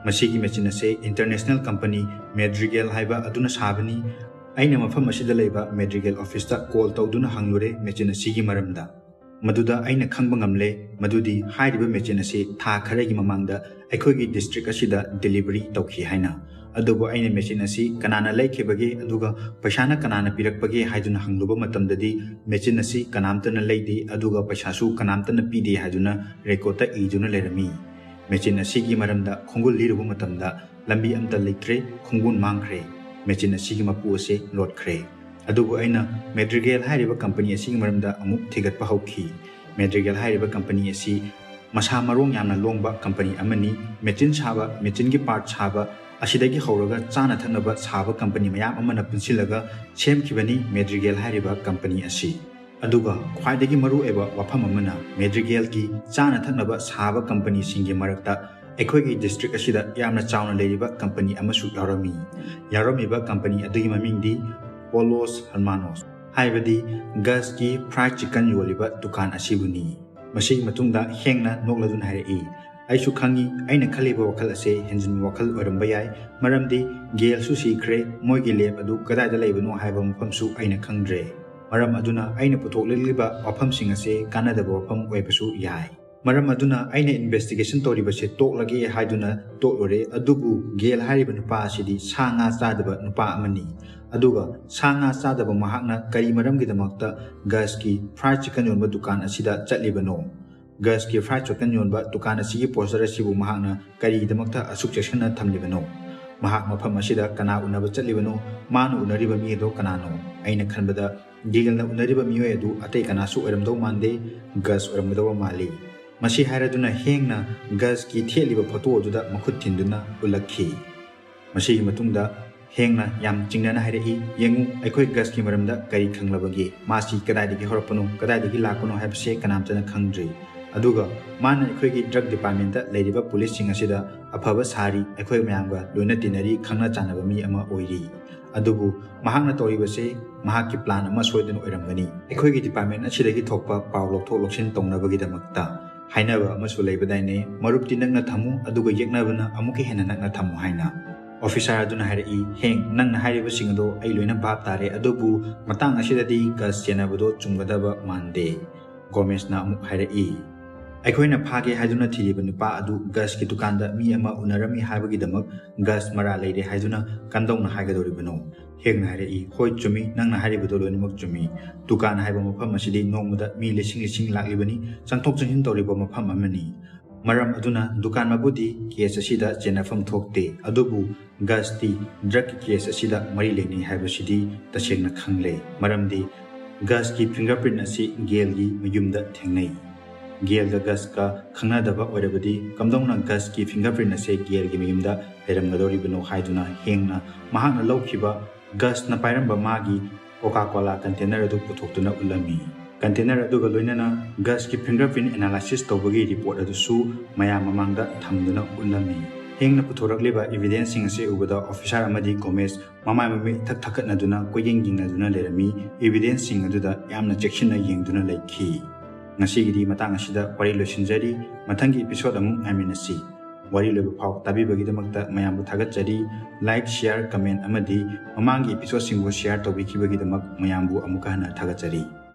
ꯃꯁꯤꯒꯤ ꯃꯦꯆꯤꯟ ꯑꯁꯦ ꯏꯟꯇꯔꯅꯦꯁꯅꯦꯜ ꯀꯝꯄꯅꯤ ꯃꯦꯗ꯭ꯔꯤꯒꯦꯜ ꯍꯥꯏꯕ ꯑꯗꯨꯅ ꯁꯥꯕꯅꯤ꯫ ꯑꯩꯅ ꯃꯐꯝ ꯑꯁꯤꯗ ꯂꯩꯕ ꯃꯦꯗ꯭ꯔꯤꯒꯦꯜ ꯑꯣꯐꯤꯁꯇ ꯀꯣꯜ ꯇꯧꯗꯨꯅ ꯍꯪꯂꯨꯔꯦ ꯃꯦꯆꯤꯟ ꯑꯁꯤꯒꯤ ꯃꯔꯝꯗ꯫ ꯃꯗꯨꯗ ꯑꯩꯅ ꯈꯪꯕ ꯉꯝꯂꯦ ꯃꯗꯨꯗꯤ ꯍꯥꯏꯔꯤꯕ ꯃꯦꯆꯤꯟ ꯑꯁꯤ ꯊꯥ ꯈꯔꯒꯤ ꯃꯃꯥꯡꯗ ꯑꯩꯈꯣꯏꯒꯤ ꯗꯤꯁꯇ꯭ꯔꯤꯛ ꯑꯁꯤꯗ ꯗꯦꯂꯤꯚꯔꯤ ꯇꯧꯈꯤ ꯍꯥꯏꯅ꯫ ꯑꯗꯨꯕꯨ ꯑꯩꯅ ꯃꯦꯆꯤꯟ ꯑꯁꯤ ꯀꯅꯥꯅ ꯂꯩꯈꯤꯕꯒꯦ ꯑꯗꯨꯒ ꯄꯩꯁꯥꯅ ꯀꯅꯥꯅ ꯄꯤꯔꯛꯄꯒꯦ ꯍꯥꯏꯗꯨꯅ ꯍꯪꯂꯨꯕ ꯃꯇꯝꯗꯗꯤ ꯃꯦꯆꯤꯟ ꯑꯁꯤ ꯀꯅꯥꯝꯇꯅ ꯂꯩꯗꯦ ꯑꯗꯨꯒ ꯄꯩꯁꯥꯁꯨ ꯀꯅꯥꯝꯇꯅ ꯄꯤꯗꯦ ꯍꯥꯏꯗꯨꯅ ꯔꯦꯀꯣꯔꯠꯇ ꯏꯗꯨꯅ ꯂꯩꯔꯝꯃꯤ꯫ ꯃꯦꯆꯤꯟ ꯑꯁꯤꯒꯤ ꯃꯔꯝꯗ ꯈꯣꯡꯒꯨꯜ ꯂꯤꯔꯨꯕ ꯃꯇꯝꯗ ꯂꯝꯕꯤ ꯑꯃꯠꯇ ꯂꯩꯇ꯭ꯔꯦ, ꯈꯣꯡꯒꯨꯜ ꯃꯥꯡꯈ꯭ꯔꯦ꯫ ꯃꯦꯆꯤꯟ ꯑꯁꯤꯒꯤ ꯃꯄꯨ ꯑꯁꯤ ꯂꯣꯠꯈ꯭ꯔꯦ꯫ ꯑꯗꯨꯕꯨ ꯑꯩꯅ ꯃꯦꯗ꯭ꯔꯤꯒꯦꯜ ꯍꯥꯏꯔꯤꯕ ꯀꯝꯄꯅꯤ ꯑꯁꯤꯒꯤ ꯃꯔꯝꯗ ꯑꯃꯨꯛ ꯊꯤꯒꯠꯄ ꯍꯧꯈꯤ꯫ ꯃꯦꯗ꯭ꯔꯤꯒꯦꯜ ꯍꯥꯏꯔꯤꯕ ꯀꯝꯄꯅꯤ ꯑꯁꯤ ꯃꯁꯥ ꯃꯔꯣꯡ ꯌꯥꯝꯅ ꯂꯣꯡꯕ ꯀꯝꯄꯅꯤ ꯑꯃꯅꯤ꯫ ꯃꯦꯆꯤꯟ ꯁꯥꯕ, ꯃꯦꯆꯤꯟꯒꯤ ꯄꯥꯔꯠ ꯁꯥꯕ ꯑꯁꯤꯗꯒꯤ ꯍꯧꯔꯒ ꯆꯥꯅ ꯊꯛꯅꯕ ꯁꯥꯕ ꯀꯝꯄꯅꯤ ꯃꯌꯥꯝ ꯑꯃꯅ ꯄꯨꯟꯁꯤꯜꯂꯒ ꯁꯦꯝꯈꯤꯕꯅꯤ ꯃꯦꯗ꯭ꯔꯤꯒꯦꯜ ꯍꯥꯏꯔꯤꯕ ꯀꯝꯄꯅꯤ ꯑꯁꯤ꯫ ꯑꯗꯨꯒ ꯈ꯭ꯋꯥꯏꯗꯒꯤ ꯃꯔꯨꯑꯣꯏꯕ ꯋꯥꯐꯝ ꯑꯃꯅ, ꯃꯦꯗ꯭ꯔꯤꯒꯦꯜꯒꯤ ꯆꯥꯅ ꯊꯛꯅꯕ ꯁꯥꯕ ꯀꯝꯄꯅꯤꯁꯤꯡꯒꯤ ꯃꯔꯛꯇ ꯑꯩꯈꯣꯏꯒꯤ ꯗꯤꯁꯇ꯭ꯔꯤꯛ ꯑꯁꯤꯗ ꯌꯥꯝꯅ ꯆꯥꯎꯅ ꯂꯩꯔꯤꯕ ꯀꯝꯄꯅꯤ ꯑꯃꯁꯨ ꯌꯥꯎꯔꯝꯃꯤ꯫ ꯌꯥꯎꯔꯝꯃꯤꯕ ꯀꯝꯄꯅꯤ ꯑꯗꯨꯒꯤ ꯃꯃꯤꯡꯗꯤ ꯄꯣꯂꯣꯁ ꯍꯔꯃꯥꯅꯣꯁ, ꯍꯥꯏꯕꯗꯤ ꯒꯁꯀꯤ ꯐ꯭ꯔꯥꯏꯗ ꯆꯤꯀꯟ ꯌꯣꯜꯂꯤꯕ ꯗꯨꯀꯥꯟ ꯑꯁꯤꯕꯨꯅꯤ꯫ ꯃꯁꯤꯒꯤ ꯃꯇꯨꯡꯗ ꯍꯦꯡꯅ ꯅꯣꯛꯂꯗꯨꯅ ꯍꯥꯏꯔꯛꯏ, "ꯑꯩꯁꯨ ꯈꯪꯉꯤ, ꯑꯩꯅ ꯈꯜꯂꯤꯕ ꯋꯥꯈꯜ ꯑꯁꯦ ꯍꯦꯟꯖꯤꯟꯕ ꯋꯥꯈꯜ ꯑꯣꯏꯔꯝꯕ ꯌꯥꯏ, ꯃꯔꯝꯗꯤ ꯒꯦꯜꯁꯨ ꯁꯤꯈ꯭ꯔꯦ, ꯃꯣꯏꯒꯤ ꯂꯦꯕ ꯑꯗꯨ ꯀꯗꯥꯏꯗ ꯂꯩꯕꯅꯣ ꯍꯥꯏꯕ ꯃꯐꯝꯁꯨ ꯑꯩꯅ ꯈꯪꯗ꯭ꯔꯦ꯫ ꯃꯔꯝ ꯑꯗꯨꯅ ꯑꯩꯅ ꯄꯨꯊꯣꯛꯂꯛꯂꯤꯕ ꯋꯥꯐꯝꯁꯤꯡ ꯑꯁꯦ ꯀꯥꯟꯅꯗꯕ ꯋꯥꯐꯝ ꯑꯣꯏꯕꯁꯨ ꯌꯥꯏ꯫ ꯃꯔꯝ ꯑꯗꯨꯅ ꯑꯩꯅ ꯏꯟꯚꯦꯁꯇꯤꯒꯦꯁꯟ ꯇꯧꯔꯤꯕꯁꯦ ꯇꯣꯛꯂꯒꯦ ꯍꯥꯏꯗꯨꯅ ꯇꯣꯛꯂꯨꯔꯦ, ꯑꯗꯨꯕꯨ ꯒꯦꯜ ꯍꯥꯏꯔꯤꯕ ꯅꯨꯄꯥ ꯑꯁꯤꯗꯤ ꯁꯥ ꯉꯥ ꯆꯥꯗꯕ ꯅꯨꯄꯥ ꯑꯃꯅꯤ꯫ ꯑꯗꯨꯒ ꯁꯥ ꯉꯥ ꯆꯥꯗꯕ ꯃꯍꯥꯛꯅ ꯀꯔꯤ ꯃꯔꯝꯒꯤꯗꯃꯛꯇ ꯒꯁꯀꯤ ꯐ꯭ꯔꯥꯏꯗ ꯆꯤꯀꯟ ꯌꯣꯟꯕ ꯗꯨꯀꯥꯟ ꯑꯁꯤꯗ ꯆꯠꯂꯤꯕꯅꯣ? ꯒꯁꯀꯤ ꯐ꯭ꯔꯥꯏꯗ ꯆꯤꯀꯟ ꯌꯣꯟꯕ ꯗꯨꯀꯥꯟ ꯑꯁꯤꯒꯤ ꯄꯣꯁꯇꯔ ꯑꯁꯤꯕꯨ ꯃꯍꯥꯛꯅ ꯀꯔꯤꯒꯤꯗꯃꯛꯇ ꯑꯁꯨꯛ ꯆꯦꯛꯁꯤꯟꯅ ꯊꯝꯂꯤꯕꯅꯣ? ꯃꯍꯥꯛ ꯃꯐꯝ ꯑꯁꯤꯗ ꯀꯅꯥ ꯎꯅꯕ ꯆꯠꯂꯤꯕꯅꯣ? ꯃꯥꯅ ꯎꯅꯔꯤꯕ ꯃꯤ ꯑꯗꯨ ꯀꯅꯥꯅꯣ?" ꯑꯩꯅ ꯈꯟꯕꯗ ꯒꯦꯜꯅ ꯎꯅꯔꯤꯕ ꯃꯤꯑꯣꯏ ꯑꯗꯨ ꯑꯇꯩ ꯀꯅꯥꯁꯨ ꯑꯣꯏꯔꯝꯗꯧ ꯃꯥꯟꯗꯦ, ꯒꯁ ꯑꯣꯏꯔꯝꯒꯗꯧꯕ ꯃꯥꯜꯂꯤ꯫ ꯃꯁꯤ ꯍꯥꯏꯔꯗꯨꯅ ꯍꯦꯡꯅ ꯒꯁꯀꯤ ꯊꯦꯠꯂꯤꯕ ꯐꯣꯇꯣ ꯑꯗꯨꯗ ꯃꯈꯨꯠ ꯊꯤꯟꯗꯨꯅ ꯎꯠꯂꯛꯈꯤ꯫ ꯃꯁꯤꯒꯤ ꯃꯇꯨꯡꯗ ꯍꯦꯡꯅ ꯌꯥꯝ ꯆꯤꯡꯅꯅ ꯍꯥꯏꯔꯛꯏ, "ꯌꯦꯡꯉꯨ, ꯑꯩꯈꯣꯏ ꯒꯁꯀꯤ ꯃꯔꯝꯗ ꯀꯔꯤ ꯈꯪꯂꯕꯒꯦ? ꯃꯥꯁꯤ ꯀꯗꯥꯏꯗꯒꯤ ꯍꯧꯔꯛꯄꯅꯣ, ꯀꯗꯥꯏꯗꯒꯤ ꯂꯥꯛꯄꯅꯣ ꯍꯥꯏꯕꯁꯦ ꯀꯅꯥꯝꯇꯅ ꯈꯪꯗ꯭ꯔꯤ꯫ ꯑꯗꯨꯒ ꯃꯥꯅ ꯑꯩꯈꯣꯏꯒꯤ ꯗ꯭ꯔꯒ ꯗꯤꯄꯥꯔꯠꯃꯦꯟꯇ ꯂꯩꯔꯤꯕ ꯄꯨꯂꯤꯁꯁꯤꯡ ꯑꯁꯤꯗ ꯑꯐꯕ ꯁꯥꯔꯤ, ꯑꯩꯈꯣꯏ ꯃꯌꯥꯝꯒ ꯂꯣꯏꯅ ꯇꯤꯟꯅꯔꯤ, ꯈꯪꯅ ꯆꯥꯟꯅꯕ ꯃꯤ ꯑꯃ ꯑꯣꯏꯔꯤ꯫ ꯑꯗꯨꯕꯨ ꯃꯍꯥꯛꯅ ꯇꯧꯔꯤꯕꯁꯦ ꯃꯍꯥꯛꯀꯤ ꯄ꯭ꯂꯥꯟ ꯑꯃ ꯁꯣꯏꯗꯅ ꯑꯣꯏꯔꯝꯒꯅꯤ꯫ ꯑꯩꯈꯣꯏꯒꯤ ꯗꯤꯄꯥꯔꯠꯃꯦꯟ ꯑꯁꯤꯗꯒꯤ ꯊꯣꯛꯄ ꯄꯥꯎ ꯂꯧꯊꯣꯛ ꯂꯧꯁꯤꯟ ꯇꯧꯅꯕꯒꯤꯗꯃꯛꯇ ꯍꯥꯏꯅꯕ ꯑꯃꯁꯨ ꯂꯩꯕꯗꯥꯏꯅꯦ, 'ꯃꯔꯨꯞꯇꯤ ꯅꯛꯅ ꯊꯝꯃꯨ, ꯑꯗꯨꯒ ꯌꯦꯛꯅꯕꯅ ꯑꯃꯨꯛꯀ ꯍꯦꯟꯅ ꯅꯛꯅ ꯊꯝꯃꯨ' ꯍꯥꯏꯅ꯫ ꯑꯣꯐꯤꯁꯥꯔ ꯑꯗꯨꯅ ꯍꯥꯏꯔꯛꯏ, "ꯍꯦꯡ, ꯅꯪꯅ ꯍꯥꯏꯔꯤꯕꯁꯤꯡ ꯑꯗꯣ ꯑꯩ ꯂꯣꯏꯅ ꯚꯥꯞ ꯇꯥꯔꯦ, ꯑꯗꯨꯕꯨ ꯃꯇꯥꯡ ꯑꯁꯤꯗꯗꯤ ꯒꯁ ꯆꯦꯟꯅꯕꯗꯣ ꯆꯨꯝꯒꯗꯕ ꯃꯥꯟꯗꯦ"꯫ ꯒꯣꯃꯦꯁꯅ ꯑꯃꯨꯛ ꯍꯥꯏꯔꯛꯏ, "ꯑꯩꯈꯣꯏꯅ ꯐꯥꯒꯦ ꯍꯥꯏꯗꯨꯅ ꯊꯤꯔꯤꯕ ꯅꯨꯄꯥ ꯑꯗꯨ ꯒꯁꯀꯤ ꯗꯨꯀꯥꯟꯗ ꯃꯤ ꯑꯃ ꯎꯅꯔꯝꯃꯤ ꯍꯥꯏꯕꯒꯤꯗꯃꯛ ꯒꯁ ꯃꯔꯥ ꯂꯩꯔꯦ ꯍꯥꯏꯗꯨꯅ ꯀꯝꯗꯧꯅ ꯍꯥꯏꯒꯗꯧꯔꯤꯕꯅꯣ?" ꯍꯦꯡꯅ ꯍꯥꯏꯔꯛꯏ, "ꯍꯣꯏ, ꯆꯨꯝꯃꯤ, ꯅꯪꯅ ꯍꯥꯏꯔꯤꯕꯗꯣ ꯂꯣꯏꯅꯃꯛ ꯆꯨꯝꯃꯤ꯫ ꯗꯨꯀꯥꯟ ꯍꯥꯏꯕ ꯃꯐꯝ ꯑꯁꯤꯗꯤ ꯅꯣꯡꯃꯗ ꯃꯤ ꯂꯤꯁꯤꯡ ꯂꯤꯁꯤꯡ ꯂꯥꯛꯂꯤꯕꯅꯤ, ꯆꯪꯊꯣꯛ ꯆꯪꯁꯤꯟ ꯇꯧꯔꯤꯕ ꯃꯐꯝ ꯑꯃꯅꯤ꯫ ꯃꯔꯝ ꯑꯗꯨꯅ ꯗꯨꯀꯥꯟ ꯃꯄꯨꯗꯤ ꯀꯦꯁ ꯑꯁꯤꯗ ꯆꯦꯟꯅꯐꯝ ꯊꯣꯛꯇꯦ, ꯑꯗꯨꯕꯨ ꯒꯁꯇꯤ ꯗ꯭ꯔꯒꯀꯤ ꯀꯦꯁ ꯑꯁꯤꯗ ꯃꯔꯤ ꯂꯩꯅꯩ ꯍꯥꯏꯕꯁꯤꯗꯤ ꯇꯁꯦꯡꯅ ꯈꯪꯂꯦ, ꯃꯔꯝꯗꯤ ꯒꯁꯀꯤ ꯐꯤꯡꯒꯔ ꯄ꯭ꯔꯤꯟ ꯑꯁꯤ ꯒꯦꯜꯒꯤ ꯃꯌꯨꯝꯗ ꯊꯦꯡꯅꯩ꯫ ꯒꯦꯜꯒ ꯒꯁꯀ ꯈꯪꯅꯗꯕ ꯑꯣꯏꯔꯕꯗꯤ ꯀꯝꯗꯧꯅ ꯒꯁꯀꯤ ꯐꯤꯡꯒꯔ ꯄ꯭ꯔꯤꯟ ꯑꯁꯦ ꯒꯦꯜꯒꯤ ꯃꯌꯨꯝꯗ ꯂꯩꯔꯝꯒꯗꯧꯔꯤꯕꯅꯣ?" ꯍꯥꯏꯗꯨꯅ ꯍꯦꯡꯅ ꯃꯍꯥꯛꯅ ꯂꯧꯈꯤꯕ ꯒꯁꯅ ꯄꯥꯏꯔꯝꯕ ꯃꯥꯒꯤ ꯀꯣꯀꯥ ꯀꯣꯂꯥ ꯀꯟꯇꯦꯅꯔ ꯑꯗꯨ ꯄꯨꯊꯣꯛꯇꯨꯅ ꯎꯠꯂꯝꯃꯤ꯫ ꯀꯟꯇꯦꯅꯔ ꯑꯗꯨꯒ ꯂꯣꯏꯅꯅ ꯒꯁꯀꯤ ꯐꯤꯡꯒꯔ ꯄ꯭ꯔꯤꯟ ꯑꯦꯅꯥꯂꯥꯏꯁꯤꯁ ꯇꯧꯕꯒꯤ ꯔꯤꯄꯣꯔꯠ ꯑꯗꯨꯁꯨ ꯃꯌꯥꯝ ꯃꯃꯥꯡꯗ ꯊꯝꯗꯨꯅ ꯎꯠꯂꯝꯃꯤ꯫ ꯍꯦꯡꯅ ꯄꯨꯊꯣꯔꯛꯂꯤꯕ ꯏꯚꯤꯗꯦꯟꯁꯁꯤꯡ ꯑꯁꯤ ꯎꯕꯗ ꯑꯣꯐꯤꯁꯥꯔ ꯑꯃꯗꯤ ꯒꯣꯃꯦꯁ ꯃꯃꯥꯏ ꯃꯃꯤꯠ ꯏꯊꯛ ꯊꯛꯀꯠꯅꯗꯨꯅ ꯀꯣꯏꯌꯦꯡ ꯌꯦꯡꯅꯗꯨꯅ ꯂꯩꯔꯝꯃꯤ꯫ ꯏꯚꯤꯗꯦꯟꯁꯁꯤꯡ ꯑꯗꯨꯗ ꯌꯥꯝꯅ ꯆꯦꯛꯁꯤꯟꯅ ꯌꯦꯡꯗꯨꯅ ꯂꯩꯈꯤ꯫ ꯉꯁꯤꯒꯤꯗꯤ ꯃꯇꯥꯡ ꯑꯁꯤꯗ ꯋꯥꯔꯤ ꯂꯣꯏꯁꯤꯟꯖꯔꯤ꯫ ꯃꯊꯪꯒꯤ ꯏꯄꯤꯁꯣꯗ ꯑꯃꯨꯛ ꯉꯥꯏꯃꯤꯟꯅꯁꯤ꯫ ꯋꯥꯔꯤ ꯂꯣꯏꯕ ꯐꯥꯎ ꯇꯥꯕꯤꯕꯒꯤꯗꯃꯛꯇ ꯃꯌꯥꯝꯕꯨ ꯊꯥꯒꯠꯆꯔꯤ꯫ ꯂꯥꯏꯛ, ꯁꯤꯌꯥꯔ, ꯀꯃꯦꯟ ꯑꯃꯗꯤ ꯃꯃꯥꯡꯒꯤ ꯏꯄꯤꯁꯣꯗꯁꯤꯡꯕꯨ ꯁꯤꯌꯥꯔ ꯇꯧꯕꯤꯈꯤꯕꯒꯤꯗꯃꯛ ꯃꯌꯥꯝꯕꯨ ꯑꯃꯨꯛꯀ ꯍꯟꯅ ꯊꯥꯒꯠꯆꯔꯤ꯫